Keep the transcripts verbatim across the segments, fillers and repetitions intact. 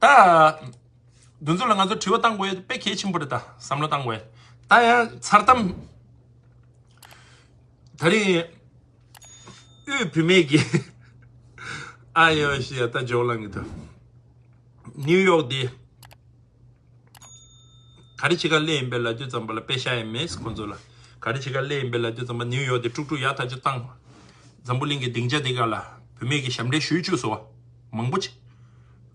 ད། འདི་ཚོ་ལ་ང་ཚོ་དྲི་བ་བཏང་དགོས་ཡ་དེ་དཔེ་གལ་ཆེན་པོ་རེད། ད་བསམ་བློ་བཏང་དགོས་ཡ། ད་ཡང་མཚར་གཏམ། ད་རིང་དབུས་བུད་མེད་ཀྱི། ཨ་ཡོ་ཤི་ཡ། ད་ཇོ་ལང་གི་ད། ནིའུ་ཡོག་དེ། ག་རེ་བྱེད་ག་སླེབས་ཡིན་པས་ལབ་དུས་ཙམ་པ་ལ་དཔེ་ཤ་ཡང་མེད་ཁོང་ཚོ་ལ། ག་རེ་བྱེད་ག་སླེབས་ཡིན་པས་ལབ་དུས་ཙམ་པ་ནིའུ་ཡོག་དེ་དཀྲུག་དཀྲུག་ཡག་ཐག་ཆོད་བཏང་། འཛམ་བུ་གླིང་གི་སྡིངས་ཆ་དེ་ག་ལ་བུད་མེད་ཀྱི་ཞབས་འདྲེན་ཞུས་བཅུག་སོང་བ། མང་པོ་ཅིག་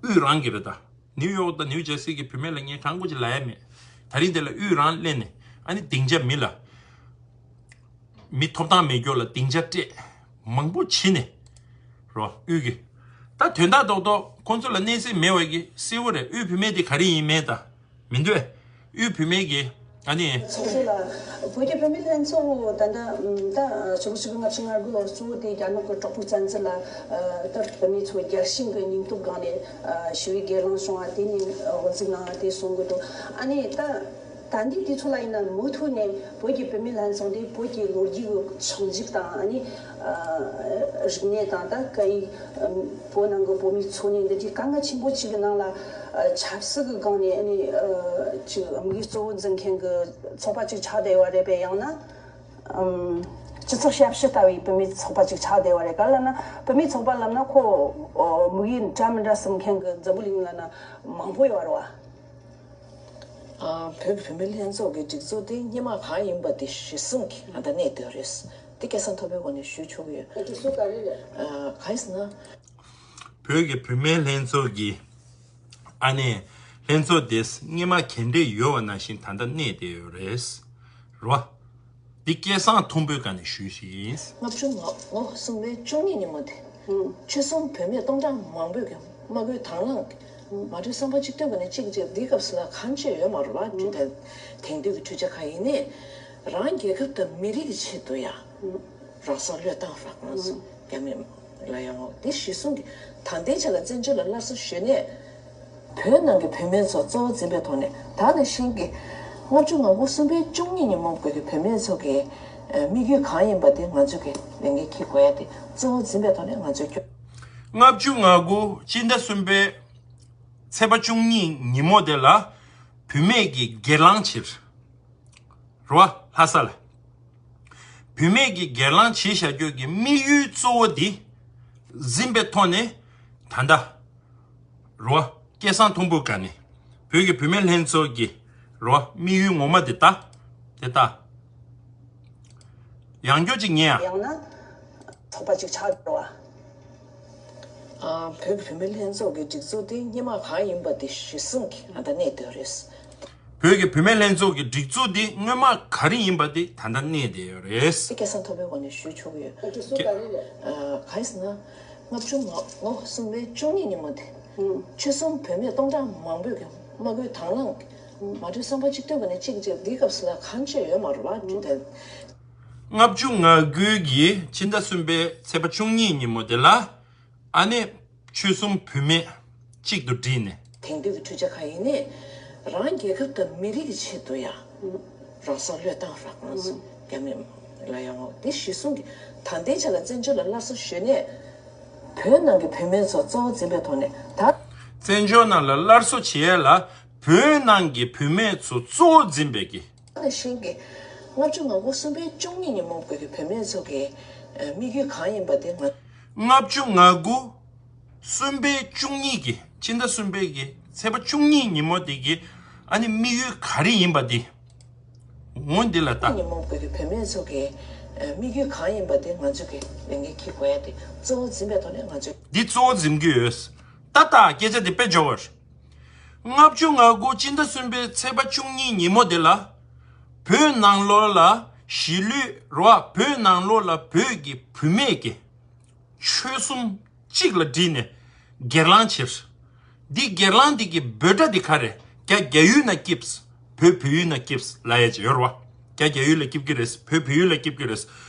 དབུས་རང་གི་རེད་ད། ནིའུ་ཡོག་དང་ནིའུ་ཇར་སི་གི་བུད་མེད་ལ་ངས་གང་དགོས་ཅིག་ལབ་ཡ་མེད། ད་རིང་དེ་ལ་དབུས་རང་སླེབས་ནས་ཨ་ནི་སྡིངས་ཆ་མི་ལ། མི་ཐོབ་ཐང་མེད་མཁན་ལ་སྡིངས་ཆ་སྤྲད། མང་པོ་བྱིན་ནས། རོ་དབུས་ཀྱི། ད་དོན་དག་རྡོག་རྡོག་ཁོང་ཚོ་ལ་གནས་ཚུལ་མེད་པ་གི་གསལ་བོ་རེད། དབུས་བུད་མེད་དེ་ག་རེ་ཡིན་མེད་ད། མི་འདུག་ཨེ། དབུས་བུད་མེད་ཀྱི། ཨ་ནི། ཚོགས་གཙོ་ལགས། བོད་ཀྱི་བུད་མེད་ལྷན་ཚོགས་ད་ལྟ་ད་ཕྱི་ལོ་ཆིག་སྟོང་དགུ་བརྒྱ་ལྔ་བཅུ་ང་དགུ་ལོར་གཙོ་བོ་དེ་རྒྱ་ནག་གི་གྲོགས་པོ་བཙན་འཛུལ་ལ་ད་བུད་མེད་ཚོ་རྒྱལ་ཞེན་གྱི་སྙིང་སྟོབས་སྒང་ནས་ཞི་བའི་སྒེར་ལངས་བྱུང་བ་དེ་ནི་འོ་འཛིན་གནང་བ་དེ་གསུང་གི་འདུག་ཨ་ནི་ད། ད་འདི་དུས་ཚོད་ལ་ཡིན་ན་མུ་མཐུད་ནས་བོད་ཀྱི་བུད་མེད་ལྷན་ཚོགས་འདི་བོད་ཀྱི་ལོ་རྒྱུས་ཀྱི་བྱང་ཆུབ་དང་ཨ་ནི་རིག་གནས་དང་ད་སྐད་ཡིག་བོད་ནང་གི་བོད་མིའི་འཚོ་གནས་འདི་འདྲའི་དཀའ་ངལ་ཆེན་པོ་ཅིག་གི་ནང་ལ་ཆབ་སྲིད་ཀྱི་སྒང་ནས་ཨ་ནི་ཅིག་དམིགས་ཡུལ་གཙོ་བོ་འཛིན་མཁན་གྱི་ཚོགས་པ་ཅིག་ཆགས་བསྡད་ཡོད་རེད་པས། ཡང་ན་སྤྱི་ཚོགས་ཞབས་ཞུ་ལྟ་བུའི་བུད་མེད་ཚོགས་པ་ཅིག་ཆགས་བསྡད་ཡོད་རེད། ག་ལབ་ན་བུད་མེད་ཚོགས་པ་ལབ་ན་ཁོ་དམིགས་ཡུལ་འདྲ་མི་འདྲ་ཟིན་མཁན་གྱི་འཛམ་བུ་གླིང་ལ་ན་མང་པོ་ཡོད་རེད་བ། ཨ། བོད་ཀྱི་བུད་མེད་ལྷན་ཚོགས་ཀྱི་སྒྲིག་འཛུགས་དེ་སྔོན་མ་གང་ཡིན་པ་དེ་གཞིར་བཟུང་གིས་ད་ལྟ་གནས་བསྡད་རེད། དེ་སྐད་གསང་མཐོན་པོའི་སྒོ་ནས་ཞུ་ཆོག་གི་ཡོད། ཨ། ག་རེ་ཟེར་ན། བོད་ཀྱི་བུད་མེད་ལྷན་ཚོགས་ཀྱི། ཨ་ནི། ལྷན་ཚོགས་དེ་སྔོན་མ་ག་འདྲས་ཡོད་པ་ནང་བཞིན་ད་ལྟ་གནས་བསྡད་ཡོད་རེད། རོ། འདི་སྐད་གསང་མཐོན་པོའི་སྒང་ནས་ཞུས་ཤིག་ལྔ་བཅུ་ང་དགུ་གསུམ་པའི་བཅུ་གཉིས་ཉིན་མོ་དེ། ཆོལ་གསུམ་བུད་མེད་སྟོང་ཕྲག་མང་པོས་ཀྱང་དམག་འཁྲུག་དང་བླངས། མ་གྲོས་བསམ་པ་གཅིག་མཐུན་པ་ནས་གཅིག་གཅིག་འདི་སྐབས་སུ་ལ་གང་བྱས་ཡོད་མ་རེད་བ། དེང་དུས་ཀྱི་འཕྲུལ་ཆ་གང་ཡིན་ནའི་རང་རྒྱལ་ཁབ་དང་མི་རིགས་ཀྱི་ཆེད་དུ་ཡང་རང་སྲོག་བློས་བཏང་རག་ན་སོང་། རྒྱ་མི་ལ་ཡང་འོ་དེ་གཞི་བཟུང་གི་ད་ལྟའི་ཆ་ལ་བཙན་བྱོལ་ལ་སླར་གསོ་ཞུས་ནས། བོད་ནང་གི་བུད་མེད་ཚོ་གཙོ་བོ་འཛིན་པའི་ཐོག་ནས་ད་ནང་བཞིན་གྱི་ལྔ་བཅུ་ང་དགུ་གསུམ་པའི་བཅུ་གཉིས་ཉིན་མོ་བོད་ཀྱི་བུད་མེད་ཚོ་གི་དམིགས་ཡུལ་གང་ཡིན་པ་དེ་ང་ཚོ་གི་ལས་འགན་འཁྱེར་དགོས་ཡ་དེ་གཙོ་བོ་འཛིན་པའི་ཐོག་ནས་ང་ཚོས་སྐྱོ། ལྔ་བཅུ་ང་དགུ་སྤྱི་ཟླ་གསུམ་པའི་ཚེས་པ་བཅུ་གཉིས་ཉིན་མོ་དེ་ལ་བུད་མེད་ཀྱི་སྒེར་ལངས་བྱེད། རོ། ལྷ་ས་ལ། བུད་མེད་ཀྱི་སྒེར་ལངས་བྱེད་བཞག་རྒྱུ་གི་དམིགས་ཡུལ་གཙོ་བོ་འདི་འཛིན་པའི་ཐོག་ནས་ད་ལྟ། རོ། སྐད་གསང་མཐོན་པོའི་སྒང་ནས་བོད་ཀྱི་བུད་མེད་ལྷན་ཚོགས་ཀྱི་རོ་དམིགས་ཡུལ་ངོ་མ་འདི་ལྟ། དེ་ལྟ། ཡང་བསྐྱར་ཅིག་ཉན་ཡ། ཡང་ན་ཚོགས་པ་ཅིག་ཆགས་འགྲོ་བ། ཨ། བོད་ཀྱི་བུད་མེད་ལྷན་ཚོགས་ཀྱི་སྒྲིག་འཛུགས་དེ་སྔོན་མ་གང་ཡིན་པ་དེ་གཞིར་བཟུང་གིས་ད་ལྟ་གནས་བསྡད་ཡོད་རེད། བོད་ཀྱི་བུད་མེད་ལྷན་ཚོགས་ཀྱི་སྒྲིག་འཛུགས་དེ་སྔོན་མ་ག་རེ་ཡིན་པ་དེ་ད་ལྟ་གནས་བསྡད་ཡོད་རེད། དེ་སྐད་གསང་མཐོན་པོའི་སྒོ་ནས་ཞུ་ཆོག་གི་ཡོད། སྒྲིག་འཛུགས་ག་རེ་རེད། ཨ། གང་ཡིན་ཟེར་ན། ལྔ་བཅུ་ང་དགུ་གསུམ་པའི་བཅུ་གཉིས་ཉིན་མོ་དེ། ཆོལ་གསུམ་བུད་མེད་སྟོང་ཕྲག་མང་པོས་ཀྱང་དམག་འཁྲུག་དང་བླངས། མ་གྲོས་བསམ་པ་གཅིག་མཐུན་པ་ནས་གཅིག་གཅིག་འདི་སྐབས་སུ་ལ་གང་བྱས་ཡོད་མ་རེད་བ། ལྔ་བཅུ་ང་དགུ་གི་ཕྱི་ཟླ་གསུམ་པའི་ཚེས་པ་བཅུ་གཉིས་ཉིན་མོ་དེ་ལ། ཨ་ནི། ཆོལ་གསུམ་བུད་མེད་གཅིག་ཏུ་བསྒྲིལ་ནས། དེང་དུས་ཀྱི་འཕྲུལ་ཆ་གང་ཡིན་ནའི། རང་རྒྱལ་ཁབ་དང་མི་རིགས་ཀྱི་ཆེད་དུ་ཡང་། རང་སྲོག་བློས་བཏང་རག་ན་སོང་། རྒྱ་མི་ལ་ཡང་འོ་དེ་གཞི་བཟུང་གི་ད་ལྟའི་ཆ་ལ་བཙན་བྱོལ་ལ་སླར་གསོ་ཞུས་ནས། བོད་ནང་གི་བུད་མེད་ཚོ་གཙོ་བོ་འཛིན་པའི་ཐོག་ནས་ད། བཙན་བྱོལ་ནང་ལ་སླར་གསོ་བྱེད་ཡས་ལ་བོད་ནང་གི་བུད་མེད་ཚོ་གཙོ་བོ་འཛིན་པའི་གི། ད་ནང་བཞིན་གྱི་ལྔ་བཅུ་ང་དགུ་གསུམ་པའི་བཅུ་གཉིས་ཉིན་མོ་བོད་ཀྱི་བུད་མེད་ཚོ་གི་དམིགས་ཡུལ་གང་ཡིན་པ་དེ་ང་། ལྔ་བཅུ་ང་དགུ་གསུམ་པའི་བཅུ་གཉིས་ཀྱི་ཕྱི་ཟླ་གསུམ་པའི་གི་ཚེས་པ་བཅུ་གཉིས་ཉིན་མོ་དེ་གི་ཨ་ནི་དམིགས་ཡུལ་ག་རེ་ཡིན་པ་དེ། འོ་འདི་ལ་ལྟ། ཉིན་མོ་བོད་ཀྱི་བུད་མེད་ཚོ་གི་དམིགས་ཡུལ་གང་ཡིན་པ་དེ་ང་ཚོ་གི་ལས་འགན་འཁྱེར་དགོས་ཡ་དེ་གཙོ་བོ་འཛིན་པའི་ཐོག་ནས་ང་ཚོས། འདི་གཙོ་བོ་འཛིན་གྱི་ཡོད། ད་ལྟ་སྐད་ཆ་འདི་དཔེ་འཇོག་པར། ལྔ་བཅུ་ང་དགུ་སྤྱི་ཟླ་གསུམ་པའི་ཚེས་པ་བཅུ་གཉིས་ཉིན་མོ་དེ་ལ། བོད་ནང་ལོགས་ལ་གཞིས་ལུས་རོ། བོད་ནང་ལོགས་ལ་བོད་ཀྱི་བུད་མེད་ཀྱི་ཆོལ་གསུམ་གཅིག་ལ་བསྒྲིལ་ནས་སྒེར་ལངས་བྱས། འདི་སྒེར་ལངས་འདི་གི་འབོད་སྒྲ་འདི་ག་རེ། རྒྱ་རྒྱ་ཡུལ་ན་སྐྱིབས། བོད་བོད་ཡུལ་ན་སྐྱིབས་ལབ་ཡ་ཅིག་ཡོད་རེད་བ། རྒྱ་རྒྱ་ཡུལ་ལ་སྐྱིབས་ཀྱི་རེད། བོད་བོད་ཡུལ་ལ་སྐྱིབས་ཀྱི་རེད།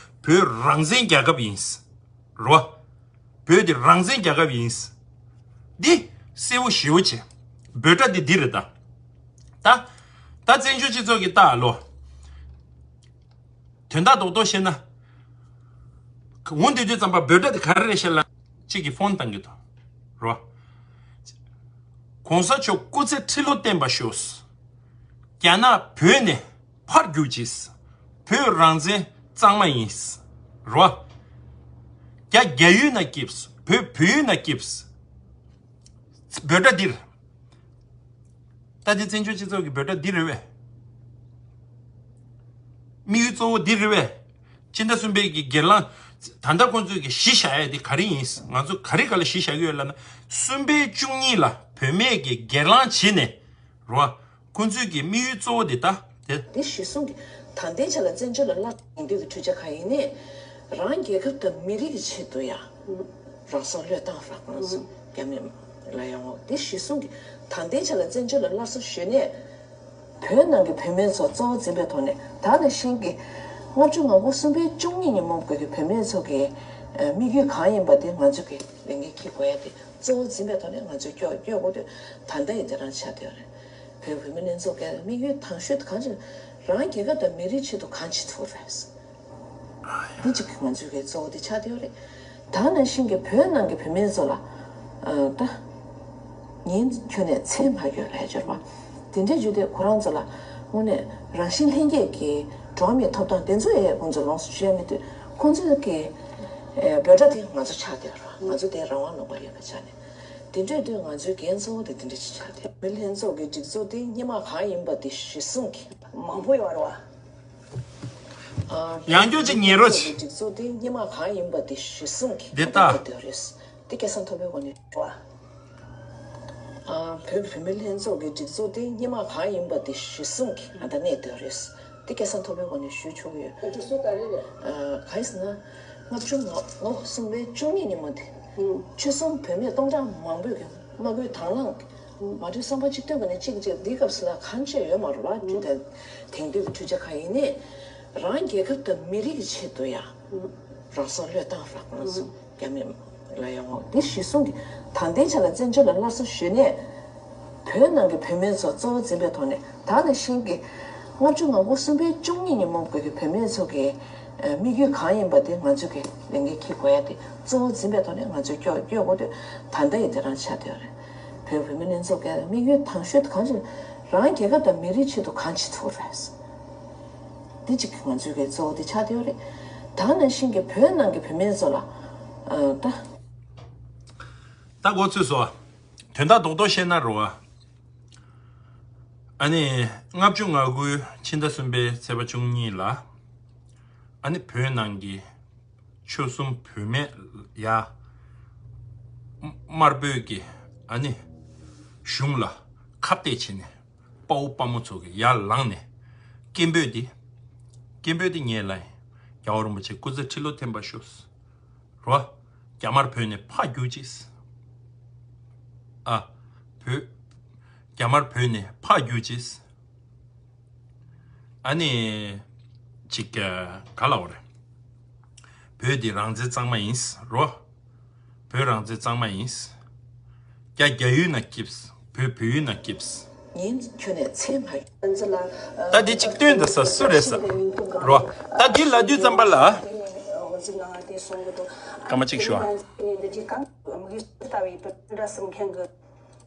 བོད་རང་བཙན་རྒྱལ་ཁབ་ཡིན། རོ། བོད་དེ་རང་བཙན་རྒྱལ་ཁབ་ཡིན། འདི་གསལ་བོ་ཞེ་བོ་བྱས། འབོད་སྒྲ་འདི་འདི་རེད་ད། ད། ད་བཙན་བྱོལ་སྤྱི་ཚོགས་ཀྱི་ལྟ་ལོ། དོན་དག་རྡོག་རྡོག་བཤད་ན། འོ་འདི་དུས་ཙམ་པ་འབོད་སྒྲ་དེ་ག་རེ་རེད་ཤག་ལབ། གཅིག་གིས་ཕོན་བཏང་གི་འདུག་རོ། གོང་ས་མཆོག་སྐུ་ཚེ་ཁྲི་ལོ་བརྟན་པར་ཤོག། རྒྱ་ནག་བོད་ནས་ཕར་རྒྱུགས་ཅིག། བོད་རང་བཙན་གཙང་མ་ཡིན། རོ། རྒྱ་རྒྱ་ཡུལ་ན་སྐྱིབས། བོད་བོད་ཡུལ་ན་སྐྱིབས། འབོད་སྒྲ་འདིར། ད་དེ་བཙན་བྱོལ་སྤྱི་ཚོགས་ཀྱི་འབོད་སྒྲ་འདི་རེད་བས། དམིགས་ཡུལ་གཙོ་བོ་འདི་རེད་བས། སྤྱི་ཟླ་གསུམ་པའི་གི་སྒེར་ལངས། ད་ལྟ་ཁོང་ཚོས་ཀྱི་གཞི་བཞག་ཡ་དེ་ག་རེ་ཡིན། ང་ཚོ་ག་རེ་ག་ལ་གཞི་བཞག་གི་ཡོད་ལབ་ན། གསུམ་པའི་བཅུ་གཉིས་ལ་བུད་མེད་ཀྱི་སྒེར་ལངས་བྱས་ནས། རོ། ཁོང་ཚོས་ཀྱི་དམིགས་ཡུལ་གཙོ་བོ་དེ་ད་དེ། དེ་གཞི་བཟུང་གི། ད་ལྟའི་ཆ་ལ་བཙན་བྱོལ་ལ་སླར་གསོ་ཡོང་དུས་ཀྱི་འཕྲུལ་ཆ་གང་ཡིན་ནའི། རང་རྒྱལ་ཁབ་དང་མི་རིགས་ཀྱི་ཆེད་དུ་ཡ། རང་སྲོག་བློས་བཏང་བར་ཁོང་ཚོ་རྒྱ་མི་ལ་ཡོང་། དེ་གཞི་བཟུང་གི། ད་ལྟའི་ཆ་ལ་བཙན་བྱོལ་ལ་སླར་གསོ་ཞུས་ནས། བོད་ནང་གི་བུད་མེད་ཚོ་གཙོ་བོ་འཛིན་པའི་ཐོག་ནས། ད་ནང་བཞིན་གྱི་ལྔ་བཅུ་ང་དགུ་གསུམ་པའི་བཅུ་གཉིས་ཉིན་མོ་གི་བུད་མེད་ཚོ་གི་དམིགས་ཡུལ་གང་ཡིན་པ་དེ་ང་ཚོ་གི་ལས་འགན་འཁྱེར་དགོས་ཡ་དེ་གཙོ་བོ་འཛིན་པའི་ཐོག་ནས་ང་ཚོས་སྐྱོད་སྐྱོད་དགོས་དུས་ད་ལྟ་ཡི་དེ་རང་ཆགས་བསྡད་ཡོད་རེད། བོད་བུད་མེད་ལྷན་ཚོགས་ཀྱི་དམིགས་ཡུལ་དང་ཤོས་དེ་གང་ཅི། རང་རྒྱལ་ཁབ་དང་མི་རིགས་ཆེད་དུ་གང་བྱེད་ཐུབ་རེད། འདི་གཅིག་གི་ང་ཚོའི་གི་གཙོ་བོ་དེ་ཆགས་བསྡད་ཡོད་རེད། ད་ནང་བཞིན་གྱི་བོད་ནང་གི་བུད་མེད་ཚོ་ལ། ཨ། ད། ཉིན་ཁྱོན་ནས་མཚན་མ་ཡོད་ལས་སྦྱོར་བ། དེ་འདྲའི་བརྗོད་དུས་ཁོ་རང་ཚོ་ལ་དངོས་གནས་རང་བཞིན་ལྷན་སྐྱེས་ཀྱི་འགྲོ་བ་མིའི་ཐོབ་ཐང་དེ་ཚོ་ཡང་ཁོང་ཚོས་ལོངས་སུ་སྤྱོད་ཡ་མེད་དུས། ཁོང་ཚོའི་གི་ཨེ། འབོད་སྒྲ་དེ་ང་ཚོ་ཆགས་བསྡད་ཡོད་རེད། ང་ཚོ་དེ་རང་དབང་ལུང་པ་ཡོད་པའི་ཆ་ནས། དེ་འདྲའི་དུས་ང་ཚོའི་འགན་གཙོ་བོ་དེ་དེ་འདྲ་ཞིག་ཆགས་བསྡད་ཡོད། མི་ལྷན་ཚོགས་ཀྱི་སྒྲིག་འཛུགས་དེ་སྔོན་མ་གང་ཡིན་པ་དེ་གཞིར་བཟུང་གི། མང་པོ་ཡོད་རེད་བ། ཡང་བསྐྱར་ཅིག་ཉན་རོགས་གྱིས། སྒྲིག་འཛུགས་དེ་སྔོན་མ་གང་ཡིན་པ་དེ་གཞིར་བཟུང་གིས། འདི་ལྟ། ང་ད་བསྡད་རེད། དེ་སྐལ་བཟང་ཐོབ་པའི་ངོས་ནས་ཞུ་བ། ཨ། བོད་བུད་མེད་ལྷན་ཚོགས་ཀྱི་སྒྲིག་འཛུགས་དེ་སྔོན་མ་གང་ཡིན་པ་དེ་གཞིར་བཟུང་གིས་ང་ད་གནས་བསྡད་རེད། དེ་སྐལ་བཟང་ཐོབ་པའི་ངོས་ནས་ཞུ་ཆོག་གི་ཡོད། སྒྲིག་འཛུགས་ག་རེ་རེད། ཨ། གང་ཡིན་ཟེར་ན། ལྔ་བཅུ་ང་ལྔ་གསུམ་པའི་བཅུ་གཉིས་ཉིན་མོ་དེ། ཆོལ་གསུམ་བུད་མེད་སྟོང་ཕྲག་མང་པོས་ཀྱི་དམག་འཁྲུག་དང་བླངས། མ་གྲོས་བསམ་པ་གཅིག་མཐུན་གྱི་ནས་གཅིག་གཅིག་འདི་སྐབས་སུ་ལ་གང་བྱས་ཡོད་མ་རེད་བ། དེང་དུས་ཀྱི་འཕྲུལ་ཆ་གང་ཡིན་ནའི། རང་རྒྱལ་ཁབ་དང་མི་རིགས་ཀྱི་ཆེད་དུ་ཡང་རང་སྲོག་བློས་བཏང་བར་ཁོང་ཚོ་རྒྱ་མི་ལ་ཡོང་། འདི་གཞིར་བཟུང་གི། ད་ལྟའི་ཆ་ལ་བཙན་བྱོལ་ལ་སླར་གསོ་ཞུས་ནས། བོད་ནང་གི་བུད་མེད་ཚོ་གཙོ་བོ་འཛིན་པའི་ཐོག་ནས། ད་ནང་བཞིན་གྱི་ལྔ་བཅུ་ང་དགུ་གསུམ་པའི་བཅུ་གཉིས་ཉིན་མོ་གི་བུད་མེད་ཚོ་གི་དམིགས་ཡུལ་གང་ཡིན་པ་དེ་ང་ཚོ་གི་ལས་འགན་འཁྱེར་དགོས་ཡ་དེ་གཙོ་བོ་འཛིན་པའི་ཐོག་ནས་ང་ཚོས་སྐྱོད་སྐྱོད་དགོས་དུས་ད་ལྟ་ཡི་དེ་རང་ཆགས་བསྡད་ཡོད་རེད། བོད་བུད་མེད་ལྷན་ཚོགས་ཀྱི་དམིགས་ཡུལ་དང་ཤོས་དེ་གང་ཅི། རང་རྒྱལ་ཁབ་དང་མི་རིགས་ཆེད་དུ་གང་བྱེད་ཐུབ་རེད། འདི་གཅིག་གི་ང་ཚོའི་གི་གཙོ་བོ་དེ་ཆགས་བསྡད་ཡོད་རེད། ད་ནང་བཞིན་གྱི་བོད་ནང་གི་བུད་མེད་ཚོ་ལ། ཨ། ད། ད་འགོ་ཚུགས་སོང་། དོན་དག་རྡོག་རྡོག་བཤད་ན་རོ། ཨ་ནི་ལྔ་བཅུ་ང་དགུའི་ཕྱི་ཟླ་གསུམ་པའི་ཚེས་པ་བཅུ་གཉིས་ལ། ཨ་ནི་བོད་ནང་གི་ཆོལ་གསུམ་བུད་མེད་ཡ། དམར་པོའི་གི་ཨ་ནི་གཞུང་ལ་ཁ་གཏད་བྱས་ནས། དཔའ་བོ་དཔའ་མོ་ཚོ་གི་ཡར་ལངས་ནས། སྐད་འབོད་འདི། སྐད་འབོད་འདི་ངས་ལབ་ཡིན། རྒྱལ་བ་རིན་པོ་ཆེ་སྐུ་ཚེ་ཁྲི་ལོ་བརྟན་པར་ཤོག། རོ། རྒྱ་དམར་བོད་ནས་ཕར་རྒྱུགས་ཅིག། ཨ། བོད། རྒྱ་དམར་བོད་ནས་ཕར་རྒྱུགས་ཅིག། ཨ་ནི། ཅིག་ག་ལབ་དགོས་རེད། བོད་འདི་རང་བཙན་གཙང་མ་ཡིན། རོ། བོད་རང་བཙན་གཙང་མ་ཡིན། རྒྱ་རྒྱ་ཡུལ་ན་སྐྱིབས། བོད་བོད་ཡུལ་ན་སྐྱིབས། ཉིན་ཁྱོན་ནས་མཚན་མ་ཡོད། ད་འདི་གཅིག་སྟོན་ད་ས་སུ་རེད་ས། རོ། ད་འདི་ལབ་དུས་ཙམ་པ་ལ། སྐར་མ་གཅིག་ཞུ་ཨ།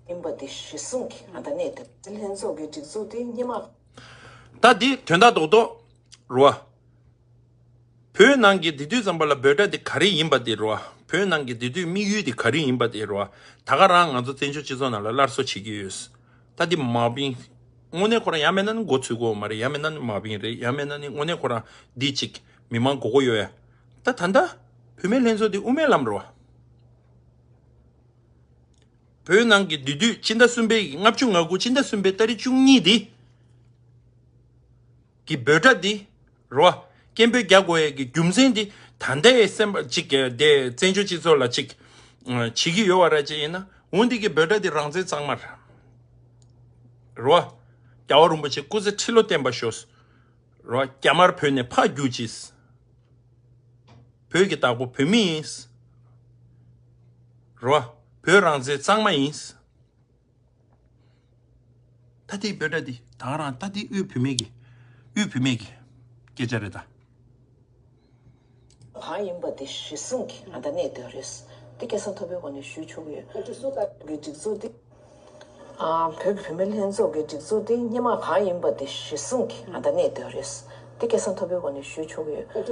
ཡིན་པ་དེ་གཞི་བཟུང་གིས་ང་ད་གནས་དེ་ལྷན་ཚོགས་ཀྱི་སྒྲིག་འཛུགས་དེ་སྔོན་མ། ད་འདི་དོན་དག་རྡོག་རྡོག་རོ། བོད་ནང་གི་དེ་དུས་ཙམ་པ་ལ་འབོད་སྒྲ་དེ་ག་རེ་ཡིན་པ་དེ་རེད་བ། བོད་ནང་གི་དེ་དུས་དམིགས་ཡུལ་དེ་ག་རེ་ཡིན་པ་དེ་རེད་བ། ད་ག་རང་ང་ཚོ་བཙན་བྱོལ་སྤྱི་ཚོགས་ནང་ལ་སླར་གསོ་བྱེད་ཀྱི་ཡོད། ད་དེ་མ་བིང་། དངོས་གནས་ཁོ་རང་ཡང་མེད་ན་ནི་མགོ་ཚོས་དགོས་མ་རེད། ཡང་མེད་ན་ནི་མ་བིང་རེད། ཡང་མེད་ན་ནི་དངོས་གནས་ཁོ་རང་འདི་གཅིག་མི་མང་མགོ་སྐོར་ཡོད་ཡ། ད་ད་ལྟ་བུད་མེད་ལྷན་ཚོགས་དེ་དབུ་མའི་ལམ་རེད་བ། བོད་ནང་གི་དེ་དུས་སྤྱི་ཟླ་གསུམ་པའི་ལྔ་བཅུ་ང་དགུ་སྤྱི་ཟླ་གསུམ་པའི་ཏ་རིག་བཅུ་གཉིས་དེ། གི་འབོད་སྒྲ་འདི་རོ། སྐད་འབོད་རྒྱག་དགོས་ཡས་ཀྱི་རྒྱུ་མཚན་འདི་ད་ལྟའི་སེམས་པ་གཅིག་གི་དེ་བཙན་བྱོལ་སྤྱི་ཚོགས་ལ་གཅིག་བྱེད་ཀྱི་ཡོད་པ་ར་གཅིག་ཡིན་ན། འོ་འདི་གི་འབོད་སྒྲ་འདི་རང་བཙན་གཙང་མ་རེད། རོ། རྒྱལ་བ་རིན་པོ་ཆེ་སྐུ་ཚེ་ཁྲི་ལོ་བརྟན་པར་ཤོག། རོ། རྒྱ་དམར་བོད་ནས་ཕར་རྒྱུགས་ཅིག། བོད་ཀྱི་བདག་པོ་བོད་མི་ཡིན། རོ། བོད་རང་བཙན་གཙང་མ་ཡིན། ད་ལྟའི་འབོད་སྒྲ་འདི་ད་ག་རང་ད་ལྟའི་དབུས་བུད་མེད་ཀྱི་དབུས་བུད་མེད་ཀྱི་སྐད་ཆ་རེད་ད། གང་ཡིན་པ་དེ་གཞིར་བཟུང་གིས་ང་ད་གནས་སྡོད་རེད། དེ་སྐལ་བཟང་ཐོབ་པའི་ངོས་ནས་ཞུ་ཆོག་གི་ཡོད། སྒྲིག་འཛུགས་དེ་ ཨ། བོད་ཀྱི་བུད་མེད་ལྷན་ཚོགས་ཀྱི་སྒྲིག་འཛུགས་དེ་སྔོན་མ་གང་ཡིན་པ་དེ་གཞིར་བཟུང་གིས་ཨ་ད་གནས་བསྡད་རེད། དེ་སྐད་ཆ་མཐོ་པོའི་སྒོ་ནས་ཞུ་ཆོག་གི་ཡོད། ཨ།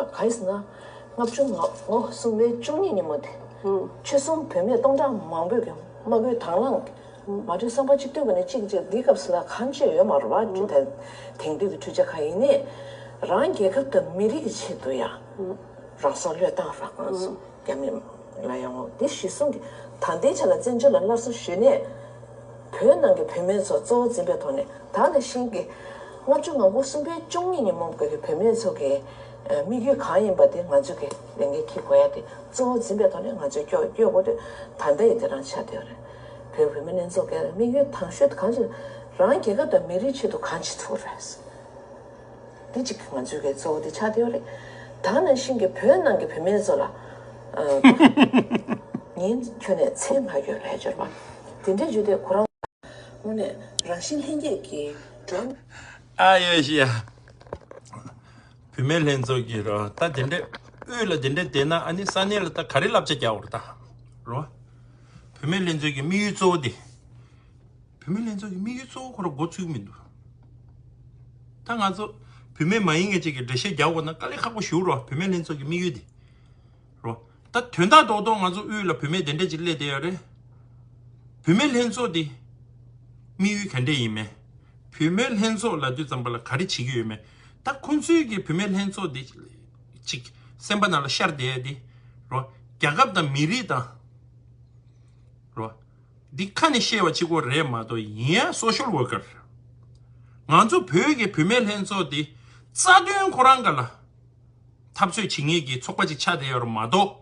གང་ཡིན་ཟེར་ན། ལྔ་བཅུ་ང་ལྔ་གསུམ་པའི་བཅུ་གཉིས་ཉིན་མོ་དེ། ཆོལ་གསུམ་བུད་མེད་སྟོང་ཕྲག་མང་པོས་ཀྱི་དམག་འཁྲུག་དང་བླངས། མ་གྲོས་བསམ་པ་གཅིག་མཐུན་པ་ནས་གཅིག་གཅིག་འདི་སྐབས་སུ་ལ་གང་བྱས་ཡོད་མ་རེད་བ། དེ་དེང་དུས་ཀྱི་འཕྲུལ་ཆ་གང་ཡིན་ནའི། རང་རྒྱལ་ཁབ་དང་མི་རིགས་ཀྱི་ཆེད་དུ་ཡང་། རང་སྲོག་བློས་བཏང་རག་ང་ཚོ་རྒྱ་མི་ལ་ཡང་འོ་དེ་གཞིར་བཟུང་གིས་ད་ལྟའི་ཆ་ལ་བཙན་བྱོལ་ལ་སླར་གསོ་ཞུས་ནས། བོད་ནང་གི་བུད་མེད་ཚོ་གཙོ་བོ་འཛིན་པའི་ཐོག་ནས་ད་ནང་བཞིན་གྱི་ལྔ་བཅུ་ང་དགུ་གསུམ་པའི་བཅུ་གཉིས་ཉིན་མོ་གི་བུད་མེད་ཚོ་གི་དམིགས་ཡུལ་གང་ཡིན་པ་དེ་ང་ཚོ་གི་ལས་འགན་འཁྱེར་དགོས་ཡ་དེ་གཙོ་བོ་འཛིན་པའི་ཐོག་ནས་ང་ཚོས་སྐྱོ་སྐྱོ་དགོས་དུས་ད་ལྟ་ཡི་དེ་རང་ཆགས་བསྡད་ཡོད་རེད། བོད་བུད་མེད་ལྷན་ཚོགས་ཀྱི་དམིགས་ཡུལ་དང་ཤོས་དེ་གང་ཞིག་རང་རྒྱལ་ཁབ་དང་མི་རིགས་ཆེད་དུ་གང་བྱེད་ཐུབ་རེད། དེ་གཅིག་ང་ཚོའི་གི་གཙོ་བོ་དེ་ཆགས་བསྡད་ཡོད་རེད། ད་ནང་བཞིན་གྱི་བོད་ནང་གི་བུད་མེད་ཚོ་ལ། ཨ། ངས་ཁྱོན་ནས་མཚན་མ་ཡོད་ལས་སྦྱོར་བ། དེ་འདྲའི་བརྗོད་དུས་ཁོ་རང་། དངོས་གནས་རང་བཞིན་ལྷན་སྐྱེས་ཀྱི་སྒྲོན། ཨ་ཡོད་ཤི་ཡ། བུད་མེད་ལྷན་ཚོགས་ཀྱི་རོ་ད་དེ་འདྲས་དབུས་ལ་དེ་འདྲས་བསྡད་ན་ཨ་ནི་ས་གནས་ལ་ད་ག་རེ་བསླབ་བྱ་རྒྱག་འོར་ད་རོ། བུད་མེད་ལྷན་ཚོགས་ཀྱི་དམིགས་ཡུལ་གཙོ་བོ་དེ། བུད་མེད་ལྷན་ཚོགས་ཀྱི་དམིགས་ཡུལ་གཙོ་བོ་ཁོ་ར་འགོ་ཚུགས་མི་འདུག་ད་ང་ཚོ་བུད་མེད་མ་ཡིན་མཁན་ཅིག་གིས་འགྲེལ་བཤད་རྒྱག་དགོས་ན་དཀའ་ལས་ཁག་པོ་ཞིག་རོ། བུད་མེད་ལྷན་ཚོགས་ཀྱི་དམིགས་ཡུལ་དེ་རོ། ད་དོན་དག་རྡོག་རྡོག་ང་ཚོ་དབུས་ལ་བུད་མེད་དེ་འདྲ་ཅིག་སླེབས་བསྡད་ཡོད་རེད། བུད་མེད་ལྷན་ཚོགས་དེ་དམིགས་ཡུལ་ག་འདྲ་ཡིན་མེད། བུད་མེད་ལྷན་ཚོགས་ལབ་དུས་ཙམ་པ་ལ་ག་རེ་བྱེད་ཀྱི་ཡོད་མེད། ད་ཁོང་ཚོའི་གི་བུད་མེད་ལྷན་ཚོགས་དེ་ཅིག་སེམས་པ་ནང་ལ་ཤར་བསྡད་ཡ་དེ་རོ། རྒྱལ་ཁབ་དང་མི་རིགས་དང་རོ། འདི་ཁ་ནས་བཤད་པ་གཅིག་པོ་རེད་མ་གཏོགས་ཡིན་ཡང་སོ་ཤལ་ཝར་ཀར། ང་ཚོ་བོད་ཀྱི་བུད་མེད་ལྷན་ཚོགས་འདི་རྩ་དོན་ཁོ་རང་ག་ལ་འཐབ་རྩོད་བྱེད་མཁན་གྱི་ཚོགས་པ་ཅིག་ཆགས་བསྡད་ཡོད་རེད་མ་གཏོགས་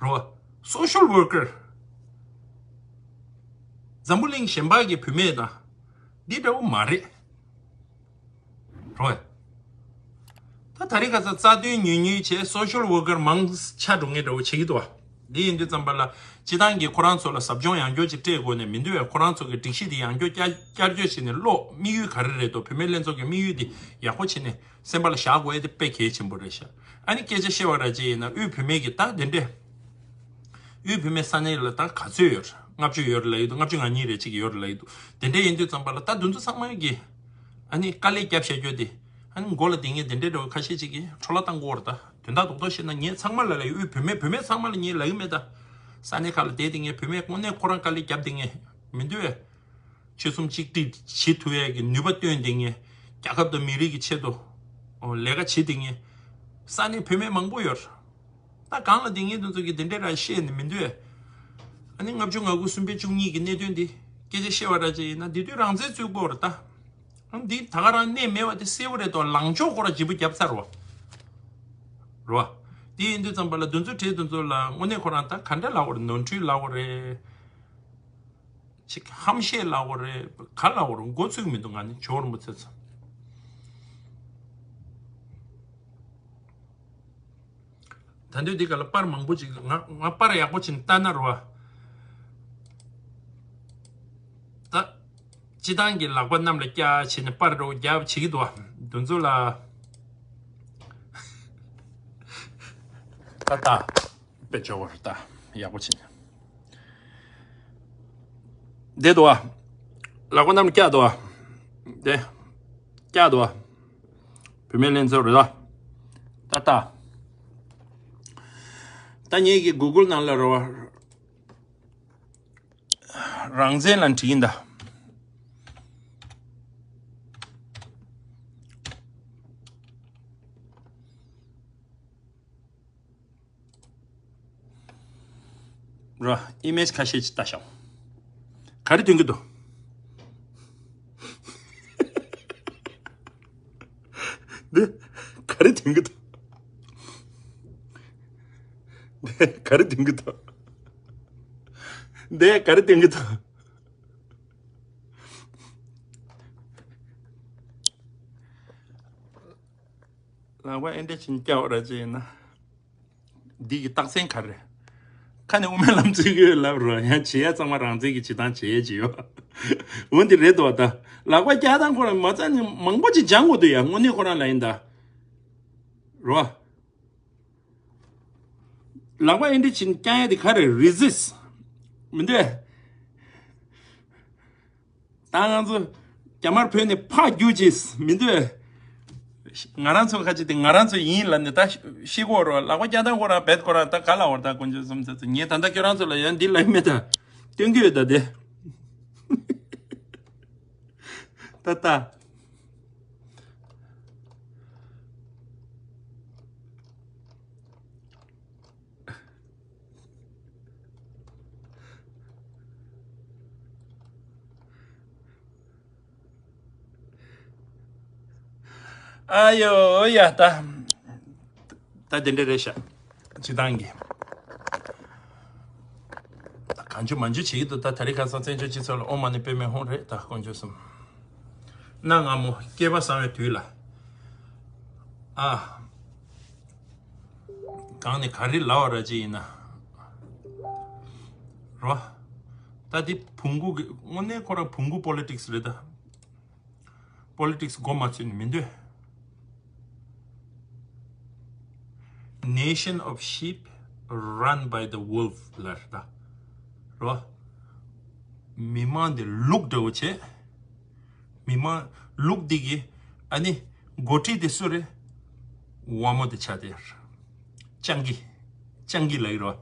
རོ། སོ་ཤལ་ཝར་ཀར། འཛམ་བུ་གླིང་གཞན་པ་གི་བུད་མེད་དང་འདི་འདྲ་བོ་མ་རེད། རོ། ད་ད་རེས་ཁ་སང་རྩ་དོན་ཉུང་ཉུང་བྱས་སོ་ཤལ་ཝར་ཀར་མང་ཆགས་འགྲོ་མཁན་འདྲ་བོ་བྱེད་ཀྱི་འདུག་བ། འདི་ཡིན་དུས་ཙམ་པ་ལ་སྤྱི་བཏང་གི་ཁོ་རང་ཚོ་ལ་ཟབ་སྦྱོང་ཡང་བསྐྱར་ཅིག་སྤྲད་དགོས་ནས་མི་འདུག་བས། ཁོ་རང་ཚོ་གི་སྒྲིག་གཞི་དེ་ཡང་བསྐྱར་བསྐྱར་བསྐྱར་བཅོས་བྱས་ནས་ཀློག་དམིགས་ཡུལ་ག་རེ་རེད་དོ། བུད་མེད་ལྷན་ཚོགས་ཀྱི་དམིགས་ཡུལ་དེ་ཡག་པོ་བྱས་ནས་སེམས་པ་ལ་བཞག་དགོས་ཡ་དེ་དཔེ་གལ་ཆེན་པོ་རེད་ཤག་ཨ་ནི་སྐད་ཆ་བཤད་པ་ར་ཅིག་ཡིན་ན་དབུས་བུད་མེད་ཀྱི་ད་དེ་འདྲས། དབུས་བུད་མེད་ས་གནས་ལ་ད་ག་ཚོད་ཡོད་རེད། ལྔ་བཅུ་ཡོད་རེད་ལབ་ཡོད་འདུག་ལྔ་བཅུ་ང་གཉིས་རེད་ཅིག་ཡོད་རེད་ལབ་ཡོད་འདུག་དེ་འདྲས་ཡིན་དུས་ཙམ་པ་ལ་ད་དེ་ཚོ་ཚང་མ་གི་ཨ་ནི་དཀའ་ལས་བརྒྱབ་བཞག་རྒྱུ་དེ་ཨ་ནི་མགོ་ལ་དེ་ངས་དེ་འདྲས་འདྲ་བོ་ཁ་ཤས་ཅིག་གིས་འཕྲོ་བརླག་བཏང་གི་ཡོད་རེད། ད་དོན་དག་རྡོག་རྡོག་བཤད་ན་ངས་ཚང་མ་ལ་ལབ་ཡོད། དབུས་བུད་མེད་བུད་མེད་ཚང་མ་ལ་ངས་ལབ་ཡོད་མེད་ད། ས་གནས་ཁག་ལ་བསྡད་དེ་ངས་བུད་མེད་དངོས་གནས་ཁོ་རང་དཀའ་ལས་བརྒྱབ་དེ་ངས་མི་འདུག་བས། ཆོལ་གསུམ་གཅིག་སྒྲིལ་བྱེད་ཐུབ་ཡས་ཀྱི་ནུས་པ་བཏོན་ཏེ་ངས་རྒྱལ་ཁབ་དང་མི་རིགས་ཀྱི་ཆེད་དུ་ལས་ཀ་བྱེད་དེ་ངས་ས་གནས་བུད་མེད་མང་པོ་ཡོད། ད་གང་ལ་དེ་ངས་དེ་ཚོ་གི་དེ་འདྲའི་ར་བཤད་ནས་མི་འདུག་ཨ་ནི་ལྔ་བཅུ་ང་དགུ་གསུམ་པའི་བཅུ་གཉིས་ཀྱི་གནད་དོན་འདི་སྐད་ཆ་བཤད་པ་ར་ཅིག་ཡིན་ན་འདི་དུས་རང་བཙན་རྩོད་དགོས་རེད་ད། ཨ་འདི་ད་ག་རང་གནས་མེད་པ་དེ་གསལ་པོ་རེད་དོ། ལངས་ཕྱོགས་ཁོ་ར་ལྗིད་པོ་བརྒྱབ་ཚར་བ་རེད་བ། འདི་ཡིན་དུས་ཙམ་པ་ལ་དེ་ཚོ་གྲས་དེ་ཚོ་ལ་དངོས་གནས་ཁོ་རང་ད་ག་འདྲ་ལབ་དགོས་རེད། ནོར་འཁྲུལ་ལབ་དགོས་རེད། ཅིག་ཧམ་བཤད་ལབ་དགོས་རེད། ག་ལབ་དགོས་རེད། མགོ་ཚོས་མི་འདུག་ང་ནི་ཇོ་བོ་རིན་པོ་ཆེ་ཚོ། ད་དུས་འདི་ག་ལ་པར་མང་པོ་ཅིག་ང་ང་པར་ཡག་པོ་ཅིག་ལྟ་ན་རོ། ད་སྤྱི་བཏང་གི་ལག་པ་གནམ་ལ་བཀྱག་བྱས་ནས་པར་འདྲ་བོ་རྒྱབ་བྱེད་ཀྱི་འདུག་བ། འདི་ཚོ་ལ་ད་ལྟ་དཔེ་ཇོ་བོ་རེད་ད། ཡག་པོ་བྱས་ནས། བསྡད་འདུག་བ། ལག་པ་གནམ་ལ་བཀྱག་འདུག་བ། དེ། བཀྱག་འདུག་བ། བུད་མེད་ལྷན་ཚོགས་རེད་ད། ད་ལྟ། ད་ངེད་ཀྱི་གུ་གུལ་ནང་ལ་རོ། རང་བཙན་ལ་འབྲི་གིན་ད། ར། ཨི་མེཇ་ཁ་ཤས་ཅིག་ལྟ་ཤོག་ག་རེ་སྟོན་གྱི་འདུག་འདི་ག་རེ་སྟོན་གྱི་འདུག་འདི་ག་རེ་སྟོན་གྱི་འདུག་འདི་ག་རེ་སྟོན་གྱི་འདུག་ལག་པ་ཨེ་འདྲ་བྱིན་སྐྱ་བོ་ར་ཅིག་ཡིན་ན། འདི་གི་རྟགས་མཚན་ག་རེ། ཁ་ནས་དབུ་མའི་ལམ་རྩོད་ཀྱི་ཡོད་ལབ་རོ། ཡང་བྱེད་ཡ་ཚང་མ་རང་བཙན་གྱི་བྱེད་སྟངས་བྱེད་ཡ་ཅིག་ཡོད། འོ་འདི་རེད་དོ་ད། ལག་པ་བཀྱག་སྟངས་ཁོ་རང་མ་རྩ་ནས་མང་པོ་ཅིག་སྦྱང་དགོས་འདུག་ཡ། དངོས་གནས་ཁོ་རང་ལ་ཡིན་ད། རོ། ལག་པ་ཨེ་འདྲ་བྱིན་བཀྱག་ཡ་དེ་ག་རེ། རི་ཛིས་མི་འདུག་ཨེ། ད་ང་ཚོ་རྒྱ་དམར་བོད་ནས་ཕར་རྒྱུགས་བྱས་མི་འདོད། ང་རང་ཚོ་ཁ་ཅིག་དེ་ང་རང་ཚོ་ཡིན་ལབ་ནས་ད་ཤི་གོ་རོ་ལག་པ་བརྐྱངས་སྟངས་ཁོ་རང་བེད་ཁོ་རང་ད་ག་ལ་བར་ད་དཀོན་མཆོག་གསུམ་ཚེ་ཚོ་ངས་ད་ལྟ་ཁྱོད་རང་ཚོ་ལ་ཡང་འདི་ལབ་མེད་ད། སྟོན་གྱི་ཡོད་ད་དེ། ད་ད། ཨ་ཡོ་ཡ་ད། ད་དེ་འདྲ་རེད་ཤག་སྤྱི་བཏང་གི། ད་གང་བྱུང་མང་བྱུང་བྱེད་ཀྱི་འདུག་ད་དེ་རིང་ཁ་སང་བཙན་བྱོལ་སྤྱི་ཚོགས་ལ་ཨོཾ་མ་ཎི་པདྨེ་ཧཱུྃ་རེད་ད་དཀོན་མཆོག་གསུམ། གནའ་སྔ་མོ་སྐལ་པ་བཟང་བའི་དུས་ལ། ཨ། གང་ནས་ག་རེ་ལབ་པ་ར་ཅིག་ཡིན་ན། རོ། ད་འདི་བོང་གུ་གི་དངོས་གནས་ཁོ་རང་བོང་གུ་པོ་ལི་ཊིག་སི་རེད་ད། པོ་ལི་ཊིག་སི་མགོ་མ་ཚོས་ནས་མི་འདོད། Nation of sheep run by the wolf ལབ་རེད་ད། རོ། མི་མང་འདི་ལུག་འདྲ་བོ་བྱས། མི་མང་ལུག་འདི་གི་ཨ་ནི་འགོ་ཁྲིད་དེ་སུ་རེད། ཝ་མོ་དེ་ཆགས་དེ་ཡར། སྤྱང་ཀི། སྤྱང་ཀི་ལབ་ཀྱི་རོ།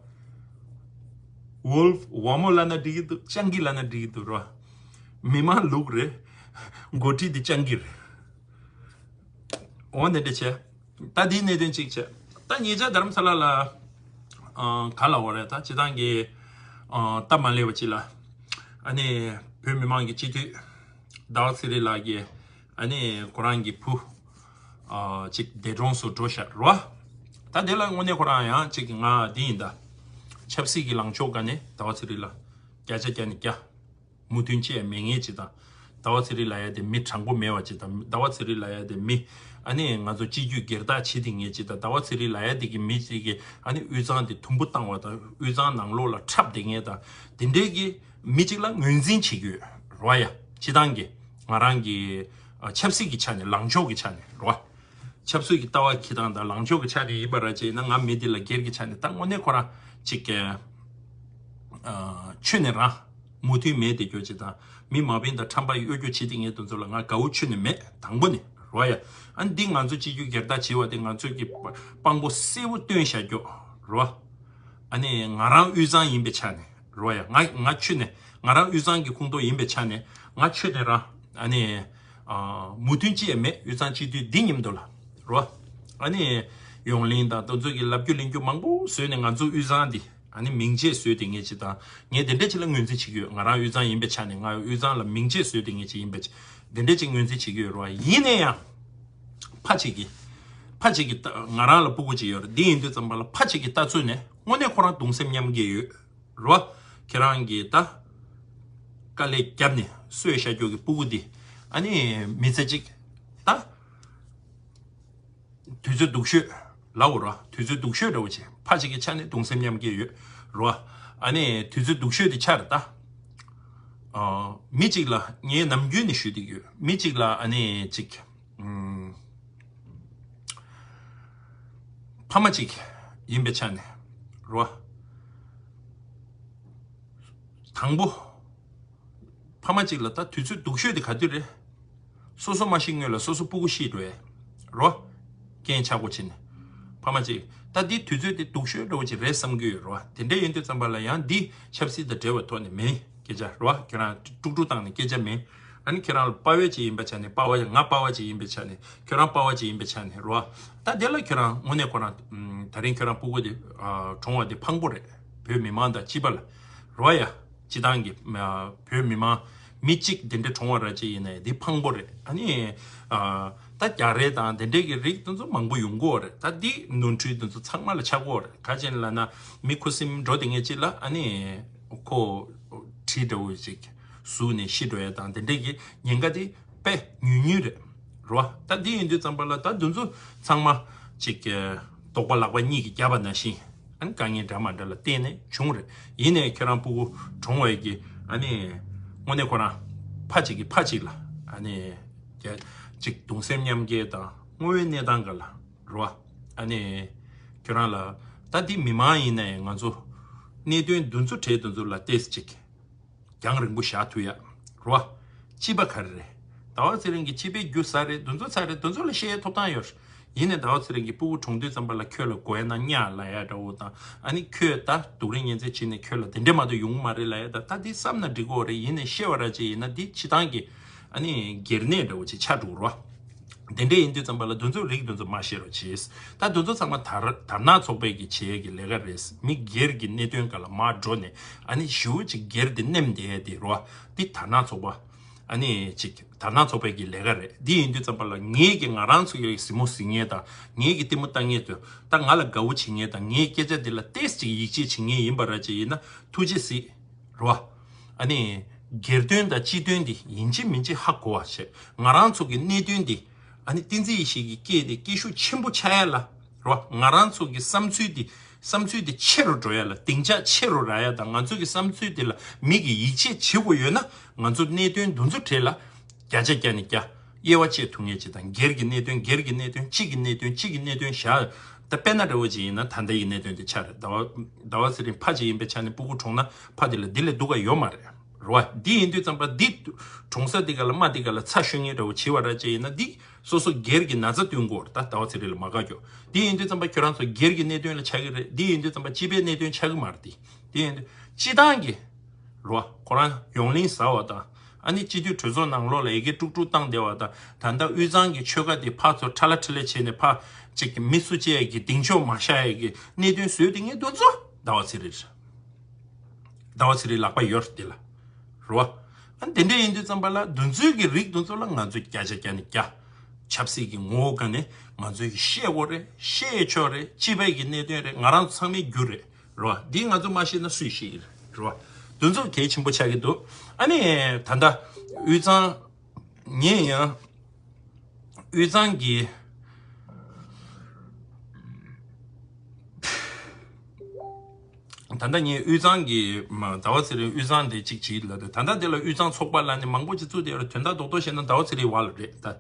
ཝོལ་ཕ། ཝ་མོ་ལབ་ན་འགྲིག་གི་འདུག་སྤྱང་ཀི་ལབ་ན་འགྲིག་གི་འདུག་རོ། མི་མང་ལུག་རེད། འགོ་ཁྲིད་དེ་སྤྱང་ཀི་རེད། འོ་འདི་འདྲ་བྱས། ད་འདིའི་གནད་དོན་གཅིག་བྱས། ད་ཉེ་ཆར་དྷ་རམ་ས་ལ་ལ། ཨ། ག་ལབ་དགོས་རེད་ད་སྤྱི་བཏང་གི། ཨ། སྟབས་མ་ལེགས་པ་ཅིག་ལ། ཨ་ནི་བོད་མི་མང་གི་སྤྱི་འཐུས། ཟླ་བ་ཚེ་རིང་ལགས་ཀྱིས། ཨ་ནི་ཁོ་རང་གི་བུ། ཨ། གཅིག་འདས་གྲོངས་སུ་འགྲོ་ཤག་རོ། ད་དེ་ལ་དངོས་གནས་ཁོ་རང་ཡང་གཅིག་ང་འདི་ཡིན་ད། ཆབ་སྲིད་ཀྱི་ལངས་ཕྱོགས་སྒང་ནས་ཟླ་བ་ཚེ་རིང་ལགས་བརྒྱ་ཆ་བརྒྱ་ནས་བརྒྱ། མོས་མཐུན་ཅི་ཡང་མེད་མཁན་ཅིག་དང་། ཟླ་བ་ཚེ་རིང་ལབ་ཡ་དེ་མི་དྲང་པོ་མེད་པ་ཅིག་དང་ཟླ་བ་ཚེ་རིང་ལབ་ཡ་དེ་མི། ཨ་ནི་ང་ཚོ་སྤྱི་རྒྱུ་སྒེར་བདག་བྱེད་དེ་ངེས་ཅིག་དང་ཟླ་བ་ཚེ་རིང་ལབ་ཡ་དེ་གི་མི་ཅིག་གིས་ཨ་ནི་དབུས་གཙང་དེ་དུམ་བུ་བཏང་བ་དང་དབུས་གཙང་ནང་ལོགས་ལ་འཁྲབ་དེ་ངེས་དང་དེ་འདྲའི་གི་མི་ཅིག་ལ་ངོས་འཛིན་བྱེད་ཀྱི་ཡོད་རོ་ཡ། སྤྱི་བཏང་གི་ང་རང་གི་ཨ་ཆབ་སྲིད་ཀྱི་ཆ་ནས་ལངས་ཕྱོགས་ཀྱི་ཆ་ནས་རོ། ཆབ་སྲིད་ཀྱི་ལྟ་བ་འཁྱེར་སྟངས་དང་ལངས་ཕྱོགས་ཀྱི་ཆ་ནས་ཡིན་པ་ར་ཅིག་ཡིན་ན་ང་མི་འདི་ལ་སྒེར་གྱི་ཆ་ནས་ད་དངོས་གནས་ཁོ་རང་ཅིག་གི་ཨ་ཆོས་ནས་རང་མོས་མཐུན་མེད་དེ་སྐྱོ་ཅིག་དང་མི་མ་བིན་དང་ཁྲམ་པ་གཡོ་སྒྱུ་བྱེད་དེ་ངས་དེ་ཚོ་ལ་ང་དགའ་བོ་ཆོས་ནས་མེད་དང་པོ་ནས་རོ་ཡ། ཨ་ནི་འདི་ང་ཚོ་སྤྱི་རྒྱུ་སྒེར་བདག་བྱེད་པ་དེ་ང་ཚོས་ཀྱི་དཔང་པོ་གསལ་བོ་སྟོན་བཞག་རྒྱུ་རོ། ཨ་ནི་ང་རང་དབུས་གཙང་ཡིན་པའི་ཆ་ནས་རོ་ཡ། ང་ང་ཆོས་ནས་ང་རང་དབུས་གཙང་གི་ཁོངས་གཏོགས་ཡིན་པའི་ཆ་ནས་ང་ཆོས་ནས་རང་ཨ་ནི་ཨ་མོས་མཐུན་ཅི་ཡང་མེད། དབུས་གཙང་སྤྱི་འཐུས་འདི་མཉམ་དུ་ལ་རོ། ཨ་ནི་ཡོངས་གླིང་དང་དེ་ཚོ་གི་ལབ་རྒྱུ་གླེང་རྒྱུ་མང་པོ་བཟོས་ནས་ང་ཚོ་དབུས་གཙང་འདི་ཨ་ནི་མིང་ཆད་བཟོས་ཏེ་ངས་ཅི་དང་ངས་དེ་འདྲ་ཅིག་ལ་ངོས་འཛིན་བྱེད་ཀྱི་ཡོད། ང་རང་དབུས་གཙང་ཡིན་པའི་ཆ་ནས་ང་དབུས་གཙང་ལ་མིང་ཆད་བཟོས་ཏེ་ངས་ཅི་ཡིན་པའི་དེ་འདྲ་ཅིག་ངོས་འཛིན་བྱེད་ཀྱི་ཡོད་རོ། ཡིན་ན་ཡང་ཕ་གཅིག་གིས་ཕ་གཅིག་གིས་ང་རང་ལ་སྤུ་གུ་ཅིག་ཡོད་རེད། འདི་ཡིན་དུས་ཙམ་པ་ལ་ཕ་གཅིག་གི་ལྟ་ཚུལ་ནས་དངོས་གནས་ཁོ་རང་གདུང་སེམས་མཉམ་སྐྱེ་ཡོད་རོ། ཁྱེད་རང་གིས་ད་དཀའ་ལས་བརྒྱབ་ནས་གསོས་བཞག་རྒྱུ་གི་སྤུ་གུ་འདི་ཨ་ནི་མི་ཚེ་གཅིག་ད་དུས་ཚོད་སྡུག་ཤོས་ལབ་འོ་རོ། དུས་ཚོད་སྡུག་ཤོས་འདྲ་བོ་བྱས་ཕ་གཅིག་གི་ཆ་ནས་གདུང་སེམས་མཉམ་སྐྱེ་ཡོད་རོ། ཨ་ནི་དུས་ཚོད་སྡུག་ཤོས་འདི་ཆར་ད་ཨ་མི་གཅིག་ལ་ངས་ནམ་རྒྱུན་ནས་ཞུས་བསྡད་ཡོད། མི་གཅིག་ལ་ཨ་ནི་གཅིག་ཕ་མ་གཅིག་ཡིན་པའི་ཆ་ནས་རོ། དང་པོ། ཕ་མ་གཅིག་ལ་ད་དུས་ཚོད་སྡུག་ཤོས་དེ་ག་དུས་རེད། སོ་སོ་མ་ཤི་སྔོན་ལ་སོ་སོ་སྤུ་གུ་ཤི་འགྲོ་ཡས་རོ། རྐྱེན་ཆག་སྒོ་ཕྱིན་ནས། ཕ་མ་གཅིག་ད་འདི་དུས་ཚོད་དེ་སྡུག་ཤོས་འདྲ་བོ་ཅིག་རེད་བསམ་གྱི་ཡོད་རོ། དེ་འདྲ་ཡིན་དུས་ཙམ་པ་ལ་ཡང་འདི་ཆབ་སྲིད་དང་འབྲེལ་བའི་ཐོག་ནས་མིན། སྐད་ཆ་རོ། ཁྱེད་རང་དཀྲུག་དཀྲུག་བཏང་ནས་སྐད་ཆ་མིན། ཨ་ནི་ཁྱེད་རང་ལ་དཔའ་བོ་ཅིག་ཡིན་པའི་ཆ་ནས་དཔའ་བོ་ང་དཔའ་བོ་ཅིག་ཡིན་པའི་ཆ་ནས་ཁྱེད་རང་དཔའ་བོ་ཅིག་ཡིན་པའི་ཆ་ནས་རོ། ད་དེ་ལ་ཁྱེད་རང་དངོས་གནས་ཁོ་རང་ད་རིང་ཁྱེད་རང་སྤུ་གུ་དེ་གྲོངས་པ་དེ་ཕངས་པོ་རེད། བོད་མི་མང་དང་སྤྱི་པ་ལ་རོ་ཡ། སྤྱི་བཏང་གི་བོད་མི་མང་མི་གཅིག་དེ་འདྲ་གྲོངས་པ་ར་ཅིག་ཡིན་ན་དེ་ཕངས་པོ་རེད། ཨ་ནི་ད་རྒྱ་རེད་དང་དེ་འདྲས་ཀྱི་རིགས་དེ་ཚོ་མང་པོ་ཡོང་གི་ཡོད་རེད། ད་འདི་ནོར་འཁྲུལ་དེ་ཚོ་ཚང་མ་ལ་ཆགས་ཀྱི་ཡོད་རེད། ག་ཅི་ལབ་ན་མི་ཁུ་སིམ་འགྲོ་དེ་ངེས་ཅིག་ལ་ཨ་ནི་ཁོ་གྲི་འདྲ་བོ་ཅིག་ཟུག་ནས་ཤི་འགྲོ་ཡ་དང་དེ་འདྲས་ཀྱི་ཉེན་ཁ་དེ་དཔེ་ཉུང་ཉུང་རེད་རོ། ད་འདི་ཡིན་དུས་ཙམ་པ་ལ་ད་དེ་ཚོ་ཚང་མ་ཅིག་རྡོག་པ་ལག་པ་གཉིས་ཀྱིས་བརྒྱབ་པ་ནང་བཞིན་ཨ་ནི་དཀའ་ངལ་འདྲ་མ་འདྲ་ལ་བརྟེན་ནས་བྱུང་རེད། ཡིན་ནའི་ཁྱེད་རང་སྤུ་གུ་གྲོངས་པའི་གི་ཨ་ནི་དངོས་གནས་ཁོ་རང་ཕ་གཅིག་གིས་ཕ་གཅིག་ལ་ཨ་ནི་ཅིག་གདུང་སེམས་མཉམ་སྐྱེད་དང་དངོས་ཡོད་གནས་སྟངས་ག་ལ་རོ། ཨ་ནི་ཁྱོད་རང་ལ་ད་འདི་མི་མང་ཡིན་ནའི་ང་ཚོ་གནད་དོན་འདི་ཚོ་གྲས་འདི་ཚོ་ལ་ཏོག་ཙམ་ཅིག་རྒྱང་རིང་པོ་བཞག་ཐུབ་ཡ་རོ། སྤྱི་པ་ག་རེ་རེད། ཟླ་བ་ཚེ་རིང་གི་སྤྱི་པའི་རྒྱུ་ཟ་རེད། དེ་ཚོ་ཚར་རེད། དེ་ཚོ་ལ་བཤད་ཡའི་ཐོབ་ཐང་ཡོད་རེད། ཡིན་ནའི་ཟླ་བ་ཚེ་རིང་གི་སྤུ་གུ་གྲོངས་དུས་ཙམ་པ་ལ་ཁྱོད་ལ་དགོས་ན་གཉའ་ལབ་ཡ་འདྲ་བོ་དང་། ཨ་ནི་ཁྱོད་ད་སྡུག་རུས་ངན་ཚད་བྱས་ནས་ཁྱོད་ལ་དེ་འདྲས་མ་གཏོགས་ཡོང་གི་མ་རེད་ལབ་ཡ། ད་ད་འདི་བསམ་ན་འགྲིག་གི་རེད། ཡིན་ནའི་བཤད་པ་ར་ཅིག་ཡིན་ན་འདི་སྤྱི་བཏང་གི་ཨ་ནི་སྒེར་གནས་འདྲ་བོ་ཅིག་ཆགས་འགྲོ་གི་རེད་བ། དེ་འདྲས་ཡིན་དུས་ཙམ་པ་ལ་དེ་ཚོ་རིགས་དེ་ཚོ་མ་བཤད་རོགས་བྱེད། ད་དེ་ཚོ་ཚང་མ་དར་དར་ནག་ཚོགས་པའི་གི་བྱེད་ཡས་ཀྱི་ལས་ཀ་རེད། མི་སྒེར་གྱི་གནད་དོན་སྒང་ལ་མར་འགྲོ་ནས་ཨ་ནི་ཞེ་པོ་ཅིག་སྒེར་དེ་ནེམ་བསྡད་ཡས་དེ་རེད་བ། འདི་དར་ནག་ཚོགས་པ་ཨ་ནི་ཅིག་དར་ནག་ཚོགས་པའི་གི་ལས་ཀ་རེད། འདི་ཡིན་དུས་ཙམ་པ་ལ་ངེད་ཀྱི་ང་རང་ཚོ་ཡི་གཟིགས་མོ་གཟིགས་མཁན་དང་། ངེད་ཀྱི་ལྟད་མོ་ལྟ་མཁན་དེ་ད་ང་ལ་དགའ་བོ་བྱེད་མཁན་དང་། ངའི་སྐད་ཆ་དེ་ལ་ཏོག་ཙམ་ཅིག་ཡིད་ཆེས་བྱེད་མཁན་ཡིན་པ་ར་ཅིག་ཡིན་ན་ཐུགས་རྗེ་གཟིགས། རེད་བ། ཨ་ནི་སྒེར་དོན་དང་སྤྱི་དོན་འདི་ཡིན་གཅིག་མིན་གཅིག་ཧ་གོ་བ་བྱེད། ང་རང་ཚོ་གི་གནད་དོན་འདི་ཨ་ནི་བསྟན་འཛིན་ཡེ་ཤེས་ཀྱི་སྐད་དེ་སྐད་ཤུགས་ཆེན་པོ་ཆགས་ཡ་ལ། རེད་བ། ང་རང་ཚོ་གི་བསམ་ཚུལ་འདི་བསམ་ཚུལ་འདི་ཆེ་རུ་འགྲོ་ཡ་ལ། སྡིངས་ཆ་ཆེ་རུ་རག་ཡ་དང་། ང་ཚོ་གི་བསམ་ཚུལ་འདི་ལ་མི་གིས་ཡིད་ཆེས་བྱེད་དགོས་ཡོད་ན། ང་ཚོ་གནད་དོན་འདི་ཚོ་གྲས་ལ་བརྒྱ་ཆ་བརྒྱ་ནས་བརྒྱ། དབྱེ་བ་བཅད་ཐུབ་མཁན་ཅིག་དང་། སྒེར་གྱི་གནད་དོན་སྒེར་གྱི་གནད་དོན། སྤྱི་གི་གནད་དོན་སྤྱི་གི་གནད་དོན་བཞག། ད་དཔེར་ན་འདྲ་བོ་ཅིག་ཡིན་ན་ད་ལྟ་ཡི་གནད་དོན་དེ་ཆགས་རེད། ཟླ་བ་ཟླ་བ་ཚེ་རིང་ཕ་ཅིག་ཡིན་པའི་ཆ་ནས་སྤུ་གུ་གྲོངས་ན་ཕ་དེ་ལ་འདི་ལས་སྡུག་ག་ཡོད་མ་རེད། རེད་བ། འདི་ཡིན་དུས་ཙམ་པ་འདི་གྲོངས་ས་འདི་ག་ལ་མ་འདི་ག་ལ་ཚ་ཤོད་མཁན་འདྲ་བོ་བྱེད་པ་ར་ཅིག་ཡིན་ན་འདི་སོ་སོ་སྒེར་གྱི་ན་ཚ་བསྟུན་དགོས་རེད། ད་ཟླ་བ་ཚེ་རིང་ལ་མ་དགའ་ཀྱོག་འདི་ཡིན་དུས་ཙམ་པ་ཁྱོད་རང་ཚོ་སྒེར་གྱི་གནད་དོན་ལ་ཆགས་ཀྱི་རེད། འདི་ཡིན་དུས་ཙམ་པ་སྤྱི་པའི་གནད་དོན་ཆགས་ཀྱི་མ་རེད། འདི་འདི་ཡིན་དུས་སྤྱི་བཏང་གི་རེད་བ། ཁོ་རང་ཡོངས་གླིང་ཟ་བ་དང་། ཨ་ནི་སྤྱི་འཐུས་གྲོས་ཚོགས་ནང་ལོགས་ལ་ཡི་གེ་དཀྲུག་དཀྲུག་བཏང་བསྡད་པ་དང་། ད་ལྟ་དབུས་གཙང་གི་ཆོལ་ཁ་དེ་ཕར་ཚུར་ཁྲ་ལ་ཁྲི་ལ་བྱས་ནས་ཕར་ཅིག་མི་སུ་གཅིག་གི་གདེང་འཇོག་མ་བཞག་ཡས་ཀྱི་གནད་དོན་བཟོས་དེ་ངས་འདི་ཚོ་ཟླ་བ་ཚེ་རིང་རེད། ཟླ་བ་ཚེ་རིང་ལག་པ་ཡོད་རེད་དེ་ལ། རེད་བ། ཨ་ནི་དེ་འདྲ་ཡིན་དུས་ཙམ་པ་ལ་འདི་ཚོའི་གི་རིགས་འདི་ཚོ་ལ་ང་ཚོས་བརྒྱ་ཆ་བརྒྱ་ནས་བརྒྱ། ཆབ་སྲིད་ཀྱི་ངོ་བོ་སྒང་ནས་ང་ཚོས་ཀྱི་ཤེས་དགོས་རེད། ཤེས་ཆོག་རེད། སྤྱི་པའི་གི་གནད་དོན་རེད། ང་རང་ཚོ་ཚང་མའི་རྒྱུ་རེད། རེད་བ། འདི་ང་ཚོ་མ་ཤེས་ན་སུས་ཤེས་ཀྱི་རེད། རེད་བ། འདི་ཚོ་གལ་ཆེན་པོ་ཆགས་ཀྱི་འདུག་ཨ་ནི་ད་ལྟ་དབུས་གཙང་ངས་ཡང་དབུས་གཙང་གི་ད་ལྟ་ངས་དབུས་གཙང་གི་མ་ཟླ་བ་ཚེ་རིང་དབུས་གཙང་དེ་གཅིག་བྱིས་ལ། ད་ལྟ་དེ་ལ་དབུས་གཙང་ཚོགས་པ་ལ་ནི་མང་པོ་ཅིག་བཙུགས་བསྡད་ཡོད་རེད། དོན་དག་རྡོག་རྡོག་བཤད་ན་ཟླ་བ་ཚེ་རིང་བ་ལ་རེད་ད།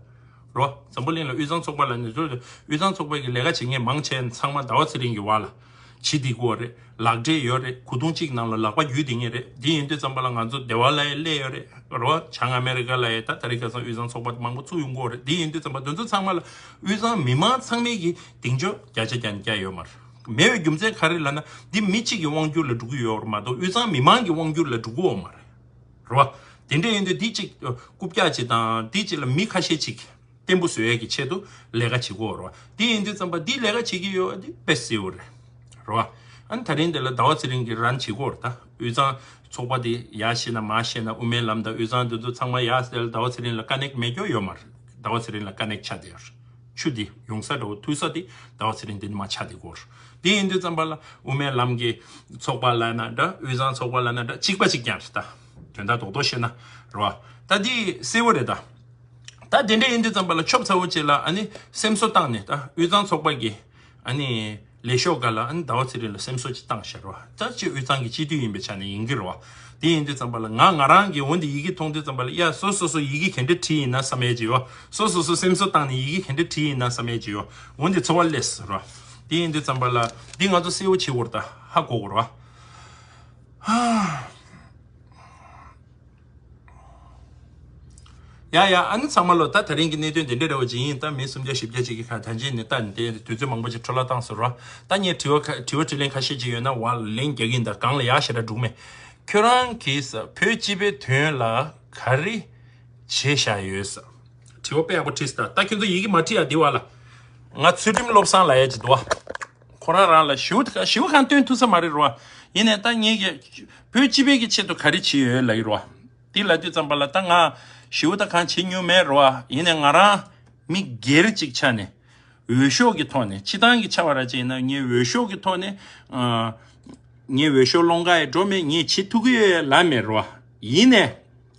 རོ། འཛམ་བུ་གླིང་ལ་དབུས་གཙང་ཚོགས་པ་ལ་ནི་ཚོ་དབུས་གཙང་ཚོགས་པའི་གི་ལས་ཀ་བྱེད་མཁན་མང་ཆེ་ཚང་མ་ཟླ་བ་ཚེ་རིང་གི་བར་ལ་བྱེད་བསྡད་ཀྱི་ཡོད་རེད། ལག་འབྲེལ་ཡོད་རེད། གོ་ཐུང་གཅིག་ནང་ལ་ལག་པ་བརྒྱུས་བསྡད་མཁན་རེད། འདི་ཡིན་དུས་ཙམ་པ་ལ་ང་ཚོ་སྡེ་བ་ལ་ཡང་སླེབས་ཡོད་རེད། རོ། བྱང་ཨ་མེ་རི་ཀ་ལ་ཡང་ད་ད་རེས་ཁ་སང་དབུས་གཙང་ཚོགས་པ་མང་པོ་ཚུགས་ཡོང་གི་ཡོད་རེད། འདི་ཡིན་དུས་ཙམ་པ་དེ་ཚོ་ཚང་མ་ལ་དབུས་གཙང་མི་མང་ཚང་མའི་གི་གདེང་འཇོག་བརྒྱ་ཆ་བརྒྱ་ནས་བརྒྱ་ཡོད་མ་རེད། མེད་པའི་རྒྱུ་མཚན་ག་རེ་ལབ་ན་འདི་མི་གཅིག་གི་དབང་སྒྱུར་ལ་འགྲོ་གི་ཡོད་རེད་མ་གཏོགས་དབུས་གཙང་མི་མང་གི་དབང་སྒྱུར་ལ་འགྲོ་གི་ཡོད་མ་རེད། རེད་བ། དེ་འདྲ་ཡིན་དུས་འདི་གཅིག་རྐུབ་བཀྱག་ཅིག་དང་འདི་གཅིག་ལ་མི་ཁ་ཤས་ཅིག་བརྟན་པོ་བཟོ་ཡས་ཀྱི་ཆེད་དུ་ལས་ཀ་བྱེད་དགོས་རེད་བ། དེ་ཡིན་དུས་ཙམ་པ་འདི་ལས་ཀ་བྱེད་ཀྱི་ཡོད་པ་འདི་དཔེ་གསལ་བོ་རེད། རེད་བ། ཨ་ནི་ད་རིང་འདི་ལ་ཟླ་བ་ཚེ་རིང་གིས་རན་བྱེད་དགོས་རེད་ད། དབུས་གཙང་ཚོགས་པ་འདི་ཡར་བཤད་ན་མར་བཤད་ན་དབུ་མའི་ལམ་དང་དབུས་གཙང་འདི་ཚོ་ཚང་མ་ཡར་ཟེར་ལ་ཟླ་བ་ཚེ་རིང་ལ་ཀ་ནེག་མེད་རྒྱུ་ཡོད་མ་རེད། ཟླ་བ་ཚེ་རིང་ལ་ཀ་ནེག་ཆགས་བསྡད་ཡོད་རེད། ཆུ་འདི་ཡོང་ས་འདྲ་བོ་ཐུག་ས་འདི་ཟླ་བ་ཚེ་རིང་འདི་ནས་མར་ཆགས་བསྡད་ཀྱི་ཡོད་རེད། དེ་ཡིན་དུས་ཙམ་པ་ལ་དབུ་མའི་ལམ་གྱི་ཚོགས་པ་ལབ་ན་འདྲ། དབུས་གཙང་ཚོགས་པ་ལབ་ན་འདྲ། གཅིག་པ་གཅིག་རྐྱང་རེད་ད། དོན་དག་རྡོག་རྡོག་བཤད་ན་རེད་བ། ད་འདི་གསལ་བོ་རེད་ད། ད་དེ་འདྲ་ཡིན་དུས་ཙམ་པ་ལ་ཆོབ་ཚ་བོ་ཅིག་ལ་ཨ་ནི་སེམས་གསོ་བཏང་ནས་ད་དབུས་གཙང་ཚོགས་པ་གི་ཨ་ནི་ལས་ཤོག་སྒང་ལ་ཨ་ནི་ཟླ་བ་ཚེ་རིང་ལ་སེམས་གསོ་ཅིག་བཏང་ཤག་རེད་བ། ད་ཅིག་དབུས་གཙང་གི་སྤྱི་འཐུས་ཡིན་པའི་ཆ་ནས་ཡིན་གྱི་རེད་བ། དེ་ཡིན་དུས་ཙམ་པ་ལ་ང་ང་རང་གི་འོ་འདི་ཡི་གེ་མཐོང་དུས་ཙམ་པ་ལ་ཡ་སོ་སོ་སོ་ཡི་གེ་ག་འདྲ་བྲིས་ཡིན་ན་བསམ་ཡས་ཅིག་ཡོད། སོ་སོ་སོ་སེམས་གསོ་བཏང་ནས་ཡི་གེ་ག་འདྲ་བྲིས་ཡིན་ན་བསམ་ཡས་ཅིག་ཡོད། འོ་འདི་ཚོར་བ་སླེབས་སོང་ར། དེ་ཡིན་དུས་ཙམ་པ་ལ་འདི་ང་ཚོ་གསལ་བོ་བྱེད་དགོས་རེད་ད། ཧ་གོ་དགོས་རེད་བ། ཡ་ཡ། ཨ་ནི་ཚང་མ་ལོ། ད་དེ་རིང་གི་གནད་དོན་དེ་འདྲ་རེད་བ། ཅིག་ཡིན་ད་མི་སུམ་བརྒྱ་བཞི་བརྒྱ་ཅིག་གི་ཁ་ཐང་ཅིག་ནས་ལྟ་ནས་དེ་དུས་ཚོད་མང་པོ་ཅིག་འཕྲོ་བརླག་བཏང་སོང་ར། ད་ངས་དྲི་བ་ཁ་དྲི་བ་དྲིས་ལན་ཁ་ཤས་ཅིག་ཡོད་ན་བ་ལན་རྒྱག་གི་ཡིན། ད་གང་ལ་ཡག་ཞེ་དྲག་འགྲོ་གི་མེད། ཁྱོད་རང་གིས་བོད་སྤྱི་པའི་དོན་ལ་ག་རེ་བྱས་བཞག་ཡོད་ཟེར། དྲི་བ་དཔེ་ཡག་པོ་དྲིས་སོང་ད། ད་ཁྱོད་ཚོ་ཡི་གེ་མ་བྲིས་ཡ་འདི་བ་ལ། ང་ཚུལ་ཁྲིམས་བློ་བཟང་ལབ་ཡ་ཅིག་འདུག་བ། ཁོ་རང་རང་ལ་ཞེ་པོ་ཞེ་པོ་གང་སྟོན་ཐུབ་ས་མ་རེད་རོ། ཡིན་ནའི་ད་ངེད་ཀྱིས་བོད་སྤྱི་པའི་གི་ཆེད་དུ་ག་རེ་བྱས་ཡོད་ལབ་ཀྱི་རོ། འདི་ལབ་དུས་ཙམ་པ་ལ་ད་ང་ཞེ་པོ་ད་གང་བྱེད་མྱོང་མེད་རོ། ཡིན་ནའི་ང་རང་མི་སྒེར་གཅིག་ཆ་ནས་འོས་ཤོག་གི་ཐོག་ནས་སྤྱི་བཏང་གི་ཆ་བ་ར་ཅིག་ཡིན་ན་ངས་འོས་ཤོག་གི་ཐོག་ནས་ཨ། ངས་འོས་ཤོག་སློང་ག་ཡི་འགྲོ་མེད། ངས་བྱེད་ཐུབ་ཀྱི་ཡོད་ལབ་མེད་རོ། ཡིན་ནའི་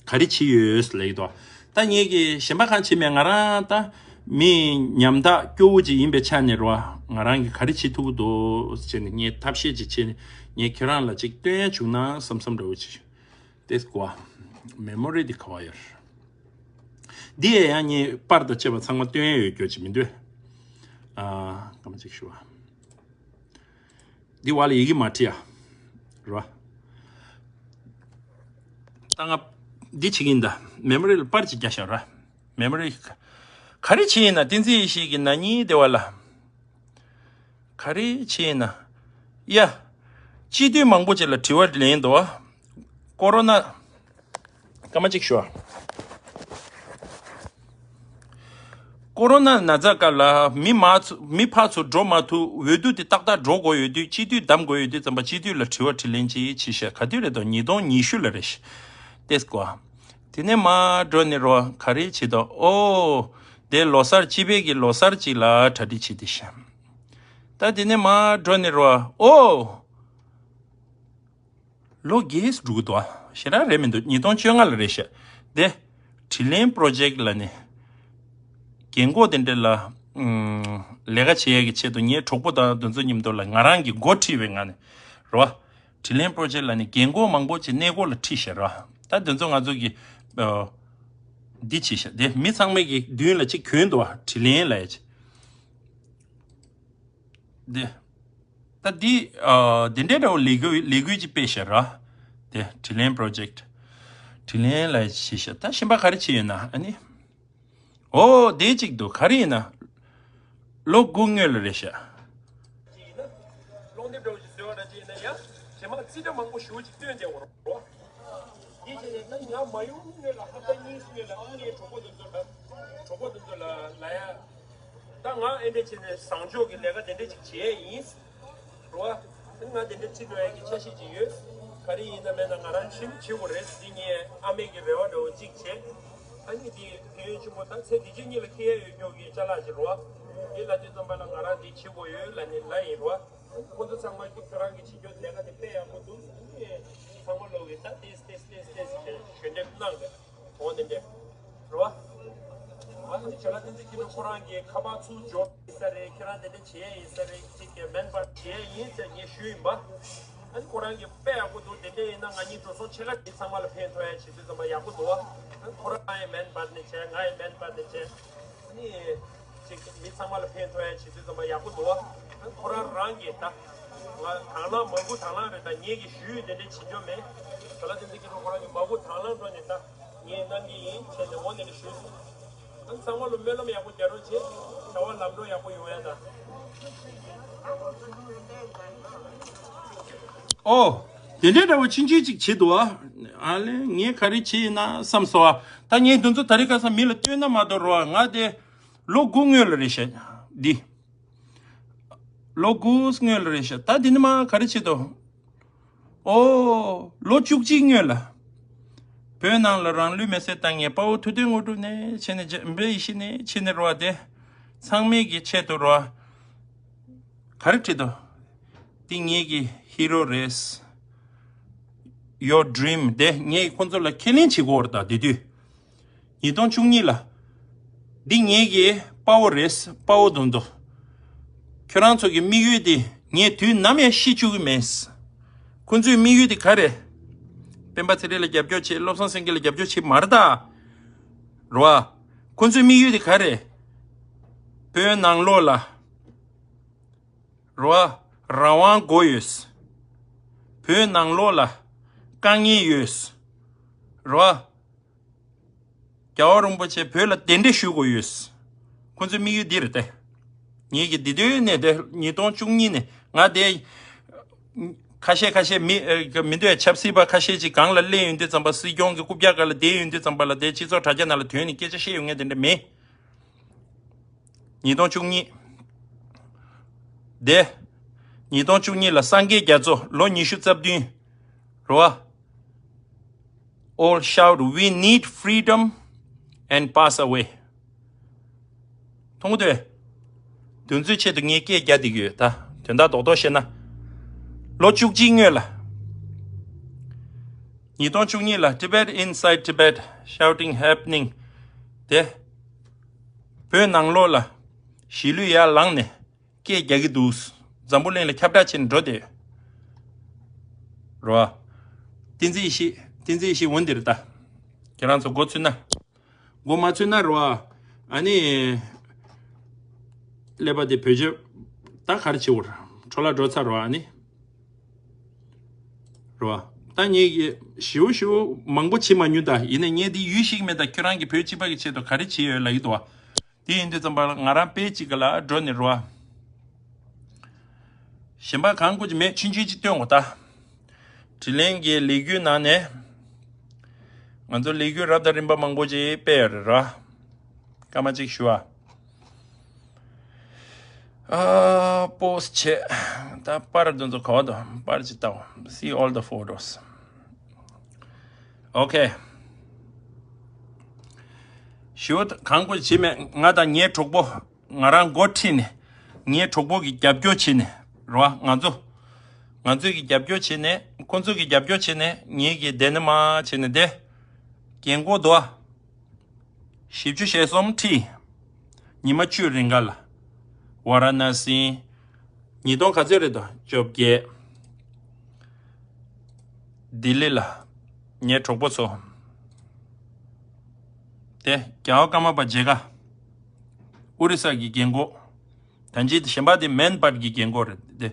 ག་རེ་བྱས་ཡོད་ལབ་ཀྱི་འདུག་ད་ངེད་ཀྱིས་གཞན་པ་གང་བྱེད་མེད། ང་རང་ད་མི་ཉམ་ཐག་སྐྱོ་བོ་ཅིག་ཡིན་པའི་ཆ་ནས་རོ། ང་རང་གིས་ག་རེ་བྱེད་ཐུབ་ཀྱི་འདུག་ཟེར་ནས་ངས་ཐབས་ཤེས་ཅིག་བྱས་ནས་ངས་ཁྱོད་རང་ལ་ཅིག་སྟོན་ཡ་བྱུང་ན་བསམ་བསམ་འདྲ་བོ་ཅིག་དེ་ཀོ་མེ་མོ་རི་འདི་ག་བ་ཡོད། འདི་ཡང་ངས་པར་དང་བཅས་པ་ཚང་མ་སྟོན་ཡ་ཡོད་རྒྱུ་ཅིག་མི་འདུག་ཨ། སྐར་མ་གཅིག་ཞུ་བ། འདི་བ་ལ་ཡི་གེ་མ་བྲིས་ཡ། རོ། ད་ང་ འདི་བྱེད་ཀྱིན་ད། མེ་མོ་རི་ལ་པར་ཅིག་རྒྱག་ཤག་ར། མེ་མོ་རི། ག་རེ་བྱེད་ཡིན་ན་བསྟན་འཛིན་ཡེ་ཤེས་ཀྱི་ན་ནིང་དེ་བ་ལ། ག་རེ་བྱེད་ཡིན་ན། ཡ། སྤྱི་འཐུས་མང་པོ་ཅིག་ལ་དྲི་བ་ལེན་འདུག་བ། ཀོ་རོ་ན། སྐར་མ་གཅིག་ཞུ་བ། ཀོ་རོ་ན་ན་ཚ་སྐབས་ལ་མི་མ་ཚུ་མི་ཕར་ཚུར་འགྲོ་མ་ཐུབ། འོས་བསྡུ་དེ་ཏག་ཏག་འགྲོ་དགོས་ཡོད་དུས། སྤྱི་འཐུས་བདམས་དགོས་ཡོད་དུས་ཙམ་པ་སྤྱི་འཐུས་ལ་དྲི་བ་དྲིས་ལན་ཅིག་བྱས་ཤག། ག་དུས་རེད་དོ། ཉིས་སྟོང་ཉི་ཤུ་ལ་རེད་ཤག། ཏེས་ཀོ། དེ་ནས་མར་འགྲོ་ནས་རོ་ག་རེ་བྱེད་དོ། ཨོ། དེ་ལོ་གསར་སྤྱི་པའི་གི་ལོ་གསར་ཅིག་ལ་གྲ་སྒྲིག་བྱེད་དེ་ཤག། ད་དེ་ནས་མར་འགྲོ་ནས་རོ། ཨོ། ལོ་རྒས་འགྲོ་གི་འདུག་ཨ། ཞེ་དྲག་རེད་མི་འདུག། ཉིས་སྟོང་བཅོ་ལྔ་ལ་རེད་ཤག། དེ། དྲིན་ལན་པོ་རོ་ཇེག་ལ་ནི། རྒན་གོག་དེ་འདྲ་ལ། ཨུམ། ལས་ཀ་བྱེད་ཡས་ཀྱི་ཆེད་དུ་ངའི་གྲོགས་པོ་དང་དེ་ཚོ་མཉམ་དུ་ལ་ང་རང་གི་འགོ་ཁྲིད་པའི་ངང་ནས། རོ། དྲིན་ལན་པོ་རོ་ཇེག་ལ་ནི་རྒན་གོག་མང་པོ་ཅིག་གནས་སྐོར་ལ་ཁྲིད་ཤག་རོ། ད་དེ་ཚོ་ང་ཚོ་གི། ཨ། འདི་བྱས་ཤག། དེ་མི་ཚང་མའི་གི་མདུན་ལ་ཅིག་གྱོན་འདུག་ཨ། དྲིན་ལན་ལབ་ཡས་ཅིག། འདི། ད་འདི། ཨ། འདི་འདྲའི་འདྲ་བོ་ལས་འགུལ་ལས་འགུལ་ཅིག་སྤེལ་ཤག་ར། དེ་དྲིན་ལན་པོ་རོ་ཇེག། དྲིན་ལན་ལ་བྱས་ཤག། ད་གཞན་པ་ག་རེ་བྱས་ཡོད་ན་ཨ་ནི། ཨོ་དེ་གཅིག་འདུག། ག་རེ་ཡིན་ན། ལོ་དགུ་སྔོན་ལ་རེད་ཤག། ཅིག་ཡིན་ན། ཀློང་དེབ་འདྲ་བོ་ཞིག་བཟོས་པ་འདྲ་ཅིག་ཡིན་ན་ཡང་། རྗེས་མ་རྩིས་ཁྲ་མང་པོ་ཞེ་པོ་ཅིག་བཏོན་བསྡད་ཡོད་རེད་བ། འདི་བྱས་ནས་ད་ང་མ་ཡོང་སྔོན་ལ་ཧབ་ཏ་གཉིས་སྔོན་ལ་ངའི་གྲོགས་པོ་དེ་ཚོ་ལ། གྲོགས་པོ་དེ་ཚོ་ལ་ལབ་ཡ། ད་ང་ཨེ་འདྲ་བྱས་ནས་བཟང་ཕྱོགས་ཀྱི་ལས་ཀ་དེ་འདྲ་ཅིག་བྱས་ཡིན། རེད་བ། ང་དེ་འདྲ་ཁྲིད་འགྲོ་ཡ་གི་འཆར་གཞི་ཅིག་ཡོད། ག་རེ་ཡིན་ན་མེད་ན་ང་རང་ཁྲིམས་བྱེད་དགོས་རེད། འདི་ངའི་ཨ་མའི་གི་རེ་བ་འདྲ་བོ་ཅིག་བྱས། ཨ་ནི་འདི་ཕན་ཡོན་ཆེན་པོ། ད་ཚེ་འདི་ཕྱི་གཉིས་ལ་ཁེ་ཡ་ཡོད་མཁན་གྱི་ཅ་ལག་ཅིག་རེད་བ། འདི་ལབ་དུས་ཙམ་པ་ལ་ང་རང་འདི་བྱེད་དགོས་ཡོད་ལབ་ནས་ལབ་ཡིན་རེད་བ། ཁོ་ཚོ་ཚང་མ་ཁྱོད་རང་གི་བྱེད་རྒྱུ་ལས་ཀ་དེ་དཔེ་ཡག་པོ་འདུག། ཨ་ནི་ཚང་མ་ལོག་གི་ད་ཏེས་ཏེས་ཏེས་ཏེས་ཞེས་ཞལ་འདེབས་གནང་གི། འོ་དེ་འདྲས། རེད་བ། ཨ་ནི་བྱ་ལ་བསྟན་འཛིན་སྐྱིད་པོ་ཁོ་རང་གིས་ཁ་པར་ཚུར་འབྱོར་ཡིན་ས་རེད། ཁྱེད་རང་དེ་འདྲ་བྱེད་ཡ་ཡིན་ས་རེད། ཅིག་གི་མེན་པར་བྱེད་ཡ་ཡིན་ཟེར་ངས་ཞུས་ཡིན་པ། ཨ་ནི་ཁོ་རང་གིས་དཔེ་ཡག་པོ་འདུག། དེ་འདྲས་ཡིན་ན་ང་གཉིས་འགྲོ་སོང་ཕྱེད་ཀ་དེ་ཚང་མ་ལ་ཕན་ཐོགས་ཡ་བྱེད་དུས་ཙམ་པ་ཡག་པོ་འདུག་བ། ཨ་ནི་ཁོ་རང་ཡང་མེན་པར་ནས་བྱས། ང་ཡང་མེན་པར་ནས་བྱས། ཨ་ནི། ཅིག་མི་ཚང་མ་ལ་ཕན་ཐོགས་ཡ་བྱེད་དུས་ཙམ་པ་ཡག་པོ་འདུག་བ། ཁོ་རང་རང་གིས་ད། ང་དང་བླངས་མ་སྒུག་དང་བླངས་རེད། ད་ངེད་ཀྱིས་ཞུས་དེ་འདྲ་བྱེད་རྒྱུ་མེད། བྱ་ལ་བསྟན་འཛིན་སྐྱིད་པོ་ཁོ་རང་གིས་མ་སྒུག་དང་བླངས་འགྲོ་ནས་ད། ངས་གནང་གི་ཡིན་བྱས་ནས་འོ་དེ་འདྲ་ཞུས་སོང་། ཨ་ཚང་མ་ལ་སྨོན་ལམ་ཡག་པོ་རྒྱག་རོགས་བྱེད། བྱ་བ་ལམ་འགྲོ་ཡག་པོ་ཡོང་ཡ་ད། ཨོ། དེ་འདྲའི་འདྲ་བོ་ཆུང་ཆུང་ཅིག་བྱེད་འདུག་ཨ། ཨ་ལས་ངས་ག་རེ་བྱེད་ཡིན་ན་བསམ་སོང་ཨ། ད་ངས་འདི་ཚོ་ད་རེས་ཁ་སང་མི་ལ་སྟོན་ན་མ་གཏོགས་རོ། ང་དེ། ལོ་དགུ་སྔོན་ལ་རེད་ཤག་འདི། ལོ་དགུ་སྔོན་ལ་རེད་ཤག། ད་འདི་ནི་མ་ག་རེ་བྱེད་དོ། ཨོ། ལོ་བཅུ་གཅིག་སྔོན་ལ། བོད་ནང་ལ་རང་ལུས་མེར་སྲེག་བཏང་མཁན་དཔའ་བོ་ཐུབ་བསྟན་དངོས་གྲུབ་ནས་བྱས་ནས་འཇམ་དཔལ་ཡེ་ཤེས་ནས་བྱས་ནས་རོ་བ་དེ། ཚང་མས་ཀྱི་ཆེད་དུ་རོ་བ། ག་རེ་བྲིས་དོ། འདི་ངེད་ཀྱི་ཧི་རོ་རེད། Your dream དེ་ངས་ཁོང་ཚོ་ལ་ཁས་ལེན་བྱེད་དགོས་རེད་ད་དེ་དུས། ཉིས་སྟོང་བཅུ་གཉིས་ལ། འདི་ངེད་ཀྱི་དཔའ་བོ་རེད། དཔའ་བོ་དོན་དུ། ཁྱོད་རང་ཚོ་གི་དམིགས་ཡུལ་དེ་ངས་དུས་ནམ་ཡང་ཤེས་བཅུག་གི་མེད། ཁོང་ཚོའི་དམིགས་ཡུལ་དེ་ག་རེད། སྤེན་པ་ཚེ་རིང་ལ་རྒྱབ་སྐྱོར་བྱེད། བློ་བཟང་སེང་གེ་ལ་རྒྱབ་སྐྱོར་བྱེད་མ་རེད་ད། རེད་བ། ཁོང་ཚོའི་དམིགས་ཡུལ་དེ་ག་རེད། བོད་ནང་ལོགས་ལ། རེད་བ། རང་དབང་དགོས་ཡོད། བོད་ནང་ལོགས་ལ་དཀའ་ངལ་ཡོད། རེད་བ། རྒྱལ་བ་རིན་པོ་ཆེ་བོད་ལ་གདན་འདྲེན་ཞུ་དགོས་ཡོད། ཁོང་ཚོའི་དམིགས་ཡུལ་འདི་རེད་དེ། ངེད་ཀྱི་འདི་དུས་ནས་དེ་ཉིས་སྟོང་བཅུ་གཉིས་ནས་ང་དེ། ཁ་ཤས་ཁ་ཤས་མི་ཨ་མི་འདོད་ཆབ་སྲིད་པ་ཁ་ཤས་ཅིག་སྒང་ལ་སླེབས་ཡོང་དུས་ཙམ་པ། སྲིད་སྐྱོང་གི་རྐུབ་བཀྱག་སྒང་ལ་བསྡད་ཡོང་དུས་ཙམ་པ་ལ། དེ་སྤྱི་ཚོགས་དྲ་རྒྱ་ནང་ལ་ཐོན་ནས་སྐད་ཆ་བཤད་ཡོང་མཁན་དེ་འདྲ་མེད། ཉིས་སྟོང་བཅུ་གཉིས། དེ། ཉིས་སྟོང་བཅུ་གཉིས་ལ་སངས་རྒྱས་རྒྱ་མཚོ་ལོ་ཉི་ཤུ་རྩ་བདུན། རེད་བ། All shout, "We need freedom and pass away." མཐོང་གི་འདུག། དེ་ཚོའི་ཆེད་དུ་ངས་སྐད་རྒྱག་བསྡད་ཀྱི་ཡོད་ད། དོན་དག་རྡོག་རྡོག་བཤད་ན། ལོ་བཅུ་གཅིག་སྔོན་ལ། ཉིས་སྟོང་བཅུ་གཉིས་ལ་Tibet Inside Tibet shouting happening དེ། བོད་ནང་ལོགས་ལ་གཞིས་ལུས་ཡར་ལངས་ནས་སྐད་རྒྱག་གི་འདུག། འཛམ་བུ་གླིང་ལ་ཁྱབ་བསྒྲགས་བྱས་ནས་འགྲོ་བསྡད་ཡོད། རོ། བསྟན་འཛིན་ཡེ་ཤེས། བསྟན་འཛིན་ཡེ་ཤེས་འོན་འདིར་ལྟ། ཁྱེད་རང་ཚོ་མགོ་ཚོས་ན། མགོ་མ་ཚོས་ན་རོ། ཨ་ནི། ཀླད་པ་དེ་བོད་ཆབ། ད་ག་རེ་བྱེད་འོར། འཕྲོ་བརླག་འགྲོ་ཚར་རོ་ཨ་ནི། རོ། ད་ ད་ངེད་ཀྱིས་ཞེ་པོ་ཞེ་པོ་མང་པོ་བྱེད་མ་མྱོང་ད། ཡིན་ནའི་ངས་འདི་ཡུལ་ཤེས་ཀྱི་མེད་ད། ཁྱོད་རང་གིས་བོད་སྤྱི་པ་གི་ཆེད་དུ་ག་རེ་བྱས་ཡོད་ལབ་ཀྱི་འདུག་བ། དེ་ཡིན་དུས་ཙམ་པ་ལ་ང་རང་དཔེ་གཅིག་ག་ལ་འགྲོ་ནས་རོ། གཞན་པ་གང་དགོས་ཀྱི་མེད། ཆུང་ཆུང་ཅིག་སྟོན་དགོས་ད། དྲིན་ལན་གྱི་ལས་འགུལ་ནང་ནས། ང་ཚོ་ལས་འགུལ་རབ་དང་རིམ་པ་མང་པོ་ཅིག་སྤེལ་ཡོད་རེད་ར། སྐར་མ་གཅིག་ཞུ་ཨ། ཨ། པོ་སི་ཊི་བྱས། ད་པར་དེ་ཚོ་ག་བ་དང་པར་ཅིག་བལྟའོ། See all the photos. ཨོ་ཁེ། ཞུ་གང་དགོས་བྱེད་མེད། ང་དང་ངའི་གྲོགས་པོ། ང་རང་འགོ་ཁྲིད་ནས། ངའི་གྲོགས་པོ་གིས་རྒྱབ་སྐྱོར་བྱས་ནས་རེད་བ། ང་ཚོ། ང་ཚོས་ཀྱིས་རྒྱབ་སྐྱོར་བྱས་ནས། ཁོ་ཚོས་ཀྱིས་རྒྱབ་སྐྱོར་བྱས་ནས། ངེད་ཀྱིས་དེ་ནས་མར་བྱས་ནས་དེ། རྒན་གོག་འདུག་བ། བཞི་བཅུ་ཞེ་གསུམ་ཁྲི། ཉི་མ་བཅུ་རིང་ག་ལ། ཝ་ར་ཎ་སི། ཉིས་སྟོང་ག་ཚོད་རེད་དོ། བཅོ་བརྒྱད། ལྡི་ལི་ལ། ངའི་གྲོགས་པོ་ཚོ། དེ་རྒྱལ་བ་ཀརྨ་པ་མཇལ་ཁ། ཨོ་རི་ས་གི་རྒན་གོག་ད་ཅི་གཞན་པ་དེ་མན་པར་གྱི་རྒན་གོག་རེད་དེ།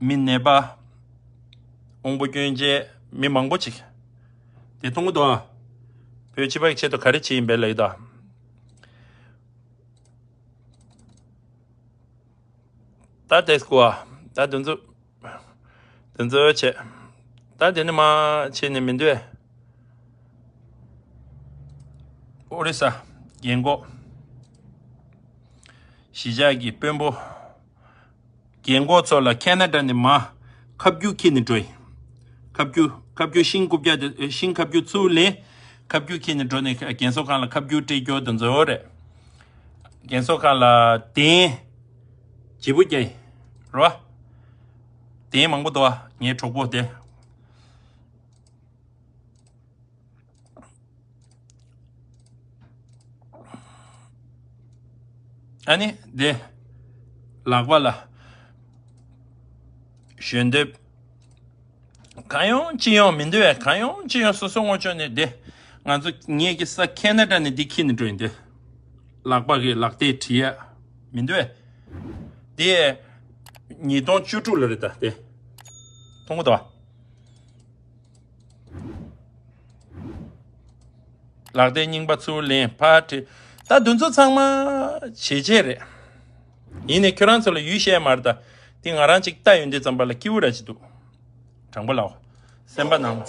མི་ནད་པ། དབང་པོ་སྐྱོན་ཅན། མི་མང་པོ་ཅིག་དེ་མཐོང་གི་འདུག་ཨ། བོད་སྤྱི་པའི་ཆེད་དུ་ག་རེ་བྱས་ཡིན་པའི་ལབ་ཡོད་ད། ད་དེ་སྐུ་ཨ། ད་དེ་ཚོ། དེ་ཚོ་བྱས། ད་དེ་ནི་མ་བྱས་ནས་མི་འདུག་ཨེ། ཨོ་རི་ས། རྒན་གོག་གཞིས་ཆགས་ཀྱི་དཔོན་པོ། རྒན་གོག་ཚོ་ལ་ཁེ་ན་ཌ་ནས་མར་ཁ་བསྒྱུར་འཁྱེར་ནས་འགྲོ་ཡིན། ཁ་བསྒྱུར། ཁ་བསྒྱུར་ཤིང་རྐུབ་བཀྱག་དེ། ཤིང་ཁ་བསྒྱུར་ཚུར་ལེན། ཁ་བསྒྱུར་འཁྱེར་ནས་འགྲོ་ནས་རྒན་གསོ་ཁང་ལ་ཁ་བསྒྱུར་སྤྲད་རྒྱུ་དེ་ཚོ་རེད། རྒན་གསོ་ཁང་ལ་གདན། བརྗེ་པོ་རྒྱག་ཡིན། རེད་བ། གདན་མང་པོ་འདུག་བ། ངའི་གྲོགས་པོ་དེ། ཨ་ནི་དེ། ལག་པ་ལ། ཞོན་འདེབས། གང་ཡོང་ཅི་ཡོང་མི་འདུག་བས། གང་ཡོང་ཅི་ཡོང་སོ་སོ་ངོ་ཅོག་ནས་དེ། ང་ཚོ་ངེད་ཀྱི་ས་ཁེ་ན་ཌ་ནས་འདི་འཁྱེར་ནས་འགྲོ་ཡིན་དེ། ལག་པ་གི་ལག་རྡེབ་འབྲི་ཡ། མི་འདུག་བས། དེ། ཉིས་སྟོང་བཅུ་དྲུག་ལ་རེད་ད་དེ། མཐོང་གི་འདུག་བ། ལག་རྡེབ་རྙིང་པ་ཚུར་ལེན། ཕར་བྲིས། ད་དེ་ཚོ་ཚང་མ་བྱས་རྗེས་རེད། ཡིན་ནའི་ཁྱོད་རང་ཚོ་ལ་ཡུལ་བཤད་མ་རེད་ད། དེ་ང་རང་ཅིག་ལྟ་ཡོང་དུས་ཙམ་པ་ལ་སྐྱིད་པོ་ར་ཅིག་འདུག་དྲང་པོ་ལབ། སེམས་པ་ནང་ལ།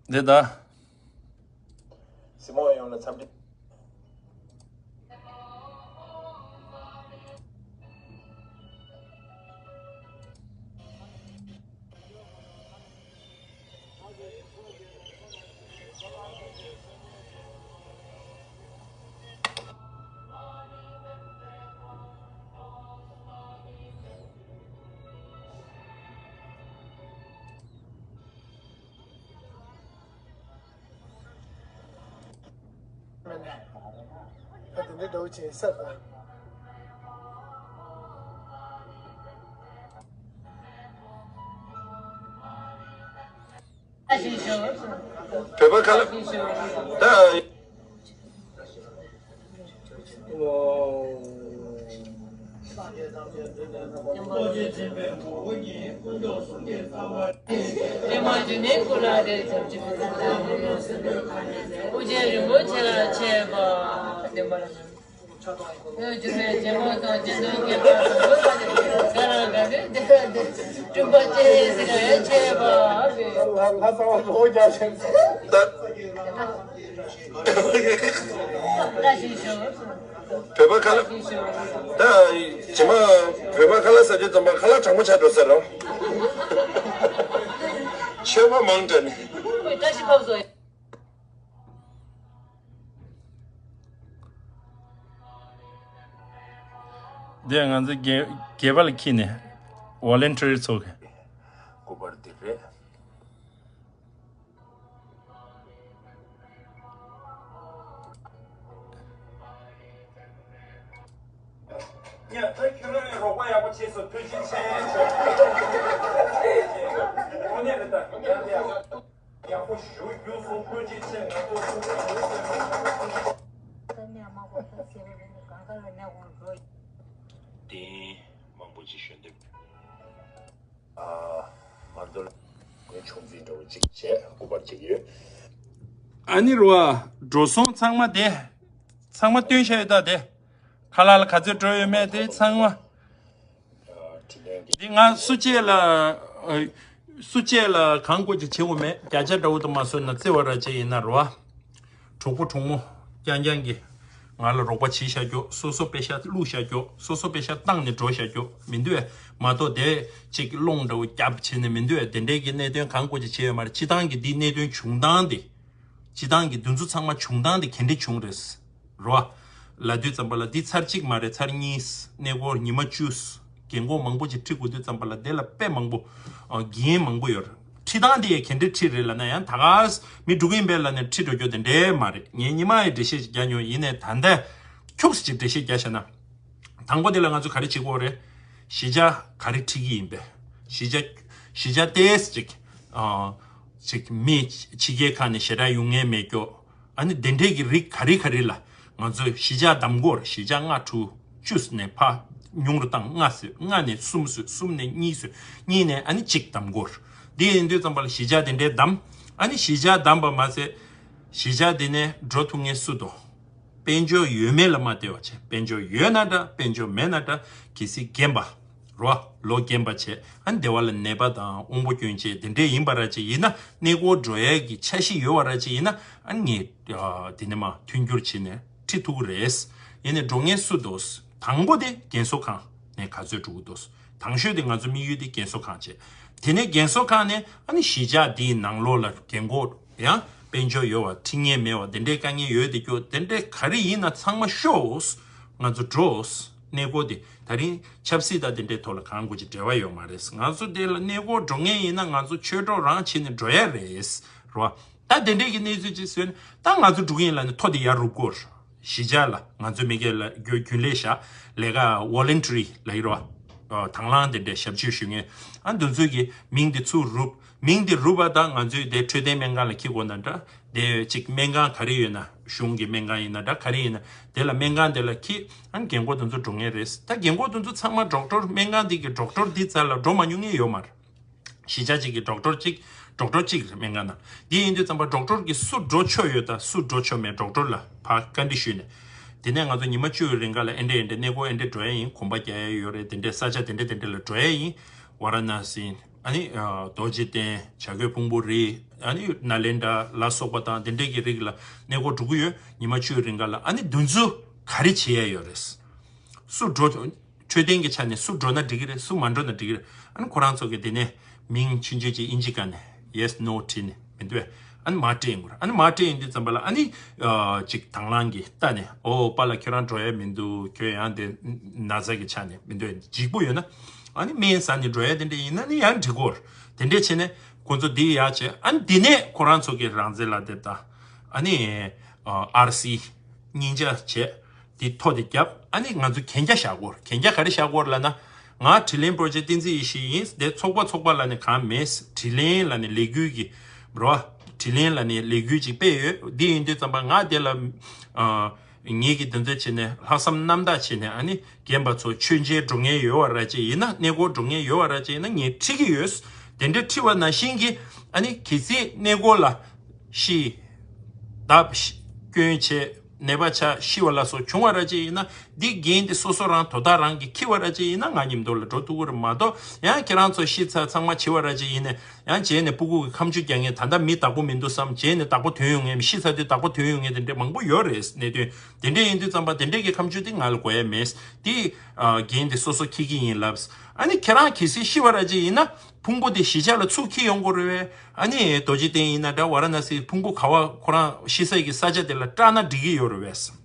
འདི་ད། སྲིད་མོ་ཡོང་ལ་འཚམས་འདྲི། བོད་པ་ཁ་ལ་ད། བོད་པ་ཁ་ལག་ད་ཇི་མ་བོད་པ་ཁ་ལག་ཟ་དུས་ཙམ་པ་ཁ་ལག་གྲང་མོ་ཆགས་འགྲོ་ས་རེད། མཆོད་པ་མང་དྲགས་ནས། བཀྲ་ཤིས་ཕབ་བཟོ། འདི་ང་ཚོ་སྒེར་སྒེར་པ་ལ་ཁྱེར་ནས་ཝོ་ལན་ཊི་རི་ཚོགས་ཀྱི། སྐུ་པར་འདི་རེད། ཡ་ད་ཁྱོད་རང་ལ་རོགས་པ་ཡག་པོ་བྱས་སོང་། ཐུགས་རྗེ་ཆེ། དངོས་གནས་རེད་ད། ཡག་པོ་ཞུ་རྒྱུ་སོང་། ཐུགས་རྗེ་ཆེ། ང་ཚོ་སུ་གང་ཡོད་ཟེར་མ་གཏོགས་ཐུགས་རྗེ་ཆེ། ད་ནས་མ་གོ་ད་ཟེར་བ་རེད། གང་ག་ལ་གནས་དགོས་འགྲོ། དེ་མང་པོ་ཅིག་ཞུ་འདོད། ཨ་མ་འདོད་ལ་ཆུང་འཛིན་འདྲ་བོ་ཅིག་བྱས་སྐུ་པར་ཅིག་ཡོད། ཨ་ནི་རུ་བ་འགྲོ་སོང་ཚང་མ་དེ་ཚང་མ་བཏོན་བཞག་ཡོད་ད། དེ་ཁ་ལག་ལ་ག་ཚོད་འགྲོ་ཡོད་མེད་དེ་ཚང་མ། འདི་ང་སུ་གཅིག་ལ་ཨ་སུ་གཅིག་ལ་གང་དགོས་ཀྱི་བྱེད་དགོས་མེད། བརྒྱ་ཆ་འདྲ་བོ་དུ་མ་བཟོས་ན་བརྩི་བ་ར་ཅིག་ཡིན་ན་རུ་བ། གྲོགས་པོ་གྲོགས་མོ་རྐྱང་རྐྱང་གིས་ང་ལ་རོགས་པ་བྱེད་བཞག་རྒྱུ། སོ་སོ་པེ་ཤ་བླུགས་བཞག་རྒྱུ། སོ་སོ་པེ་ཤ་བཏང་ནས་འགྲོ་བཞག་རྒྱུ་མི་འདུག་ཨེ། མ་གཏོགས་དེ་གཅིག་སློང་འདྲ་བོ་རྒྱབ་བྱས་ནས་མི་འདུག་ཨེ། དེ་འདྲའི་གི་གནད་དོན་གང་དགོས་ཀྱི་བྱས་ཡོད་མ་རེད། སྤྱི་བཏང་གི་འདི་གནད་དོན་བྱུང་སྟངས་དེ། སྤྱི་བཏང་གི་འདི་ཚོ་ཚང་མ་བྱུང་སྟངས་དེ་ག་འདྲ་བྱུང་རེད། རོ། ལབ་དུས་ཙམ་པ་ལ་འདི་ཚར་གཅིག་མ་རེད། ཚར་གཉིས། གནས་སྐོར་ཉི་མ་བཅུ། རྒན་གོག་མང་པོ་ཅིག་ཁྲིད་དགོས་དུས་ཙམ་པ་ལ་དེ་ལ་དཔེ་མང་པོ། ཨ་འགན་མང་པོ་ཡོད་རེད། ཁྲིད་སྟངས་དེ་ཡང་ག་འདྲ་ཁྲིད་རེད་ལབ་ན། ཡང་ད་ག་མི་འགྲོ་གི་ཡིན་པས་ལབ་ནས་ཁྲིད་འགྲོ་རྒྱུ་དེ་འདྲས་མ་རེད། ངས་ཉི་མ་ཡི་འགྲེལ་བཤད་ཅིག་རྒྱག་མྱོང་། ཡིན་ནའི་ད་ལྟ་ཁྱུག་ཙམ་ཅིག་འགྲེལ་བཤད་རྒྱག་བྱས་ན། དང་པོ་དེ་ལ་ང་ཚོ་ག་རེ་བྱེད་དགོས་རེད། གཞིས་ཆགས་ག་རེ་ཁྲིད་ཀྱི་ཡིན་པས། གཞིས་ཆགས་གཞིས་ཆགས་ཏོག་ཙམ་ཅིག་ཨ་ཅིག་མི་ཕྱི་རྒྱལ་ཁག་ནས་ཞེ་དྲག་ཡོང་མཁན་མེད་རྒྱུ། ཨ་ནི་དེ་འདྲས་ཀྱི་རིགས་ག་རེ་ག་རེ་ལ་ང་ཚོས་གཞིས་ཆགས་བདམས་དགོས་རེད། གཞིས་ཆགས་ལྔ་དྲུག་བཅུ་ནས་ཕར་ཉུང་རུ་བཏང་། ལྔ་བཟོས། ལྔ་ནས་གསུམ་བཟོས། གསུམ་ནས་གཉིས་བཟོས། གཉིས་ནས་ཨ་ནི་གཅིག་བདམས་དགོས་རེད། འདི་ཡིན་དུས་ཙམ་པ་ལ་གཞིས་ཆགས་དེ་འདྲས་བདམས། ཨ་ནི་གཞིས་ཆགས་བདམས་པ་མ་ཟད་གཞིས་ཆགས་དེ་ནས་འགྲོ་ཐུབ་མཁན་སུ་འདུག་དཔལ་འབྱོར་ཡོད་མེད་ལ་མ་ལྟོས་པ་བྱས། དཔལ་འབྱོར་ཡོད་ན་འདྲ། དཔལ་འབྱོར་མེད་ན་འདྲ། གལ་སྲིད་རྒན་པ་རོ། ལོ་རྒན་པ་བྱས། ཨ་ནི་སྡེ་བ་ལ་ནད་པ་དང་དབང་པོ་སྐྱོན་ཅན་དེ་འདྲས་ཡིན་པ་ར་ཅིག་ཡིན་ན། གནས་སྐོར་འགྲོ་ཡས་ཀྱི་འཆར་གཞི་ཡོད་པ་ར་ཅིག་ཡིན་ན། ཨ་ནི་ངས་ཨ་དེ་ནས་མར་མཐུན་འགྱུར་བྱས་ནས་ཁྲིད་ཐུབ་ཀྱི་རེད། ཡིན་ནའི་འགྲོ་མཁན་སུ་འདུག་དང་པོ་དེ་རྒན་གསོ་ཁང་ནས་ག་ཚོད་འགྲོ་གི་འདུག་དང་ཤོས་དེ་ང་ཚོ་དམིགས་ཡུལ་དེ་རྒན་གསོ་ཁང་བྱས། དེ་ནས་རྒན་གསོ་ཁང་ནས་ཨ་ནི་གཞིས་ཆགས་དེའི་ནང་ལོགས་ལ་རྒན་གོག་ཡང་དཔལ་འབྱོར་ཡོད་པ། ཁྲིད་མཁན་མེད་པ། དེ་འདྲའི་དཀའ་ངལ་ཡོད་དེ་སྐྱོ། དེ་འདྲའི་ག་རེ་ཡིན་ན་ཚང་མ་ཤོག་ང་ཚོ་འགྲོ། གནས་སྐོར་དེ་ད་རིང་ཆབ་སྲིད་དང་དེ་འདྲའི་ཐོག་ལ་གང་དགོས་ཀྱི་འབྲེལ་བ་ཡོད་མ་རེད། ང་ཚོ་དེ་ལ་གནས་སྐོར་འགྲོ་མཁན་ཡིན་ན་ང་ཚོ་ཆོས་གྲོགས་རང་བྱས་ནས་འགྲོ་ཡ་རེད། རོ། ད་དེ་འདྲའི་གི་གནས་ཚུལ་ཅིག་བཟོས་ན། ད་ང་ཚོ་འགྲོ་གི་ཡིན་ལབ་ནས་ཐོ་དེ་ཡར་རུབ་དགོས། གཞིས་ཆགས་ལ་ང་ཚོ་མི་སྒེར་ལ་རྒྱུ་རྒྱུན་ལས་བཞག་ལས་ཀ་ཝོ་ལན་ཊི་རི་ལབ་ཀྱི་རེད་བ། དང་བླངས་དེ་འདྲའི་ཞབས་ཕྱི་ཞུ་མཁན། ཨ་འདི་ཚོ་གི་མིང་དེ་ཚུར་རུབ། མིང་དེ་རུབ་པ་དང་ང་ཚོའི་དེ་འཕྲོད་བསྟེན་སྨན་ཁང་ལ་འཁྱེར་དགོས་ན་འདྲ། དེ་གཅིག་སྨན་ཁང་ག་རེ་ཡོད་ན། གཞུང་གི་སྨན་ཁང་ཡིན་ན་འདྲ། ག་རེ་ཡིན་ན་དེ་ལ་སྨན་ཁང་དེ་ལ་འཁྱེར། ཨ་རྒན་གོག་དེ་ཚོ་འགྲོ་མཁན་རེད། ད་རྒན་གོག་དེ་ཚོ་ཚང་མ་ཌོག་ཊར། སྨན་ཁང་དེ་གི་ཌོག་ཊར་འདི་རྩ་ལ་འགྲོ་མ་མྱོང་མཁན་ཡོད་མ་རེད། གཞིས་ཆགས་གཅིག་གི་ཌོག་ཊར་གཅིག་ཌོག་ཊར་གཅིག་རེད་སྨན་ཁང་ནང་། འདི་ཡིན་དུས་ཙམ་པ་ཌོག་ཊར་གྱིས་སུ་འགྲོ་ཆོག་ཡོད་དང་སུ་འགྲོ་ཆོག་མེད་ཌོག་ཊར་ལ་ཕར་བཀའ་འདྲི་ཞུས་ནས། དེ་ནས་ང་ཚོ་ཉི་མ་བཅུ་ཡི་རིང་ག་ལ་ཨེ་འདྲས་ཨེ་འདྲས་གནས་སྐོར་ཨེ་འདྲས་འགྲོ་ཡ་ཡིན། གོམ་པ་རྒྱག་ཡ་ཡོད་རེད། དེ་འདྲས་ས་ཆ་དེ་འདྲས་དེ་འདྲས་ལ་འགྲོ་ཡ་ཡིན། ཝ་ར་ཎ་སི། ཨ་ནི་རྡོ་རྗེ་གདན། བྱ་རྒོད་ཕུང་པོའི་རི། ཨ་ནི་ནཱ་ལེནྡྲ་ལ་སོགས་པ་དང་དེ་འདྲས་ཀྱི་རིགས་ལ་གནས་སྐོར་འགྲོ་གི་ཡོད། ཉི་མ་བཅུ་ཡི་རིང་ག་ལ། ཨ་ནི་འདི་ཚོ་ག་རེ་བྱེད་ཡ་ཡོད་རེད། སུ་འགྲོ། འཕྲོད་བསྟེན་གྱི་ཆ་ནས་སུ་འགྲོ་ན་འགྲིག་གི་རེད། སུ་མ་འགྲོ་ན་འགྲིག་གི་རེད། ཨ་ནི་ཁོ་རང་ཚོ་གིས་དེ་ནས་མིང་ཆུང་ཆུང་ཅིག་དབྱིན་ཇི་སྒང་ནས་ཡེ་སི་ནོ་བྲིས་ནས་མི་འདུག་གས། ཨ་ནི་མར་སྤྲད་ཡོང་གི་རེད། ཨ་ནི་མར་སྤྲད་ཡོང་དུས་ཙམ་པ་ལ་ཨ་ནི་ཨ་ཅིག་དང་བླངས་ཀྱིས་ལྟ་ནས། ཨོ་པཱ་ལགས་ཁྱོད་རང་འགྲོ་ཡ་མི་འདུག་ཁྱོད་ཡང་དེ་ན་ཚ་གི་ཆ་ནས་མི་འདུག་འཇིགས་པོ་ཡོད་ན། ཨ་ནི་སྨན་ཟ་ནས་འགྲོ་ཡ་དེ་འདྲ་ཡིན་ན་ནི་ཡང་འགྲིག་གོ། དེ་འདྲས་བྱས་ནས་ཁོ་ཚོ་འདི་ཡག་བྱས། ཨ་ནི་འདི་ནས་ཁོ་རང་ཚོ་གིས་རང་བཙན་ལག་དེབ་དང་། ཨ་ནི་ཨ་ཨར་སི་སྙིང་ཆ་བྱས། དེ་ཐོ་དེ་བརྒྱབ། ཨ་ནི་ང་ཚོ་གན་རྒྱ་བཞག་དགོས། གན་རྒྱ་ག་རེ་བཞག་དགོས་ལབ་ན། ང་དྲིན་ལན་པོ་རོ་ཇེཀ་བསྟན་འཛིན་ཡེ་ཤེས་ཡིན། དེ་ཚོགས་པ་ཚོགས་པ་ལབ་ནས་གང་མེད། དྲིན་ལན་ལབ་ནས་ལས་འགུལ་གྱི་རོ། དྲིན་ལན་ལབ་ནས་ལས་འགུལ་ཅིག་སྤེལ་ཡོད། འདི་ཡིན་དུས་ཙམ་པ་ང་དེ་ལ་ཨ་ངེད་ཀྱིས་དེ་ཚོ་བྱས་ནས་ལྷག་བསམ་རྣམ་དག་བྱས་ནས། ཨ་ནི་རྒན་པ་ཚོ་མཆོད་མཇལ་འགྲོ་མཁན་ཡོད་པ་ར་ཅིག་ཡིན་ན། གནས་སྐོར་འགྲོ་མཁན་ཡོད་པ་ར་ཅིག་ཡིན་ན་ངས་ཁྲིད་ཀྱི་ཡོད། དེ་འདྲ་ཁྲིད་པ་ནང་བཞིན་གྱི། ཨ་ནི་གལ་སྲིད་གནས་སྐོར་ལ་ཤི་བདག་སྐྱོན་བྱས། ནད་པ་ཆགས་ཤི་བ་ལ་སོགས་བྱུང་བ་ར་ཅིག་ཡིན་ན། འདི་འགན་དེ་སོ་སོ་རང་དོ་བདག་རང་གིས་འཁྱེར་བ་ར་ཅིག་ཡིན་ན་ང་མཉམ་དུ་ལ་འགྲོ་ཐུབ་ཀྱི་རེད་མ་གཏོགས། ཡང་ཁྱེད་རང་ཚོ་ཤི་ཚར་ཚང་མ་བྱི་བ་ར་ཅིག་ཡིན་ནས། ཡང་རྗེས་ནས་སྤུ་གུ་གི་ཁ་མཆུ་རྒྱག་མཁན། ད་ལྟ་མི་བདག་པོ་མི་འདུག་བསམ། རྗེས་ནས་བདག་པོ་ཐོན་ཡོང་མཁན། ཤི་ཚར་དུས་བདག་པོ་ཐོན་ཡོང་མཁན་དེ་འདྲ་མང་པོ་ཡོད་རེད། གནད་དོན་དེ་འདྲ་ཡིན་དུས་ཙམ་པ་དེ་འདྲས་ཀྱི་ཁ་མཆུ་དེ་ང་ལ་དགོས་ཡ་མེད། དེ་འགན་དེ་སོ་སོ་འཁྱེར་གྱི་ཡིན་ལབས། ཨ་ནི་ཁྱེད་རང་གལ་སྲིད་ཤི་བ་ར་ཅིག་ཡིན་ན། ཕུང་པོ་དེ་གཞིས་ཆགས་ལ་ཚུར་འཁྱེར་ཡོང་དགོས་རེད་པས། ཨ་ནི་རྡོ་རྗེ་གདན་ཡིན་ན་འདྲ། ཝཱ་ར་ཎ་སི། ཕུང་པོ་ག་བ་ཁོ་རང་ཤི་ས་གི་ས་ཆ་དེ་ལ་སྐྲག་ན་འགྲིག་གི་ཡོད་རེད་པས།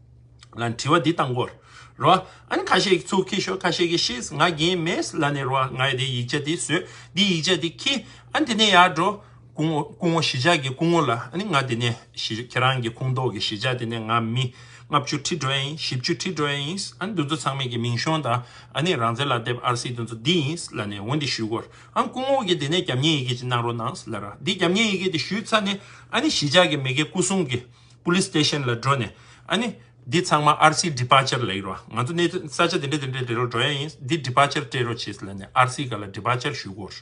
ལ་དྲི་བ་འདི་བཏང་དགོས་རེད་པ། ཨ་ནི་ཁ་ཤས་ཀྱིས་ཚུར་འཁྱེར་ཤོག་ཁ་ཤས་ཀྱིས་ཤི། ང་འགན་མེད་ལབ་ནས་རེད་པ། ང་ཡི་དེ་ཡིག་ཆ་དེ་བཟོས། འདི་ཡིག་ཆ་དེ་འཁྱེར། ཨ་ནི་དེ་ནས་ཡར་འགྲོ། སྐུ་ངོ། སྐུ་ངོ། གཞིས་ཆགས་ཀྱི་སྐུ་ངོ་ལ། ཨ་ནི་ང་དེ་ནས་གཞིས། ཁྱེད་རང་གི་ཁོངས་གཏོགས་ཀྱི་གཞིས་ཆགས་དེ་ནས་ང་མི་ལྔ་བཅུ་ཁྲིད་འགྲོ་ཡ་ཡིན། བཞི་བཅུ་ཁྲིད་འགྲོ་ཡ་ཡིན། ཨ་ནི་འདི་ཚོ་ཚང་མས་ཀྱི་མིང་གཞུང་དང་། ཨ་ནི་རང་བཙན་ལག་དེབ་ཨར་སི་དེ་ཚོ་འདི་ཡིན་ལབ་ནས་འོ་འདི་ཞུ་དགོས། ཨ་ནི་སྐུ་ངོ་གིས་དེ་ནས་རྒྱབ་གཉེར་ཡི་གེ་ཅིག་གནང་རོགས་གནང་ལབ་ར། འདི་རྒྱབ་གཉེར་ཡི་གེ་དེ་ཞུས་ཚར་ནས། ཨ་ནི་གཞིས་ཆགས་ཀྱི་མི་སྒེར་སྐུ་སྲུང་གི་པུ་ལིས་སི་ཊེ་ཤན་ལ་འགྲོ་ནས། ཨ་ནི་འདི་ཚང་མ་ཨར་སི་ཌི་པར་ཅར་ལབ་ཀྱི་རེད་པ། ང་ཚོ་གནས་ས་ཆ་དེ་འདྲ་དེ་འདྲ་དེ་རུ་འགྲོ་ཡ་ཡིན། འདི་ཌི་པར་ཅར་སྤྲད་རོགས་བྱེད་ལབ་ནས་ཨར་སི་སྒང་ལ་ཌི་པར་ཅར་ཞུ་དགོས།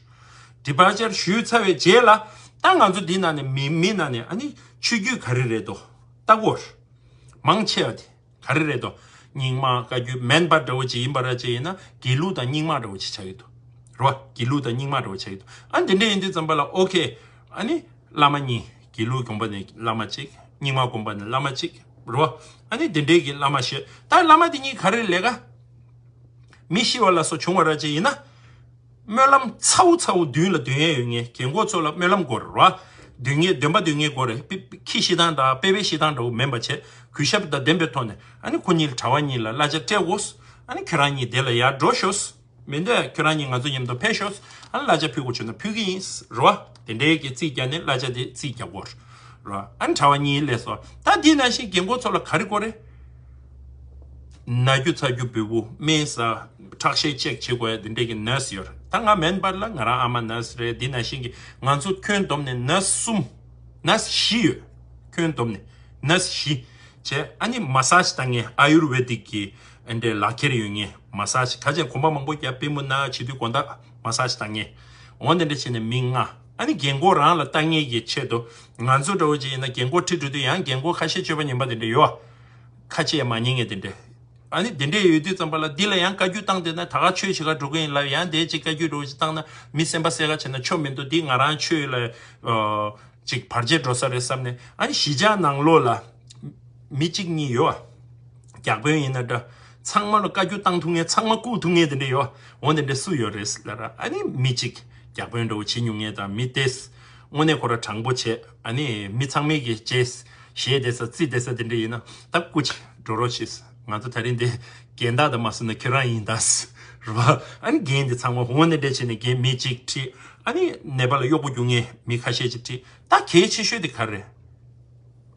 ཌི་པར་ཅར་ཞུས་ཚར་བའི་རྗེས་ལ། ད་ང་ཚོ་འདི་ནང་ནས་མི་མི་ནང་ནས། ཨ་ནི་ཆོས་བརྒྱུད་ག་རེ་རེད་དོ་ལྟ་དགོས། མང་ཆེ་བ་དེ་ག་རེ་རེད་དོ། རྙིང་མ། བཀའ་བརྒྱུད། མེན་པར་འདྲ་བོ་ཅིག་ཡིན་པ་ར་ཅིག་ཡིན་ན། དགེ་ལུགས་དང་རྙིང་མ་འདྲ་བོ་ཅིག་ཆགས་ཀྱི་འདུག་རེད་པ། དགེ་ལུགས་དང་རྙིང་མ་འདྲ་བོ་ཆགས་ཀྱི་འདུག་ཨ་ནི་དེ་འདྲ་ཡིན་དུས་ཙམ་པ་ལ་ཨོ་ཁེ། ཨ་ནི་བླ་མ་གཉིས། དགེ་ལུགས་དགོན་པ་ནས་བླ་མ་གཅིག་རྙིང་མ་དགོན་པ་ནས་བླ་མ་གཅིག་རེད་པ། ཨ་ནི་དེ་འདྲའི་གི་བླ་མ་བཞི། ད་བླ་མ་དེ་གཉིས་ག་རེ་ལས་ཀ། མི་ཤི་བ་ལ་སོགས་བྱུང་བ་ར་ཅིག་ཡིན་ན། སྨོན་ལམ་ཚ་བོ་ཚ་བོ་མདུན་ལ་འདོན་ཡས་ཡོད་མཁན། རྒན་གོག་ཚོ་ལ་སྨོན་ལམ་དགོས་རེད་པ། འདོན་མཁན། འདོན་པ་འདོན་མཁན་དགོས་རེད། པི་པི་ཁྱི་ཤི་སྟངས་དང་པེ་པེ་ཤི་སྟངས་འདྲ་བོ་མིན་པ་བྱས། གུས་ཞབས་དང་ལྡན་པའི་ཐོག་ནས། ཨ་ནི་ཁོ་གཉིས་ལ། གྲྭ་པ་གཉིས་ལ་གླ་ཆ་སྤྲད་དགོས། ཨ་ནི་ཁྱོད་རང་གཉིས་དེ་ལ་ཡར་འགྲོ་ཤོག་མི་འདོད། ཁྱོད་རང་གཉིས་ང་ཚོ་མཉམ་དུ་ཕེབས་ཤོག་ཨ་ནི་གླ་ཆ་ཕུལ་དགོས་བྱུང་ན་ཕུལ་གྱི་ཡིན་རེད་པ། དེ་འདྲའི་གི་རྩིས་རྒྱག་ནས་གླ་ཆ་དེ་རྩིས་རྒྱག་དགོས་རེད་པ། ཨ་ནི་གྲྭ་པ་གཉིས་ལས་སོ། ད་འདི་ནང་བཞིན་རྒན་གོག་ཚོ་ལ་ག་རེ་དགོས་རེད། ན་རྒྱུ་ཚ་རྒྱུ་འབུལ་བོ། སྨན་ཟ། ཁྲག་ཤེད་ཅེག་བྱེད་དགོས་ཡ་དེ་འདྲའི་གི་ནར་སི་ཡོད་རེད། ད་ང་མེན་པར་ལ་ང་རང་ཨ་མ་ནར་སི་རེད། འདི་ནང་བཞིན་གི་ང་ཚོ་ཁྱོན་བསྡོམས་ནས་ནར་སི་གསུམ། ནར་སི་བཞི་ཡོད། ཁྱོན་བསྡོམས་ནས་ནར་སི་བཞི། བྱས། ཨ་ནི་མ་སཱ་ཇི་བཏང་མཁན། ཨ་ཡུར་ཝེ་དིག་གི་ཨ་འདྲའི་ལག་ཁྱེར་ཡོད་མཁན། མ་སཱ་ཇི་ག་ཅན་གོམ་པ་མང་པོ་རྒྱབ། པུས་མོ་ན་བྱེད་དུས་དགོང་དག་མ་སཱ་ཇི་བཏང་མཁན། འོ་དེ་འདྲ་བྱས་ནས་མི་ལྔ། ཨ་ནི་རྒན་གོག་རང་ལ་བཏང་མཁན་གྱི་ཆེད་དུ། ང་ཚོ་འདྲ་བོ་ཅིག་ཡིན་ན་རྒན་གོག་ཁྲིད་འགྲོ་དུས་ཡང་རྒན་གོག་ཁ་ཤས་སྤྱོད་པ་ངན་པ་དེ་འདྲ་ཡོད། ཁ་ཆེ་མ་ཉན་མཁན་དེ་འདྲ། ཨ་ནི་དེ་འདྲས་ཡོད་དུས་ཙམ་པ་ལ་འདི་ལ་ཡང་བཀའ་བཀྱོན་བཏང་བསྡད་ན། ད་ག་ཆོས་བྱེད་ག་འགྲོ་གི་ཡིན་ལབ། ཡང་དེ་ཅིག་བཀའ་བཀྱོན་འདྲ་བོ་ཅིག་བཏང་ན་མི་སེམས་པ་གསལ་ཁ་བྱས་ན་ཆོ་མི་འདུག་འདི་ང་རང་ཆོས་ལ་ཨ་ཅིག་བར་ཆད་འགྲོ་ས་རེད་བསམ་ནས། ཨ་ནི་གཞིས་ཆགས་ནང་ལོགས་ལ་མི་གཅིག་གཉིས་ཡོད་པ། རྒྱག་དཔོན་ཡིན་ན་འདྲ། ཚང་མ་ལ་བཀའ་བཀྱོན་བཏང་ཐུབ་མཁན། ཚང་མ་བཀུག་ཐུབ་མཁན་དེ་འདྲ་ཡོད་པ། འོ་དེ་འདྲ་སུ་ཡོད་རེད་ལབ་ར། ཨ་ནི་མི་གཅིག་རྒྱག་དཔོན་འདྲ་བོ་བྱེད་མྱོང་མཁན་དང་། མི་དེས་དངོས་གནས་ཁོ་རང་དྲང་པོ་བྱས། ཨ་ནི་མི་ཚང་མས་ཀྱི་བྱས། གཞས་བསྡད་ས། རྩིས་བསྡད་ས་དེ་འདྲ་ཡིན་ན་ད་སྐུ་མཁྱེན་འགྲོ་རོགས་བྱེད། ང་ཚོ་ད་རིང་འདི་རྒན་བདག་དང་མ་སོང་ན་ཁྱོད་རང་ཡིན་ད། རེད་པ། ཨ་ནི་རྒན་འདི་ཚང་མ་འོ་དེ་འདྲ་བྱས་ནས་རྒན་མི་གཅིག་ཁྲིད། ཨ་ནི་ནད་པ་ལ་གཡོག་པོ་རྒྱུག་མཁན་མི་ཁ་ཤས་ཅིག་ཁྲིད། ད་གལ་ཆེ་ཤོས་དེ་ག་རེ།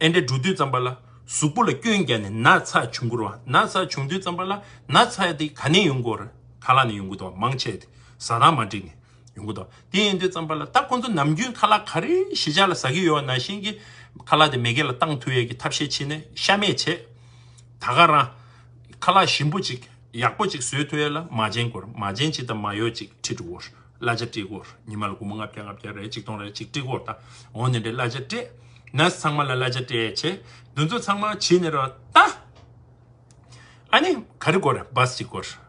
ཨེ་འདྲ་འགྲོ་དུས་ཙམ་པ་ལ་གཟུགས་པོ་ལ་སྐྱོན་བརྒྱབ་ནས་ན་ཚ་བྱུང་གི་རེད་པ། ན་ཚ་བྱུང་དུས་ཙམ་པ་ལ་ན་ཚ་དེ་ག་ནས་ཡོང་གི་ཡོད་རེད། ཁ་ལག་ནས་ཡོང་གི་འདུག་མང་ཆེ་དེ་ཟ་སྟངས་མ་འགྲིག་ནས་ཡོང་གི་འདུག་དེ་ཡིན་དུས་ཙམ་པ་ལ་ད་ཁོང་ཚོ་ནམ་རྒྱུན་ཁ་ལག་ག་རེ་གཞིས་ཆགས་ལ་ཟ་གི་ཡོད་པ་ནང་བཞིན་གྱི་ཁ་ལག་དེ་མི་སྒེར་ལ་བཏང་ཐུབ་ཡས་ཀྱི་ཐབས་ཤེས་བྱས་ནས་ཤ་མེད་བྱས། ད་ག་རང་ཁ་ལག་ཞིམ་པོ་ཅིག་ཡག་པོ་ཅིག་བཟོས་ཐུབ་ཡས་ལ་མ་བྱན་དགོས་རེད། མ་བྱན་ཅིག་དང་མ་ཡོད་ཅིག་ཁྲིད་འགྲོ་དགོས་རེད། གླ་ཆ་སྤྲད་དགོས་རེད། ཉི་མ་ལ་སྒོར་མོ་ལྔ་བརྒྱ་ལྔ་བརྒྱ་རེད། ཆིག་སྟོང་རེད། ཅིག་སྤྲད་དགོས་རེད། ད་འོ་དེ་འདྲའི་གླ་ཆ་སྤྲད། ནར་སི་ཚང་མ་ལ་གླ་ཆ་སྤྲད་བྱས། འདི་ཚོ་ཚང་མ་བྱས་ནས་རེད་པ། ད་ཨ་ནི་ག་རེ་དགོས་རེད། བཱ་སི་ཅིག་དགོས་རེད།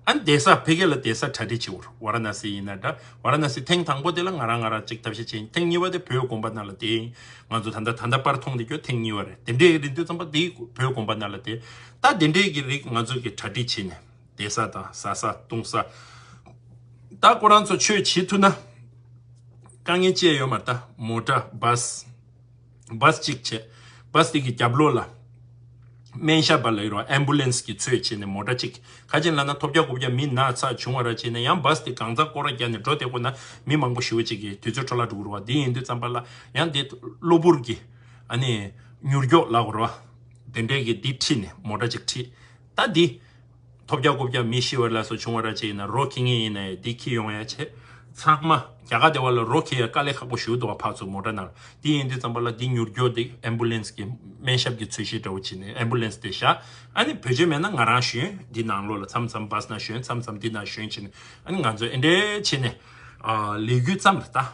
ཨ་ནི་བསྡད་ས་ཕ་གི་ལ་བསྡད་ས་གྲ་སྒྲིག་བྱེད་དགོས་རེད། ཝཱ་ར་ཎ་སི་ཡིན་ན་འདྲ། ཝཱ་ར་ཎ་སི་ཐེངས་དང་པོ་དེ་ལ་ང་རང་ང་རང་ཅིག་ཐབས་ཤེས་བྱས། ཐེངས་གཉིས་པ་དེ་བོད་དགོན་པ་ནང་ལ་བསྡད་ཡིན། ང་ཚོ་ད་ལྟ་ད་ལྟ་པར་མཐོང་བསྡད་རྒྱུ་ཐེངས་གཉིས་པ་རེད། དེ་འདྲའི་ཡིན་དུས་ཙམ་པ་དེ་བོད་དགོན་པ་ནང་ལ་བསྡད། ད་དེ་འདྲའི་གི་རིགས་ང་ཚོ་གི་གྲ་སྒྲིག་བྱས་ནས། བསྡད་ས་དང་ཟ་ས་བཏུང་ས། ད་ཁོ་རང་ཚོ་ཆོས་བྱེད་ཐུབ་ན་དཀའ་ངལ་ཅི་ཡང་ཡོད་མ་རེད། ད་མོ་ཊ་བཱ་སི། བཱ་སི་གཅིག་བྱས། བཱ་སི་དེ་གི་རྒྱབ་ལོགས་ལ་སྨན་ཞབས་པ་ལ་ཡོད་རོགས། ཨེམ་བུ་ལེན་སི་གི་ཚོད་བྱས་ནས་མོ་ཊ་གཅིག་ག་ཅན་ལབ་ན་ཐོབ་རྒྱག་རྐུབ་བཀྱག་མི་ན་ཚ་བྱུང་བ་ར་བྱས་ནས་ཡང་བཱ་སི་དེ་གང་ཚང་སྐོར་ར་བརྒྱབ་ནས་འགྲོ་བསྡད་དགོས་ན་མི་མང་པོ་ཞེ་པོ་ཅིག་གི་དུས་ཚོད་འཕྲོ་བརླག་འགྲོ་གི་རེད་པ། དེ་ཡིན་དུས་ཙམ་པ་ལ་ཡང་དེ་གློ་བུར་གྱི་ཨ་ནི་མྱུར་མགྱོགས་ལབ་དགོས་རེད་པ། དེ་འདྲས་ཀྱི་འདི་ཁྲིད་ནས་མོ་ཊ་གཅིག་ཁྲིད། ད་འདི། ཐོབ་རྒྱག་རྐུབ་བཀྱག་མི་ཤི་བ་ལ་སོགས་བྱུང་བ་ར་ཅིག་ཡིན་ན་རོ་འཁྱེར་མཁན་ཡིན་ན་ཡང་འདི་འཁྱེར་ཡོང་ཡ་བྱས། ཚང་མ་རྒྱ་གར་སྡེ་བ་ལ་རོ་འཁྱེར་ཡ་དཀའ་ལས་ཁག་པོ་ཞེ་པོ་འདུག་པ། ཕར་ཚུར་མོ་ཊ་ནང་ལ། འདི་ཡིན་དུས་ཙམ་པ་ལ་འདི་མྱུར་མགྱོགས་འདི་ཨེམ་བུ་ལེན་སི་གི་སྨན་ཞབས་ཀྱི་ཚོས་གཞི་འདྲ་བོ་བྱས་ནས་ཨེམ་བུ་ལེན་སི་དེ་བཞག་ཨ་ནི་བེད་སྤྱོད་མེད་ན་ང་རང་ཞོན། འདི་ནང་ལོགས་ལ་མཚམས་མཚམས་བཱ་སི་ནང་ཞོན། མཚམས་མཚམས་འདི་ནང་ཞོན་བྱས་ནས། ཨ་ནི་ང་ཚོ་ཨེ་འདྲས་བྱས་ནས་ཨ་ལས་འགུལ་བརྩམས་རེད་ད།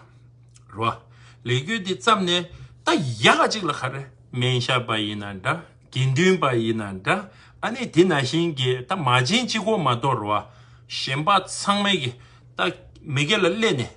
རེད་པ། ལས་འགུལ་འདི་བརྩམས་ནས་ད་ཡག་ག་ཅིག་ལ་ག་རེ། སྨན་ཞབས་པ་ཡིན་ན་འདྲ། དགེ་འདུན་པ་ཡིན་ན་འདྲ། ཨ་ནི་དེ་ནང་བཞིན་གྱི་ད་མ་བྱན་གཅིག་པོ་མ་གཏོགས་རེད་བ། གཞན་པ་ཚང་མས་ཀྱི་ད་མི་སྒེར་ལ་སླེབས་ནས།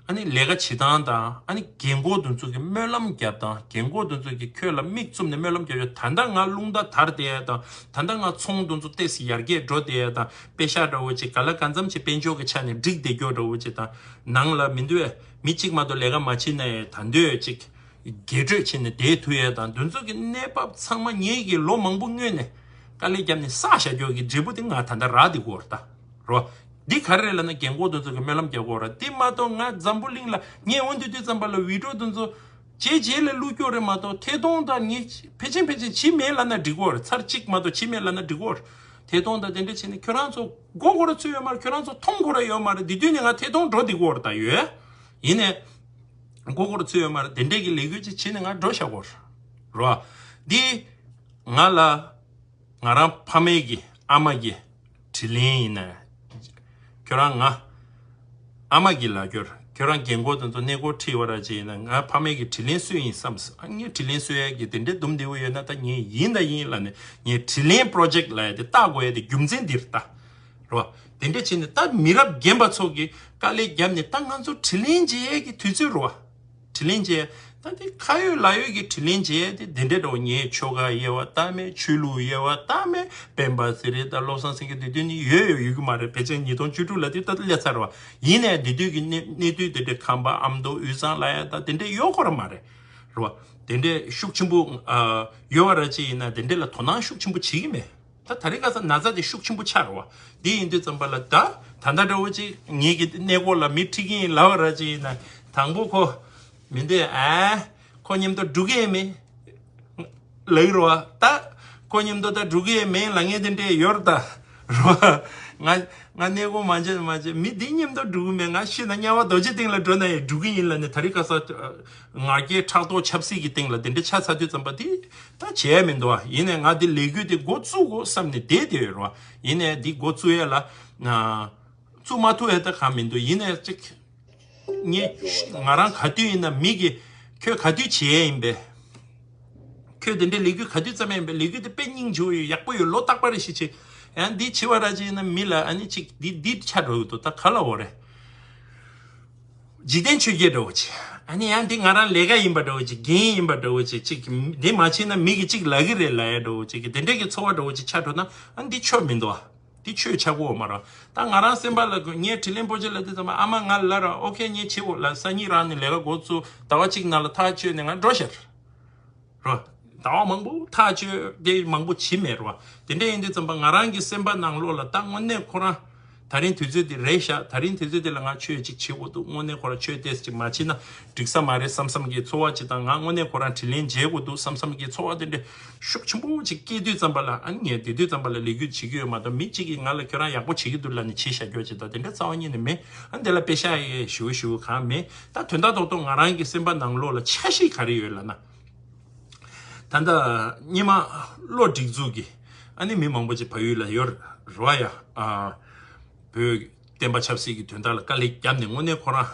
ཨ་ནི་ལས་ཀ་བྱེད་སྟངས་དང་། ཨ་ནི་རྒན་གོག་དེ་ཚོ་གི་སྨོན་ལམ་རྒྱབ་སྟངས། རྒན་གོག་དེ་ཚོ་གི་ཁྱོད་ལ་མིག་བཙུམ་ནས་སྨོན་ལམ་རྒྱབ་ཡོད། ད་ལྟ་ང་རླུང་རྟ་དར་བསྡད་ཡ་དང་། ད་ལྟ་ང་ཚོང་དེ་ཚོ་ཏོག་ཙམ་ཡར་རྒྱས་འགྲོ་བསྡད་ཡ་དང་། པེ་ཤག་འདྲ་བོ་ཅིག་ག་ལ་གང་འཚམ་ཅིག་དཔལ་འབྱོར་གྱི་ཆ་ནས་འགྲིག་བསྡད་རྒྱུ་འདྲ་བོ་ཅིག་དང་། ནང་ལ་མི་འདུག་བས། མི་གཅིག་མ་གཏོགས་ལས་ཀ་མ་བྱེད་ན་ཡང་ད་འདོད་ཅིག་རྒྱས་སྤྲོས་བྱས་ནས་བསྡད་ཐུབ་ཡ་དང་། དེ་ཚོ་གི་གནས་བབ་ཚང་མ་ངེད་ཀྱིས་ལོ་མང་པོ་སྔོན་ནས་དཀའ་ལས་བརྒྱབ་ནས་བསགས་བཞག་རྒྱུ་གི་འབྲས་བུ་དེ་ང་ད་ལྟ་རག་བསྡད་ཀྱི་ཡོད་རེད་ད། རོ། འདི་ག་རེ་རེད་ལབ་ན་རྒན་གོག་དེ་ཚོ་གི་སྨོན་ལམ་རྒྱག་གི་ཡོད་རེད། དེ་མ་གཏོགས་ང་འཛམ་བུ་གླིང་ལ་ངས་འོ་འདི་དུས་ཙམ་པ་ལ་བི་ཌིའོ་དེ་ཚོ་རྗེས་རྗེས་ལ་བླུག་རྒྱུ་རེད་མ་གཏོགས། ཐད་གཏོང་དང་ངས་ཕལ་ཆེར་ཕལ་ཆེར་བྱེད་མེད་ལབ་ན་འགྲིག་གི་ཡོད་རེད། ཚར་གཅིག་མ་གཏོགས་བྱེད་མེད་ལབ་ན་འགྲིག་གི་ཡོད་རེད། ཐད་གཏོང་དང་དེ་འདྲ་བྱས་ནས་ཁྱོད་རང་ཚོ་མགོ་སྐོར་ར་ཚོད་ཡོད་མ་རེད། ཁྱོད་རང་ཚོ་མཐོང་སྐོར་ར་ཡོད་མ་རེད། དེ་དུས་ནས་ང་ཐད་གཏོང་འགྲོ་བསྡད་ཀྱི་ཡོད་རེད་ད། ཡོད། ཡིན་ནས་མགོ་སྐོར་ར་ཚོད་ཡོད་མ་རེད། དེ་འདྲས་ཀྱི་ལས་འགུལ་ཅིག་བྱས་ནས་ང་འགྲོ་བཞག་གི་ཡོད་རེད། རོ། འདི་ང་ལ་ང་རང་ཕ་མའི་གི་ཨ་མ་གི་དྲིན་ལན་ཡིན་ན། ཁྱོད་རང་ང་ཨ་མ་གི་ལ་ཁྱོད་ཁྱོད་རང་རྒན་གོག་དེ་ཚོ་གནས་སྐོར་ཁྲིད་པ་ར་ཅིག་ཡིན་ན། ང་ཕ་མའི་གི་དྲིན་ལན་སུ་ཡིན་བསམ། ཨ་ངའི་དྲིན་ལན་སུ་ཡ་གི་དེ་འདྲའི་འདུམ་བདེ་བོ་ཡོད་ན། ད་ངས་ཡིན་ད་ཡིན་ལབ་ནས་ངས་དྲིན་ལན་པོ་རོ་ཇེག་ལབ་ཡ་དེ་བལྟ་དགོས་ཡ་དེ་རྒྱུ་མཚན་འདིར་ལྟ། རོ། དེ་འདྲ་བྱས་ནས་ད་མི་རབས་རྒན་པ་ཚོ་གི་དཀའ་ལས་བརྒྱབ་ནས་ད་ང་ཚོ་དྲིན་ལན་འཇལ་ཡས་ཀྱི་དུས་ཚོད་རེད་བ། དྲིན་ལན་འཇལ། ད་དེ་ཁ་ཡོད་ལག་ཡོད་ཀྱི་དྲིན་ལན་འཇལ་ཡས་དེ་དེ་འདྲ་འདྲ་བོ། ངས་ཆོ་ག་དབྱེ་བ་ལྟ་མེད། ཆོས་ལུགས་དབྱེ་བ་ལྟ་མེད། སྤེན་པ་ཚེ་རིང་དང་བློ་བཟང་སེང་གེ་དེ་དུས་ནི་ཡོད་ཡོད་ཡོད་ཀྱི་མ་རེད། ཕལ་ཆེར་ཉིས་སྟོང་བཅུ་དྲུག་ལ་དེ་ད་སླེབས་ཚར་བ། ཡིན་ནའི་དེ་དུས་ཀྱི་གནས་གནས་དུས་དེ་འདྲ་ཁམས་པ་ཨ་མདོ་དབུས་གཙང་ལ་ཡ་ད་དེ་འདྲ་ཡོད་ཁོ་ར་མ་རེད། རེད་བ། དེ་འདྲ་ཤུགས་ཆེན་པོ་ཨ་ཡོད་བ་ར་ཅིག་ཡིན་ན་དེ་འདྲ་ལ་དོ་སྣང་ཤུགས་ཆེན་པོ་བྱེད་ཀྱི་མེད། ད་ད་རེས་ཁ་སང་ན་ཚ་དེ་ཤུགས་ཆེན་པོ་ཆགས་རེད་བ། དེ་ཡིན་དུས་ཙམ་པ་ལ་ད་ད་ལྟ་འདྲ་བོ་ཅིག་ངེད་ཀྱི་གནས་སྐོར་ལ་མི་ཁྲིད་ཀྱི་ཡིན་ལབ་པ་ར་ཅིག་ཡིན་ན། དང་པོ་ཁོ་མི་འདོད་ཨ། ཁོ་མཉམ་དུ་འགྲོ་གི་ཡིན་མིན་ལབ་ཀྱི་རེད་བ། ད་ཁོ་མཉམ་དུ་ད་འགྲོ་གི་ཡིན་མིན་ལབ་མཁན་དེ་འདྲས་ཡོད་རེད་ད། རེད་བ། ང་ང་གནས་སྐོར་མ་བྱེད་མ་བྱེད། མི་འདི་མཉམ་དུ་འགྲོ་གི་མེད། ང་ཤི་ན་དམྱལ་བ་རྡོ་རྗེ་གདན་ལ་འགྲོ་ན་ཡང་འགྲོ་གི་ཡིན་ལབ་ནས། ད་རེས་ཁ་སང་ང་རྒྱལ་ཕྲག་དོག་ཆབ་སྲིད་ཀྱི་སྟེང་ལ་དེ་འདྲ་ཆགས་ཚར་དུས་ཙམ་པ་དེ། ད་བྱས་མི་འདུག་ཨ། ཡིན་ནའི་ང་འདི་ལས་འགུལ་འདི་འགོ་བཙུགས་དགོས་བསམ་ནས་བསྡད་བསྡད་ཡོད་རེད་བ། ཡིན་ནའི་འདི་འགོ་བཙུགས་ཡས་ལ་ན་བཙུགས་མ་ཐུབ་ཡས་ད་གང་མི་འདུག་ཡིན་ནའི་ཅིག་ངས་ང་རང་ག་དུས་ཡིན་ན་མི་གིས་ཁྱོད་ག་དུས་བྱེད་ཡས་ཡིན་པས། ཁྱོད་འདི་འདྲའི་ལས་འགུལ་ག་དུས་བརྩམས་ཡས་ཡིན་པས། ལས་འགུལ་འདི་དཔེ་སྙིང་རྗེ་བོ་ཡོད། ཡག་པོ་ཡོད། ལོ་རྟག་པ་རེ་ཞིག་བྱེད། ཡང་འདི་བྱེད་པ་ར་ཅིག་ཡིན་ན་མི་ལ་ཨ་ནི་ཅིག་འདི་འདི་ཆ་འགྲོ་གི་འདུག་ད་ག་ལ་འོ་རེད། འཇིག་རྟེན་ཆོས་བརྒྱད་འདྲ་བོ་ཅིག་ཨ་ནི་ཡང་འདི་ང་རང་ལས་ཀ་ཡིན་པ་འདྲ་བོ་ཅིག་རྒན་ཡིན་པ་འདྲ་བོ་ཅིག་ཅིག་འདི་མ་བྱས་ན་མི་གིས་ཅིག་ལབ་ཀྱི་རེད་ལབ་ཡ་འདྲ་བོ་ཅིག་གི་དེ་འདྲ་གི་ཚོར་བ་འདྲ་བོ་ཅིག་ཆགས་འགྲོ་ན། ཨ་ནི་འདི་ཆོས་མི་འདུག་ཨ། འདི་ཆོས་ཆགས་ཀྱི་ཡོད་མ་རེད། ད་ང་རང་སེམས་པ་ལ་ངས་དྲིན་ལན་པོ་ཆེ་ལབ་དུས་ཙམ་པ་ཨ་མ་ང་ལ་ར་ཨོ་ཁེ་ངས་བྱེད་དགོས་ལབ། སང་ཉིན་རང་ནས་ལས་ཀ་འགོ་བཙུགས། ཟླ་བ་གཅིག་ནང་ལ་ཐག་གཅོད་ནས་ང་འགྲོ་ཤར། རོ། ཟླ་བ་མང་པོ་ཐག་གཅོད་དེ་མང་པོ་བྱེད་མེད་རོ། དེ་འདྲ་ཡིན་དུས་ཙམ་པ་ང་རང་གི་སེམས་པ་ནང་ལོགས་ལ་ད་དངོས་གནས་ཁོ་རང་ད་རིང་དུས་ཚོད་འདི་རེད་ཤག་ད་རིང་དུས་ཚོད་འདི་ལ་ང་ཆོས་ཅིག་བྱེད་དགོས་འདུག་དངོས་གནས་ཁོ་རང་ཆོས་ཏོག་ཙམ་ཅིག་མ་བྱས་ན་འགྲིག་ས་མ་རེད་བསམ་བསམ་གྱི་ཚོར་བ་ཅིག་དང་། ང་དངོས་གནས་ཁོ་རང་དྲིན་ལན་འཇལ་དགོས་འདུག་བསམ་བསམ་གྱི་ཚོར་བ་དེ་འདྲ་ཤུགས་ཆེན་པོ་ཅིག་སྐྱེས་དུས་ཙམ་པ་ལ། ཨ་ནི་ངས་དེ་དུས་ཙམ་པ་ལ་ལས་འགུལ་བྱེད་ཀྱི་ཡོད་མ་གཏོགས། མི་གཅིག་གིས་ང་ལ་ཁྱོད་རང་ཡག་པོ་བྱེད་ཀྱི་འདུག་ལབ་ནས་བྱས་བཞག་རྒྱུ་ཅིག་ད་དེ་འདྲ་རྩ་བ་ཉིད་ནས་མེད། ཨ་ནི་དེ་ལ་པེ་ཤག་ཡེ་ཞུ་ཞུ་གང་མེད། ད་དོན་དག་ཏོག་ཏོག་ང་རང་གི་སེམས་པ་ནང་ལོགས་ལ་འཆར་གཞི་ག་རེ་ཡོད་ལབ་ན། ད་ལྟ་སྔོན་མ་བློ་སྒྲིག་འཛུགས་ཀྱི་ཨ་ནི་མི་མང་པོ་ཅིག་བལ་ཡུལ་ལ་ཡོད་རེད་བ་ཡ། ཨ། བོད་བསྟན་པ་ཆབ་སྲིད་ཀྱི་དོན་དག་ལ་དཀའ་ལས་བརྒྱབ་ནས་དངོས་གནས་ཁོ་རང་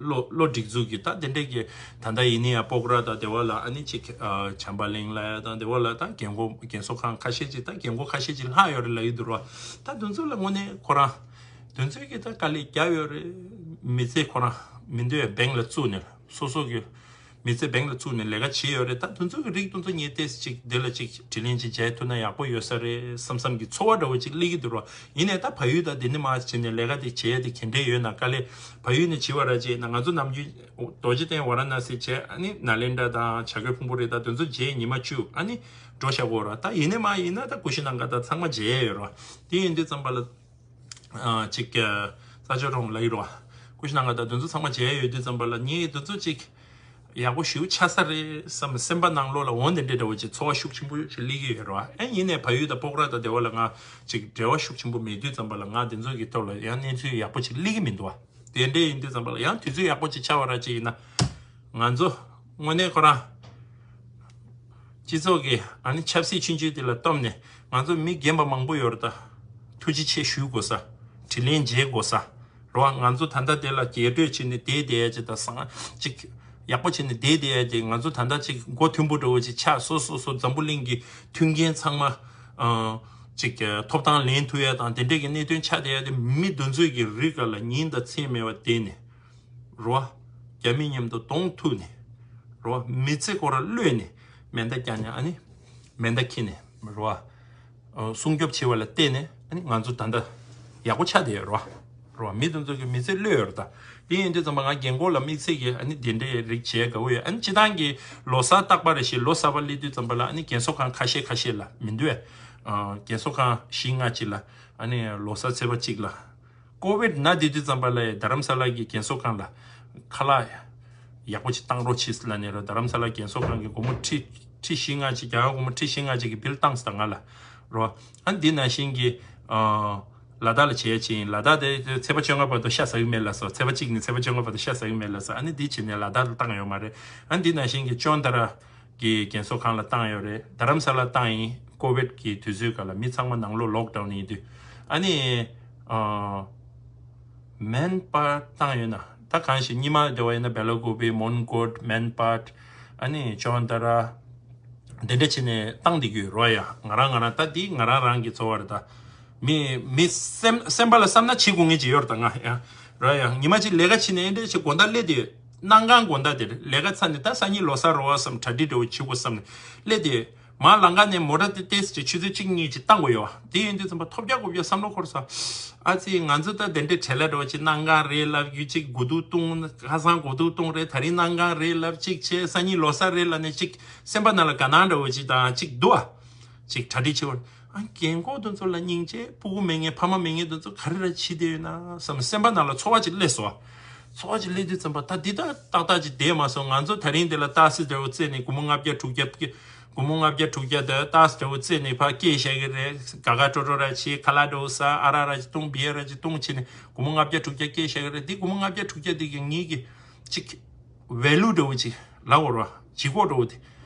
བློ་བློ་སྒྲིག་འཛུགས་ཀྱི་ད་དེ་འདྲས་ཀྱི་ད་ལྟ་ཡིན་ནའི་ཡ་སྤོག་ར་དང་དེ་བ་ལ་ཨ་ནི་ཅིག་ཨ། བྱམས་པ་གླིང་ལ་ཡ་དང་དེ་བ་ལ་ད་རྒན་གོག་རྒན་གསོ་ཁང་ཁ་ཤས་ཅིག་ད་རྒན་གོག་ཁ་ཤས་ཅིག་ལྷག་ཡོད་རེད་ལབ་ཀྱི་འདུག་ར། ད་དེ་ཚོ་ལ་དངོས་གནས་ཁོ་རང་དེ་ཚོས་ཀྱི་ད་དཀའ་ལས་བརྒྱབ་ཡོད་རེད། མི་ཚེ་ཁོ་རང་མི་འདོད་ཡ་བེང་ལ་བཙུགས་ནས་སོ་སོ་གི་མི་ཚེ་བེང་ལ་བཙུགས་ནས་ལས་ཀ་བྱས་ཡོད་རེད། ད་དེ་ཚོ་གི་རིགས་དེ་ཚོ་ངས་ཏོག་ཙམ་ཅིག་དེ་ལ་ཅིག་དྲིན་ལན་ཅིག་འཇལ་ཐུབ་ན་ཡག་པོ་ཡོད་ས་རེད་བསམ་བསམ་གྱི་ཚོར་བ་འདྲ་བོ་ཅིག་སླེབས་ཀྱི་འདུག་ར། ཡིན་ནའི་ད་བལ་ཡུལ་དང་དེ་ནས་མར་ཕྱིན་ནས་ལས་ཀ་དེ་བྱས་དེ་ག་འདྲས་ཡོད་ན། དཀའ་ལས་བལ་ཡུལ་ནས་བྱས་པ་ར་ཅིག་ན། ང་ཚོ་ནམ་རྒྱུན་རྡོ་རྗེ་གདན་ཝཱ་ར་ཎ་སི་བྱས། ཨ་ནི་ནཱ་ལེནྡྲ་དང་བྱ་རྒོད་ཕུང་པོ་རི་དང་དེ་ཚོ་མཇལ་ཉི་མ་བཅུ་ཨ་ནི་འགྲོ་བཞག་གོ་ར། ད་ཡིན་ནའི་མ་ཡིན་ན་ད་ཀུ་ཤི་ན་ག་དང་ཚང་མ་མཇལ་ཡོད་ར། དེ་ཡིན་དུས་ཙམ་པ་ལ། ཨ། ཅིག་ས་ཆ་རོང་ལ་ཡི་རོ། ཀུ་ཤི་ན་ག་དང་དེ་ཚོ་ཚང་མ་མཇལ་ཡོད་དུས་ཙམ་པ་ལ་ངས་དེ་ཚོ་ཅིག་ཡག་པོ་ཞེ་པོ་ཆགས་ས་རེད་བསམ། སེམས་པ་ནང་ལོགས་ལ་འོ་འདི་འདྲ་འདྲ་བོ་ཅིག་ཚོར་བ་ཤུགས་ཆེན་པོ་ཞིག་སླེབས་ཀྱི་ཡོད་རེད་བ། ཨེ་ཡིན་ནའི་བལ་ཡུལ་དང་སྤོག་ར་དང་དེ་བ་ལ་ང་ཅིག་འབྲེལ་བ་ཤུགས་ཆེན་པོ་མེད་དུས་ཙམ་པ་ལ་ང་དེ་ཚོ་གི་ཐོག་ལ་ཡང་གནས་ཚུལ་ཡག་པོ་ཅིག་སླེབས་ཀྱི་མི་འདུག་བ། དེ་འདྲ་ཡིན་དུས་ཙམ་པ་ལ་ཡང་དུས་ཚོད་ཡག་པོ་ཅིག་ཆགས་པ་ར་ཅིག་ཡིན་ན། ང་ཚོ་དངོས་གནས་ཁོ་རང་སྤྱི་ཚོགས་ཀྱི་ཨ་ནི་ཆབ་སྲིད་ཆུང་ཆུང་དེ་ལ་གཏོགས་ནས་ང་ཚོ་མི་རྒན་པ་མང་པོ་ཡོད་རེད་ད། ཐུགས་རྗེ་ཆེ་ཞུ་དགོས་ས། དྲིན་ལན་འཇལ་དགོས་ས་རེད་བ། ང་ཚོ་ད་ལྟ་དེ་ལ་རྒྱས་སྤྲོས་བྱས་ནས་བསྡད་བསྡད་ཡ་ཅིག་དང་སང་ཅིག་ ཡག་པོ་བྱས་ནས་བསྡད་བསྡད་ཡ་དེ། ང་ཚོ་ད་ལྟ་ཅིག་མགོ་མཐོན་པོ་འདྲ་བོ་ཅིག་ཆགས། སོ་སོ་སོ་འཛམ་བུ་གླིང་གི་མཐུན་རྐྱེན་ཚང་མ་ཨ་ཅིག་ཐོབ་ཐང་ལེན་ཐུབ་ཡ་དང་དེ་འདྲས་ཀྱི་གནད་དོན་ཆགས་བསྡད་ཡ་དེ། མི་དེ་ཚོའི་གི་རིགས་ག་ལ་ཉིན་དང་མཚན་མེད་པ་བསྡད་ནས། རོ། རྒྱ་མི་མཉམ་དུ་གདོང་ཐུག་ནས། རོ། མི་ཚེ་ཁོ་ར་བློས་ནས་མེ་མདའ་བརྒྱབ་ནས། ཨ་ནི་མེ་མདའ་འཁྱེར་ནས། རོ། ཨ་སྲུང་སྐྱོབ་བྱེད་པ་ལ་བརྟེན་ནས། ཨ་ནི་ང་ཚོ་ད་ལྟ་ཡག་པོ་ཆགས་བསྡད་ཡོད་རོ། རོ། མི་དེ་ཚོ་གི་མི་ཚེ་བློས་ཡོད་རེད་ད། དེ་ཡིན་དུས་ཙམ་པ་ང་རྒན་གོག་ལ་དམིགས་བསལ་གྱི་ཨ་ནི་དེ་འདྲའི་རིགས་བྱེད་དགའ་བོ་ཡོད། ཨ་ནི་སྤྱི་བཏང་གི་ལོ་གསར་རྟག་པ་རེ་བཞིན་ལོ་གསར་པ་སླེབས་དུས་ཙམ་པ་ལ། ཨ་ནི་རྒན་གསོ་ཁང་ཁ་ཤས་ཁ་ཤས་ལ་མི་འདུག་ཨ། རྒན་གསོ་ཁང་བཞི་ལྔ་ཅིག་ལ། ཨ་ནི་ལོ་གསར་ཚེས་པ་གཅིག་ལ། ཀོ་བིད་ན་དེ་དུས་ཙམ་པ་ལ་རྡ་རམ་ས་ལ་གི་རྒན་གསོ་ཁང་ལ་ཁ་ལག་ཡག་པོ་ཅིག་བཏང་རོགས་བྱེད་ལབ་ནས་རོ། རྡ་རམ་ས་ལ་རྒན་གསོ་ཁང་གི་སྒོར་མོ་ཁྲི་ཁྲི་བཞི་ལྔ་ཅིག་རྒྱ་གར་སྒོར་མོ་ཁྲི་བཞི་ལྔ་ཅིག་གི་བིལ་བཏང་སོང་ད་ང་ལ་རོ། ཨ་ནི་དེ་ནང་བཞིན་གྱི་ཨ་ལ་དྭགས་ལ་བྱས་ཡ་ཅིག་ཡིན། ལ་དྭགས་དེ་ཚེས་པ་བཅོ་ལྔ་བར་དུ་ཤ་ཟ་གི་མེད་ལབ་སོང་། ཚེས་པ་གཅིག་ནས་ཚེས་པ་བཅོ་ལྔ་བར་དུ་ཤ་ཟ་གི་མེད་ལབ་སོང་། ཨ་ནི་དེ་བྱས་ནས་ལ་དྭགས་ལ་བཏང་ཡོད་མ་རེད། ཨ་ནི་དེ་ནང་བཞིན་གྱི་ཅོན་ཏ་ར་གི་རྒན་གསོ་ཁང་ལ་བཏང་ཡོད་རེད། རྡ་རམ་ས་ལ་བཏང་ཡིན། ཀོ་བིད་ཀྱི་དུས་ཚོད་ག་ལ་མི་ཚང་མ་ནང་ལོགས་ལོག་ཌའོན་ཡིན་དུས། ཨ་ནི་ཨ་མན་པར་བཏང་ཡོད་ན། ད་གང་ཞིག་ཉི་མ་དེ་བ་ཡིན་ན་བེ་ལ་ཀུ་པི། མོན་གྷོ། མན་པར། ཨ་ནི་ཅོན་ཏ་ར། དེ་འདྲ་བྱས་ནས་བཏང་བསྡད་ཀྱི་ཡོད་རོ་ཡ། ང་རང་ང་རང་ད་འདི་ང་རང་རང་གི་འཚོ་བ་རེད་ད། མི་མི་སེམས་སེམས་པ་ལ་བསམ་ན་བྱེད་དགོས་ངེས་ཅིག་ཡོད་རེད་ད་ང་ཡ། རོ་ཡ། ཉི་མ་གཅིག་ལས་ཀ་བྱས་ནས་ཨེ་འདྲ་ཞིག་དགོང་དག་སླེབས་དུས། གནང་གང་དགོང་དག་དེར་ལས་ཀ་ཚར་ནས། ད་སང་ཉིན་ལོ་གསར་རོ་བ་བསམ། གྲ་སྒྲིག་འདྲ་བོ་བྱེད་དགོས་བསམ་ནས་སླེབས་དུས། མར་ལམ་ཁ་ནས་མོ་ཊ་དེ་ཏོག་ཙམ་ཅིག་ཆུ་ཚོད་གཅིག་གཉིས་ཅིག་བཏང་དགོས་ཡོད་བ། དེ་ཡིན་དུས་ཙམ་པ་ཐོབ་རྒྱག་དགོས་རྒྱག་བསམ་བློ་འཁོར་ས། ཨ་ཙི་ང་ཚོ་ད་དེ་འདྲའི་བྲེལ་ལ་འགྲོ་ཅིག་གནང་གང་རེད་ལབ། རྒྱུ་ཅིག་དགོས་འདུག་བཏུང་། ཁ་སང་དགོས་འདུག་བཏུང་རེད། ད་རིང་གནང་གང་རེད་ལབ། ཅིག་བྱས་སང་ཉིན་ལོ་གསར་རེད་ལབ་ནས་ཅིག་སེམས་པ་ནང་ལ་དགའ་སྣང་འདྲ་བོ་ཅིག་དང་ཅིག་འདུག་ཨ། ཅིག་གྲ་སྒྲིག་བྱེད་པར། ཨ་རྒན་གོག་དེ་ཚོ་ལ་སྙིང་རྗེ། སྤུ་གུ་མེད་མཁན་ཕ་མ་མེད་མཁན་དེ་ཚོ་ག་རེ་ར་བྱེད་བསྡད་ཡོད་ན་བསམ། སེམས་པ་ནང་ལ་ཚོར་བ་ཅིག་སླེབས་སོང་། ཚོར་བ་ཅིག་སླེབས་དུས་ཙམ་པ་ད་འདི་ད་ཏག་ཏག་ཅིག་བསྡད་མ་སོང་། ང་ཚོ་ད་རིང་འདི་ལ་ཏག་སི་འདྲ་བོ་བཙལ་ནས་སྒོར་མོ་ལྔ་བརྒྱ་དྲུག་བརྒྱ། སྒོར་མོ་ལྔ་བརྒྱ་དྲུག་བརྒྱ་དེ་ཏག་སི་འདྲ་བོ་བཙལ་ནས་ཕར་སྐྱེལ་བཞག་གི་རེད། དགའ་དགའ་སྤྲོ་སྤྲོ་ར་བྱེད། ཁ་ལག་འདྲ་བོ་ཟ། ཨ་རག་ར་ཅིག་བཏུང་། བི་ཡར་ར་ཅིག་བཏུང་བྱས་ནས་སྒོར་མོ་ལྔ་བརྒྱ་དྲུག་བརྒྱ་སྐྱེལ་བཞག་གི་རེད། འདི་སྒོར་མོ་ལྔ་བརྒྱ་དྲུག་བརྒྱ་འདི་གི་ངེད་ཀྱི་ཅིག་ཝེ་ལུ་འདྲ་བོ་ཅིག་ལབ་དགོས་རེད་བ། ལྗིད་ཁོག་འདྲ་བོ་དེ།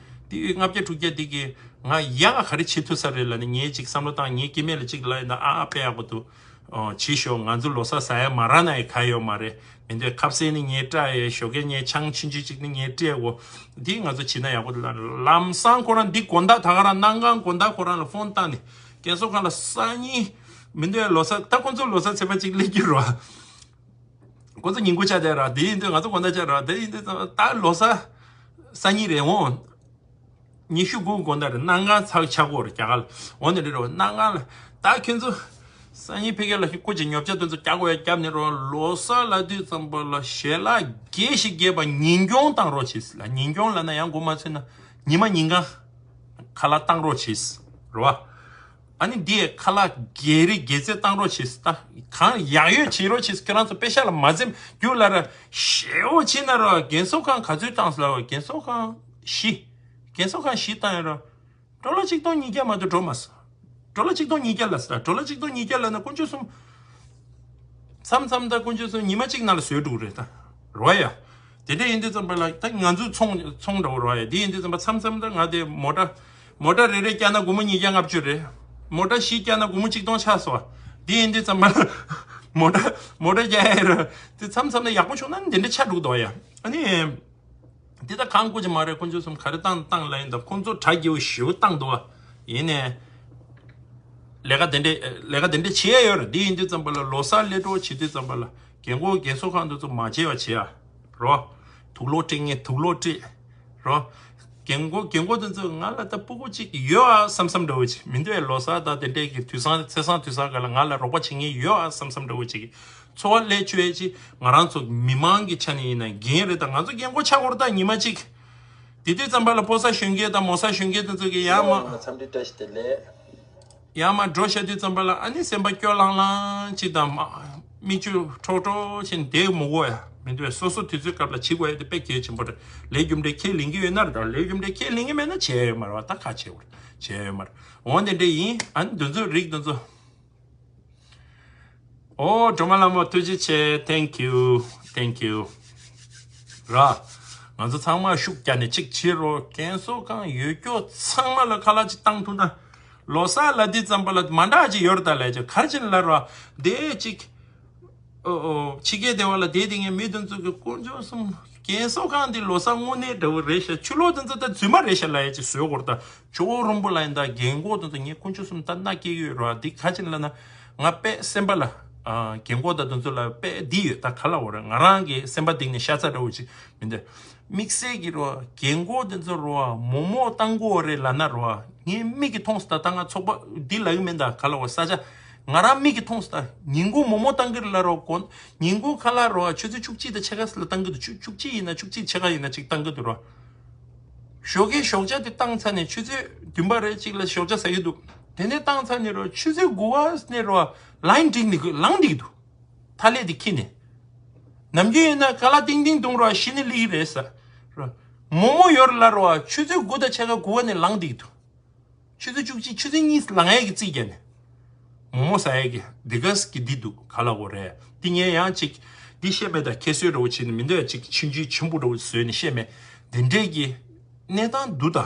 དེ་ལྔ་བརྒྱ་དྲུག་བརྒྱ་དེ་གིས་ང་ཡག་ག་རེ་བྱེད་ཐུབ་ས་རེད་ལབ་ནས་ངས་ཅིག་བསམ་བློ་བཏང་། ངའི་སྐྱེ་དམན་ལ་ཅིག་ལབ་ཡིན་ད། ཨ་ཨ་དཔེ་ཡག་པོ་འདུག་ཨོ་བྱེད་ཤོག་ང་ཚོ་ལོ་གསར་ཟ་ཡ་མ་རག་ན་ཡང་ག་ཡོད་མ་རེད། མི་འདོད་ཁ་ཟས་ནི་ངས་སྤྲད་ཡོད། ཞོགས་ཀས་ངས་ཆང་ཆུང་ཆུང་ཅིག་ནི་ངས་སྤྲད་དགོས། འདི་ང་ཚོ་བྱེད་ན་ཡག་པོ་འདུག་ལབ། ལམ་སང་ཁོ་རང་འདི་དགོང་དག་ད་ག་རང་གནང་གང་དགོང་དག་ཁོ་རང་ལ་ཕོན་བཏང་ནས། རྒན་གསོ་ཁང་ལ་སང་ཉིན་མི་འདོད་ལོ་གསར། ད་ཁོ་ཚོ་ལོ་གསར་ཚེས་པ་གཅིག་སླེབས་ཀྱི་རེད་བ། ཁོ་ཚོ་ཉིན་གུང་ཆ་དེ་ར། དེ་ཡིན་དུས་ང་ཚོ་དགོང་དག་ཆ་ར། དེ་ཡིན་དུས་ད་ལོ་གསར་སང་ཉིན་རེད་འོང་། ཉི་ཤུ་དགུ་དགོང་དག་རེད། གནང་གང་ཚར་ཆག་གོ་རེད་རྒྱ་གར་ལ། འོ་ནི་རེད་རོ། གནང་གང་ལ་ད་ཁྱོད་ཚོ་སང་ཉིན་ཕ་གི་ལ་ཞིག་སྐུ་མཁྱེན་ཉོ་ཆ་དེ་ཚོ་རྒྱག་དགོས་ཡ་རྒྱབ་ནས་རོ། ལོ་གསར་ལབ་དུས་ཙམ་པ་ལ་ཞལ་ལག་རྒྱས་ཤིག་རྒྱས་པ་ཉིན་གུང་བཏང་རོགས་བྱེད་ལ། ཉིན་གུང་ལབ་ན་ཡང་མགོ་མ་ཚོས་ན་ཉི་མ་ཉིན་གང་ཁ་ལག་བཏང་རོགས་བྱེད་རོ། ཨ་ནི་འདི་ཁ་ལག་སྒེར་རེ་སྒེར་རྩེ་བཏང་རོགས་བྱེད། ད་གང་ཡག་ཡོད་བྱེད་རོགས་བྱེད། ཁྱོད་རང་ཚོ་པེ་ཤ་ལ་མ་འཛེམ་རྒྱུ་ལ་ར་ཞེ་བོ་བྱེད་ན་ར། རྒན་གསོ་ཁང་ག་ཚོད་བཏང་སོང་ལབ། རྒན་གསོ་ཁང་བཞི། རྒན་གསོ་ཁང་བཞི་བཏང་ཡོད་ར། ཌོ་ལར་ཆིག་སྟོང་ཉིས་བརྒྱ་མ་གཏོགས་འགྲོ་མ་སོང་། ཌོ་ལར་ཆིག་སྟོང་ཉིས་བརྒྱ་ལ་ཟེར། ཌོ་ལར་ཆིག་སྟོང་ཉིས་བརྒྱ་ལ་ན་དཀོན་མཆོག་གསུམ། མཚམས་མཚམས་ད་དཀོན་མཆོག་གསུམ་ཉི་མ་གཅིག་ནང་ལ་བཟོས་འགྲོ་གི་རེད་ད། རོ་ཡ། དེ་འདྲ་ཡིན་དུས་ཙམ་པ་ལ་ད་ང་ཚོའི་ཚོང་ཚོང་འདྲ་བོ་རོ་ཡ། དེ་ཡིན་དུས་ཙམ་པ་མཚམས་མཚམས་ད་ང་དེ་མོ་ཊ་མོ་ཊ་རེ་རེ་བསྐྱལ་ན་སྒོར་མོ་ཉིས་བརྒྱ་ལྔ་བཅུ་རེད། མོ་ཊ་བཞི་བསྐྱལ་ན་སྒོར་མོ་ཆིག་སྟོང་ཆགས་སོང་བ། དེ་ཡིན་དུས་ཙམ་པ་ལ་མོ་ཊ་མོ་ཊ་བསྐྱལ་ཡ་ར། དེ་མཚམས་མཚམས་ད་ཡག་པོ་བྱུང་ན་འདི་འདྲ་ཆགས་འགྲོ་གི་འདུག་ཡ། ཨ་ནི། འདི་ད་གང་དགོས་ཀྱི་མ་རེད། དཀོན་མཆོག་གསུམ་ག་རེ་བཏང་བཏང་ལ་ཡིན་ད། ཁོང་ཚོ་གྲ་རྒྱས་པོ་ཞེ་པོ་བཏང་འདུག་བ། ཡིན་ནའི། ལས་ཀ་དེ་འདྲས་ལས་ཀ་དེ་འདྲས་བྱེད་ཡ་ཡོད་རེད། འདི་ཡིན་དུས་ཙམ་པ་ལ་ལོ་གསར་སླེབས་འགྲོ་བྱེད་དུས་ཙམ་པ་ལ་རྒན་གོག་རྒན་གསོ་ཁང་དེ་ཚོ་མ་བརྗེད་པ་བྱེད་ཡ། རོ། དུག་ལོག་སྤྲད་མཁན་དུག་ལོག་སྤྲད། རོ། རྒན་གོག་རྒན་གོག་དེ་ཚོ་ང་ལ་ད་སྤུ་གུ་གཅིག་ཡོད་ཨ་བསམ་བསམ་འདྲ་བོ་ཅིག་མི་འདུག་ཨེ། ལོ་གསར་དང་དེ་འདྲས་ཀྱི་དུས་སང་ཚེས་བཟང་དུས་སང་ག་ལ་ང་ལ་རོགས་པ་བྱེད་མཁན་ཡོད་ཨ་བསམ་བསམ་འདྲ་བོ་ཅིག་གི་ཚོར་བ་སླེབས་བཅུག་ཨེ་ཅིག་ང་རང་ཚོ་མི་མང་གི་ཆ་ནས་ཡིན་ན་རྒན་རེད། ད་ང་ཚོ་རྒན་གོག་ཆགས་ཀྱི་ཡོད་རེད་ད་ཉི་མ་གཅིག་དེ་དུས་ཙམ་པ་ལ་ཕོ་གསར་གཞོན་སྐྱེས་དང་མོ་གསར་གཞོན་སྐྱེས་དེ་ཚོ་གི་ཡར་མར་འཚམས་འདྲི་བཀྲ་ཤིས་བདེ་ལེགས། ཡར་མར་འགྲོ་བཞག་དུས་ཙམ་པ་ལ་ཨ་ནི་སེམས་པ་སྐྱོ་ལྷང་ལྷང་ཅིག་དང་། མིག་ཆུ་ཁྲོག་ཁྲོག་བྱས་ནས་བསྡད་མི་དགོས་ཡ་མི་འདུག་ཨེ། སོ་སོ་དུས་ཚོད་སྐབས་ལ་བྱེད་དགོས་ཡ་དེ་དཔེ་གལ་ཆེན་པོ་རེད། ལས་རྒྱུ་འབྲས་ཁས་ལེན་གྱི་ཡོད་ན་རེད། ད་ལས་རྒྱུ་འབྲས་ཁས་ལེན་གྱི་མེད་ན་བྱས་ཡོད་མ་རེད་བ། ད་ཁ་བྱས་ཡོད་མ་རེད། འོ་དེ་འདྲ་ཡིན། ཨ་ནི་འདི་ཚོའི་རིགས་འདི་ཚོ། ཨོ་སྒྲོལ་མ་ལྷ་མོ་ཐུགས་རྗེ་ཆེ། Thank you, thank you། ར། ང་ཚོ་ཚང་མ་ཤུགས་རྒྱག་ནས་གཅིག་བྱེད་རོགས། རྒན་གསོ་ཁང་ཡོད་སྐྱོ་ཚང་མ་ལ་ཁ་ལག་ཅིག་བཏང་ཐུབ་ན། ལོ་གསར་ལ་འདི་ཙམ་པ་ལ་མ་འདྲ་ཅིག་ཡོད་རེད་ད་ལས་ཅིག་གར་ཕྱིན་ལ་ར་དེ་ཅིག་ཨོ་ཨོ་ཕྱི་རྒྱལ་སྡེ་བ་ལ་བསྡད་དེ་ངས་མི་དེ་ཚོ་གི་དཀོན་མཆོག་གསུམ་ རྒན་གསོ་ཁང་འདི་ལོ་གསར་དངོས་གནས་འདྲ་བོ་རེད་ཤག་ཆུ་ལོག་དེ་ཚོ་ད་རྫུན་མ་རེད་ཤག་ལབ་ཡ་ཅིག་བཟོས་གོ་ར། ད་ཇོ་བོ་རོན་པོ་ལ་ཡིན་ད་རྒན་གོག་དེ་ཚོ་ངས་དཀོན་མཆོག་གསུམ་ད་མནའ་སྐྱེལ་གི་ཡོད་ར། འདི་ག་ཅིག་ལབ་ན་ང་དཔེ་སེམས་པ་ལ་ཨ་རྒན་གོག་ད་དེ་ཚོ་ལ་དཔེ་འདི་ཡོད། ད་ག་ལབ་དགོས་རེད། ང་རང་གི་སེམས་པ་གཏིང་ནས་ཤ་ཚ་འདྲ་བོ་ཅིག་མི་འདོད། དམིགས་བསལ་གྱི་རོ་རྒན་གོག་དེ་ཚོ་རོ་མོག་མོག་བཏང་དགོས་རེད་ལབ་ན་རོ་ངས་མིག་གིས་མཐོང་སོང་། ད་ད་ང་ཚོགས་པ་འདི་ལབ་གི་མིན། ད་ག་ལབ་དགོས། ས་ཆ་ང་རང་མིག་གིས་མཐོང་སོང་། ད་ཉིན་གུང་མོག་མོག་བཏང་གི་རེད་ལབ་རོ་གོ། ཉིན་གུང་ཁ་ལག་རོ་ཆུ་ཚོད་བཅུ་གཅིག་དང་ཕྱེད་ཀ་ཙམ་ལ་བཏང་གི་འདུག་བཅུ་བཅུ་གཅིག་ཡིན་ན་བཅུ་གཅིག་ཕྱེད་ཀ་ཡིན་ན་ཅིག་བཏང་གི་འདུག་རོ། ཞོགས་ཀའི་ཞོགས་ཇ་དེ་བཏང་ཚར་ནས་ཆུ་ཚོད་བདུན་པ་རེ་གཅིག་ལ་ཞོགས་ཇ་ཟ་གི་འདུག་དེ་ནས་བཏང་ཚར་ནས་རོ་ཆུ་ཚོད་དགུ་པ་ནས་རོ་ལའིན་འགྲིག་ནི་གི་ལངས་འགྲིག་འདུག་ཐ་ལེ་དེ་ཁྱེར་ནས། ནམ་རྒྱུན་ཡིན་ན་ཁ་ལག་ཏིང་ཏིང་བརྡུངས་རོ་ཤི་ནི་ལི་རེད་ཟེར་རོ། མོག་མོག་ཡོད་རེད་ལབ་རོ་ཆུ་ཚོད་དགུ་དང་ཕྱེད་ཀ་དགུ་པ་ནས་ལངས་འགྲིག་འདུག་ཆུ་ཚོད་བཅུ་གཅིག་ཆུ་ཚོད་གཉིས་ལངས་ཡས་ཀྱི་རྩིས་རྒྱག་ནས། མོག་མོག་ཟ་ཡས་ཀྱི་འདི་གས་ཀྱི་འདི་འདུག་ག་ལབ་དགོས་རེད། འདི་ངས་ཡང་ཅིག་འདི་བཤད་མེད། ད་ཁྱད་གསོད་འདྲ་བོ་བྱས་ནས་མི་འདོད་ཡ། ཅིག་ཆུང་ཆུང་ཆེན་པོ་འདྲ་བོ་བཟོས་ནས་བཤད་མེད། འདི་འདྲས་ཀྱི་གནས་སྟངས་འདུག་ད་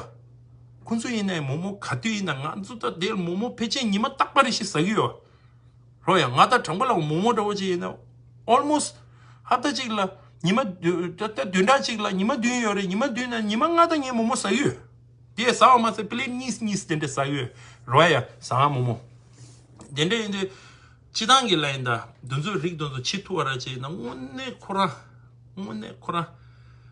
ཁོང་ཚོ་ཡིན་ནའི་མོག་མོག་ག་དུས་ཡིན་ན་ང་ཚོ་ད་དེར་མོག་མོག་ཕལ་ཆེར་ཉི་མ་རྟག་པ་རེ་བཞིན་ཟ་གི་ཡོད། རོ་ཡ་ང་དང་དྲང་པོ་ལ་མོག་མོག་འདྲ་བོ་ཅིག་ཡིན་ན་ཨོལ་མོ་སི་ཧབ་ཏ་གཅིག་ལ་ཉི་མ་བདུན་ད་ད་བདུན་ཕྲག་གཅིག་ལ་ཉི་མ་བདུན་ཡོད་རེད། ཉི་མ་བདུན་ན་ཉི་མ་ལྔ་ད་ངས་མོག་མོག་ཟ་གི་ཡོད། དེ་ཟ་བ་མ་ཟད་པི་ལེ་ཊི་གཉིས་གཉིས་དེ་འདྲ་ཟ་གི་ཡོད། རོ་ཡ་ཟ་ང་མོག་མོག་དེ་འདྲ་ཡིན་དུས་སྤྱི་བཏང་གི་ལ་ཡིན་ད་འདི་ཚོའི་རིགས་དེ་ཚོ་བྱེད་ཐུབ་པ་ར་ཅིག་ཡིན་ན་དངོས་གནས་ཁོ་རང་དངོས་གནས་ཁོ་རང་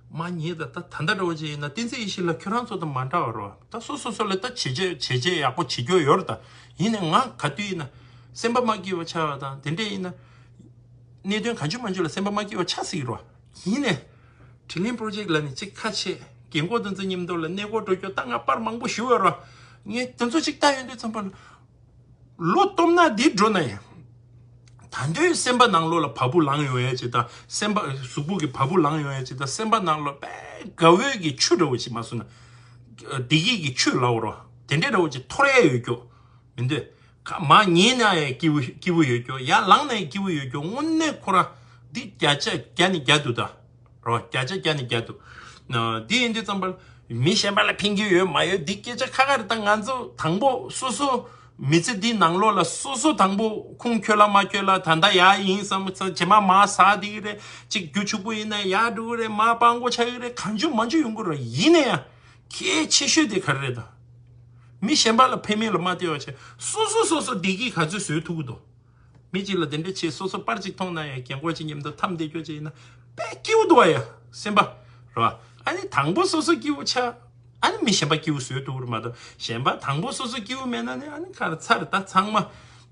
མ་ཉེས་ད་ད་ད་ལྟ་འདྲ་བོ་ཅིག་ཡིན་ན་བསྟན་འཛིན་ཡེ་ཤེས་ལགས་ཁྱོད་རང་ཚོ་དང་མ་འདྲ་བ་རོ། ད་སོ་སོ་སོ་ལ་ད་བྱས་རྗེས་བྱས་རྗེས་ཡག་པོ་བྱེད་རྒྱུ་ཡོད་རེད། ད་ཡིན་ནའི་ང་ག་དུས་ཡིན་ན་སེམས་པ་མ་སྐྱིད་པ་ཆགས་པ་དང་དེ་འདྲས་ཡིན་ན་གནད་དོན་གང་བྱུང་མང་བྱུང་ལ་སེམས་པ་མ་སྐྱིད་པ་ཆགས་སྲིད་རོ། ཡིན་ནའི་དྲིན་ལན་པོ་རོ་ཇེཀ་ལ་ནི་གཅིག་ཁ་ཕྱེ་རྒན་གོག་དེ་ཚོ་མཉམ་དུ་ལ་གནས་སྐོར་འགྲོ་རྒྱུ་ད་ང་པར་མང་པོ་ཞུ་བ་རོ། ངས་དེ་ཚོ་གཅིག་ལྟ་ཡོང་དུས་ཙམ་པ་ལ། ལོ་སྟོབས་ན་འདི་འགྲོ་ན་ཡང་། ད་དུང་སེམས་པ་ནང་ལོགས་ལ་བ་སྤུ་ལངས་ཡོང་ཡས་ཅིག་དང་སེམས་པ་གཟུགས་པོ་གི་བ་སྤུ་ལངས་ཡོང་ཡས་ཅིག་དང་སེམས་པ་ནང་ལོགས་དཔེ་དགའ་བོའི་གི་ཆུ་འདྲ་བོ་ཅིག་མ་སོང་ན། བདེ་སྐྱིད་ཀྱི་ཆུ་ལབ་རོ། དེ་འདྲས་འདྲ་བོ་ཅིག་འཐོར་ཡས་ཡོད་རྒྱུ། མི་འདོད། ཁ་མ་ཉན་ན་ཡང་སྐྱིད་པོ་སྐྱིད་པོ་ཡོད་རྒྱུ། ཡར་ལངས་ན་ཡང་སྐྱིད་པོ་ཡོད་རྒྱུ། དངོས་གནས་ཁོ་རང་འདི་བརྒྱ་ཆ་བརྒྱ་ནས་བརྒྱ་འདུག་ད། རོ་བརྒྱ་ཆ་བརྒྱ་ནས་བརྒྱ་འདུག་ན་འདི་ཡིན་དུས་ཙམ་པར་མི་གཞན་པ་ལ་ཕན་གྱི་ཡོད་མ་ཡོད་འདི་སྐད་ཆ་ཁ་ཁ་རེད། ད་ང་ཚོ་དང་པོ་སོ་སོ་མི་ཚེ་འདི་ནང་ལོགས་ལ་སོ་སོ་དང་པོ་ཁུངས་འཁྱོལ་ལ་མ་འཁྱོལ་ལ་ད་ལྟ་ཡག་ཡིན་བསམ་ཚེ་རྗེས་མ་མ་ཟ་འདི་གི་རེད། གཅིག་རྒྱུ་ཕྱུག་པོ་ཡིན་ན་ཡག་འགྲོ་གི་རེད། མ་སྤྲང་པོ་ཆགས་ཀྱི་རེད། གང་བྱུང་མང་བྱུང་ཡོང་གི་རེད། ཡིན་ན་ཡང་གལ་ཆེ་ཤོས་དེ་ག་རེ་རེད་ད། མི་གཞན་པ་ལ་ཕན་མེད་ལ་མ་བལྟས་པ་བྱས་སོ་སོ་སོ་སོ་བདེ་སྐྱིད་ག་ཚོད་བཟོས་ཐུབ་ཀྱི་འདུག་མི་གཅིག་ལ་དེ་འདྲ་བྱས་སོ་སོ་པར་གཅིག་མཐོང་ན་ཡང་རྒན་གོག་གཅིག་མཉམ་དུ་འཐམས་བསྡད་རྒྱུ་ཅིག་ཡིན་ན་དཔེ་སྐྱིད་པོ་འདུག་བ་ཡ་སེམས་པ། རེད་བ། ཨ་ནི་དང་པོ་སོ་སོ་སྐྱིད་པོ་ཆགས། ཨ་ནི་མི་གཞན་པ་སྐྱིད་པོ་བཟོས་ཐུབ་ཀྱི་རེད་མ་གཏོགས་གཞན་པ་དང་པོ་སོ་སོ་སྐྱིད་པོ་མེད་ན་ནི་ཨ་ནི་ག་རེ་ཚར་ད་ཚང་མ་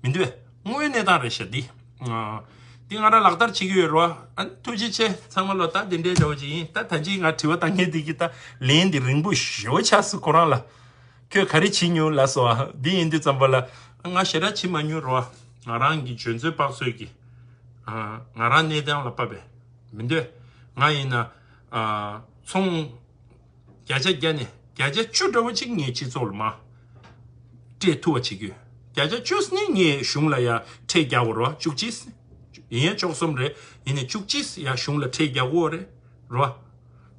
མི་འདུག་བས། དངོས་གནས་སྟངས་རེད་ཤག་འདི། འདི་ང་རང་ལག་བསྟར་བྱེད་ཀྱི་ཡོད་རེད་བ། ཨ་ནི་ཐུགས་རྗེ་ཆེ་ཚང་མ་ལོ། ད་འདི་འདྲའི་འདྲ་བོ་ཅིག་ཡིན། ད་ད་ཅིག་ང་དྲི་བ་བཏང་མཁན་འདི་གི་ད་ལན་འདི་རིང་པོ་ཞེ་པོ་ཆགས་སོང་ཁོ་རང་ལ། ཁྱོད་ག་རེ་བྱེད་མྱོང་ལབ་སོང་ཨ། འདི་ཡིན་དུས་ཙམ་པ་ལ་ང་ཞེ་དྲག་བྱེད་མ་མྱོང་རོ། ང་རང་གི་འཇོན་ཚོད་དཔག་ཚོད་ཀྱིས་ང་རང་གནས་སྟངས་ལ་དཔག་པས་མི་འདོད། ང་ཡིན་ན་ཚོང་བརྒྱ་ཆ་བརྒྱ་ནས་བརྒྱ་ཆ་བཅུ་འདྲ་བོ་ཅིག་ངས་སྤྱི་ཚོགས་ལ་མ་སྤྲད་ཐུབ་པ་བྱེད་རྒྱུ། བརྒྱ་ཆ་བཅུ་ནི་ངས་གཞུང་ལ་ཡ་ཁྲལ་རྒྱག་དགོས་རོ། བཅུ་གཅིག་ཡིན་ཡ་བཅུ་གསུམ་རེད། ཡིན་ནས་བཅུ་གཅིག་ཡ་གཞུང་ལ་ཁྲལ་རྒྱག་དགོས་རེད་རོ།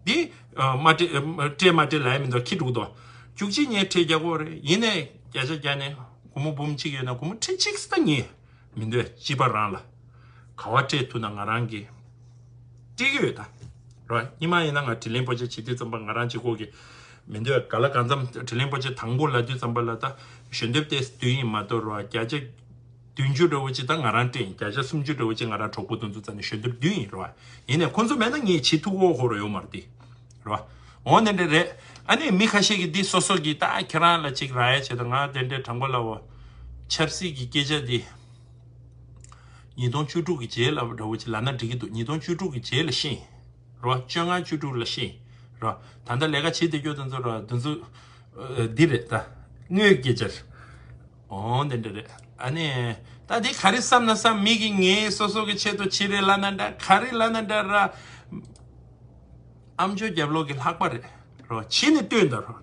འདི་མ་སྤྲད་སྤྲད་མ་སྤྲད་ལ་ཡ་མི་འདུག་ཁྱི་འགྲུག་དོ། བཅུ་གཅིག་ངས་ཁྲལ་རྒྱག་གི་རེད། ཡིན་ནའི་བརྒྱ་ཆ་བརྒྱ་ནས་སྒོར་མོ་འབུམ་གཅིག་ཡོད་ན་སྒོར་མོ་ཁྲི་གཅིག་ཙམ་ད་ངས་མི་འདོད་སྤྱི་པ་རང་ལ་ག་བ་སྤྲད་ཐུབ་ན་ང་རང་གི་སྤྲད་ཀྱི་ཡོད་ད། རོ་སྙི་མ་ཡིན་ན་ང་དྲིན་ལན་པོ་ཆེ་བྱེད་དུས་ཙམ་པ་ང་རང་གཅིག་པོ་གི་མི་འདོད་ག་ལ་གང་འཚམ་དྲིན་ལན་པོ་ཆེ་དང་པོ་ལབ་དུས་ཙམ་པ་ལ་ད་ཞལ་འདེབས་དེ་བསྡུས་ཡིན་མ་གཏོགས་རོ་བརྒྱ་ཆ་བདུན་ཅུ་འདྲ་བོ་ཅིག་ད་ང་རང་སྤྲད་ཡིན། བརྒྱ་ཆ་སུམ་ཅུ་འདྲ་བོ་ཅིག་ང་རང་གྲོགས་པོ་དེ་ཚོ་རྩ་ནས་ཞལ་འདེབས་བསྡུས་ཡིན་རོ། ཡིན་ནའི་ཁོང་ཚོ་མེད་ན་ངས་བྱེད་ཐུབ་ཀྱི་ཁོ་ར་ཡོད་མ་རེད་དེ་རོ། འོ་དེ་འདྲ་རེད། ཨ་ནི་མི་ཁ་ཤས་ཀྱིས་འདི་སོ་སོ་གིས་ད་ཁྱེད་རང་ལ་ཅིག་རག་ཡ་བྱེད་དང་ང་དེ་འདྲའི་དྲང་པོ་ལབ་འོ། ཆབ་སྲིད་ཀྱི་སྐད་ཆ་འདི་ཉིས་སྟོང་བཅུ་དྲུག་གི་རྗེས་ལ་འདྲ་བོ་ཅིག་ལབ་ན་འགྲིག་གི་འདུག་ཉིས་སྟོང་བཅུ་དྲུག་གི་རྗེས་ལ་ཤེས་རོ། བཅོ་ལྔ་བཅུ་དྲུག་ལ་ཤེས་རོ། ད་ལྟ་ལས་ཀ་བྱེད་བསྡད་རྒྱུ་དེ་ཚོ་རོ་དེ་ཚོ་འདི་རེད་ད། དངོས་སྐད་ཆ་རེད། འོ་དེ་འདྲ་རེད། ཨ་ནི་ད་འདི་ག་རེ་བསམ་ན་བསམ། མི་གིས་ངའི་སོ་སོ་གི་ཆེད་དུ་བྱེད་རེད་ལབ་ན་འདྲ་ག་རེ་ལབ་ན་འདྲ་ར། ཨ་མཆོག་རྒྱབ་ལོགས་ཀྱི་ལྷག་པ་རེད་རོ། བྱས་ནས་སྟོན་ད་རོ།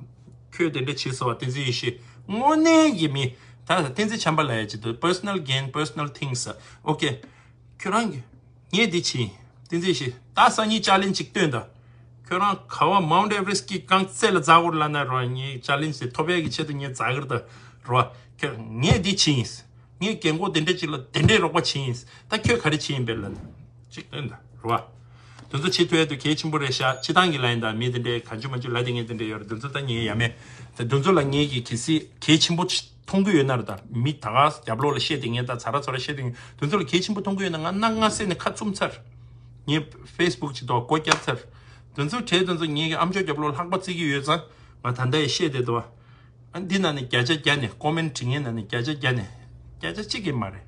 ཁྱོད་དེ་འདྲ་བྱས་སོང་བ་བསྟན་འཛིན་ཡེ་ཤེས། དངོས་གནས་ཀྱི་མི་ད་བསྟན་འཛིན་བྱམས་པ་ལབ་ཡ་ཅིག་འདུག personal gain personal things། ཨོ་ཀེ། ཁྱོད་རང་གིས་ངས་འདི་བྱས་ཡིན། བསྟན་འཛིན་ཡེ་ཤེས་ད་སང་ཉིན་ཅ་ལེན་ཅིག་སྟོན་ད། ཁྱོད་རང་ག་བ་མའུན་ཨེ་ཝེ་རེ་སི་ཀྱི་རྐང་རྩེ་ལ་འཛེག་དགོས་ལབ་ན་རོ། ངས་ཅ་ལེན་ཅིག་ཐོབ་ཡ་གི་ཆེད་དུ་ངས་འཛེག་གི་རེད་ད་རོ། ཁྱོད་ངས་འདི་བྱས་ཡིན། ངས་རྒན་གོག་དེ་འདྲ་ཅིག་ལ་དེ་འདྲའི་རོགས་པ་བྱས་ཡིན། ད་ཁྱོད་ག་རེ་བྱས་ཡིན་པས་ལབ་ན་ཅིག་སྟོན་ད་རོ། དེ་ཚོ་བྱེད་ཐུབ་ཡ་དེ་གལ་ཆེན་པོ་རེད་ཤག་སྤྱི་བཏང་གི་ལ་ཡིན་ད་མི་དེ་འདྲའི་ག་འཇུ་མ་འཇུ་ལ་དེ་ངས་དེ་འདྲ་ཡོད་རེད། དེ་ཚོ་ད་ངས་ཡ་མེད་ད་དེ་ཚོ་ལ་ངས་གི་གལ་སྲིད་གལ་ཆེན་པོ་མཐོང་གི་ཡོད་ན་རེད། ད་མི་ད་ག་རྒྱབ་ལོགས་ལ་བཤད་དེ་ངས་ད་ཚ་ར་ཚོ་ར་བཤད་དེ་ངས་དེ་ཚོ་ལ་གལ་ཆེན་པོ་མཐོང་གི་ཡོད་ན་ང་སྣ་ང་སེ་ནས་ཁ་བཙུམ་ཚར། ངས་ཕེ་སི་བུག་ཅིག་ཐོག་སྒོ་བརྒྱབ་ཚར། དེ་ཚོ་གྲས་དེ་ཚོ་ངས་གི་ཨམ་ཅོག་རྒྱབ་ལོགས་ལྷག་པ་བརྩི་གི་ཡོད་ཙང་ང་ད་ལྟ་ཡི་བཤད་དེ་འདུག་ཨ་འདི་ནང་ནས་བརྒྱ་ཆ་བརྒྱ་ནས་ཀོ་མེན་བྲིས་མཁན་ནང་ནས་བརྒྱ་ཆ་བརྒྱ་ནས་བརྒྱ་ཆ་གཅིག་གི་མ་རེད།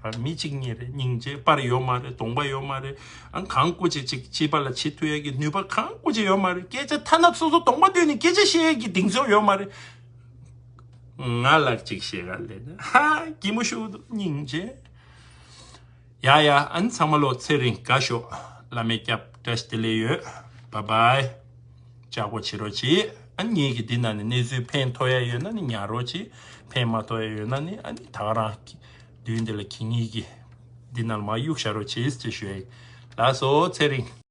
ར་མི་གཅིག་གཉིས་རེད། སྙིང་རྗེ་པར་ཡོད་མ་རེད། གདོང་པ་ཡོད་མ་རེད། ཨ་གང་སྐུ་ཅིག་ཅིག་སྤྱི་པ་ལ་བྱེད་ཐུབ་ཡས་ཀྱི་ནུས་པ་གང་སྐུ་ཅིག་ཡོད་མ་རེད། སྐད་ཆ་ཐ་ན་སོ་སོ་གདོང་པ་བསྟན་ནས་སྐད་ཆ་བཤད་ཡས་ཀྱི་གདེང་ཚོད་ཡོད་མ་རེད། ང་ལ་གཅིག་བཤད་ག་ལས་ན་ཧ་གི་མོ་ཤུགས་འདུག་སྙིང་རྗེ། ཡ་ཡ། ཨ་ནི་ཚང་མ་ལོ་ཚེ་རིང་དགའ་ཤོག་བླ་མའི་སྐྱབས་བཀྲ་ཤིས་བདེ་ལེགས་ཡོད། བཱའི་བཱའི། ལྕགས་པོ་བྱེད་རོགས་གྱིས། ཨ་ནི་ངེད་ཀྱི་འདི་ན་ནི་གནས་ཚུལ་ཕན་ཐོགས་ཡ་ཡོད་ན་ནི་ཉར་རོགས་གྱིས། ཕན་མ་ཐོགས་ཡ་ཡོད་ན་ནི་ཨ་ནི་ད་ག་རང་གི་མདུན་འདི་ལ་ཁྱེད་གཉིས་ཀྱི་འདི་ན་ལ་མ་གཡུག་བཞག་རོགས་གྱིས་ཅེས་ཞུ་ཡ་ཡིན། ལགས་སོ། ཚེ་རིང་།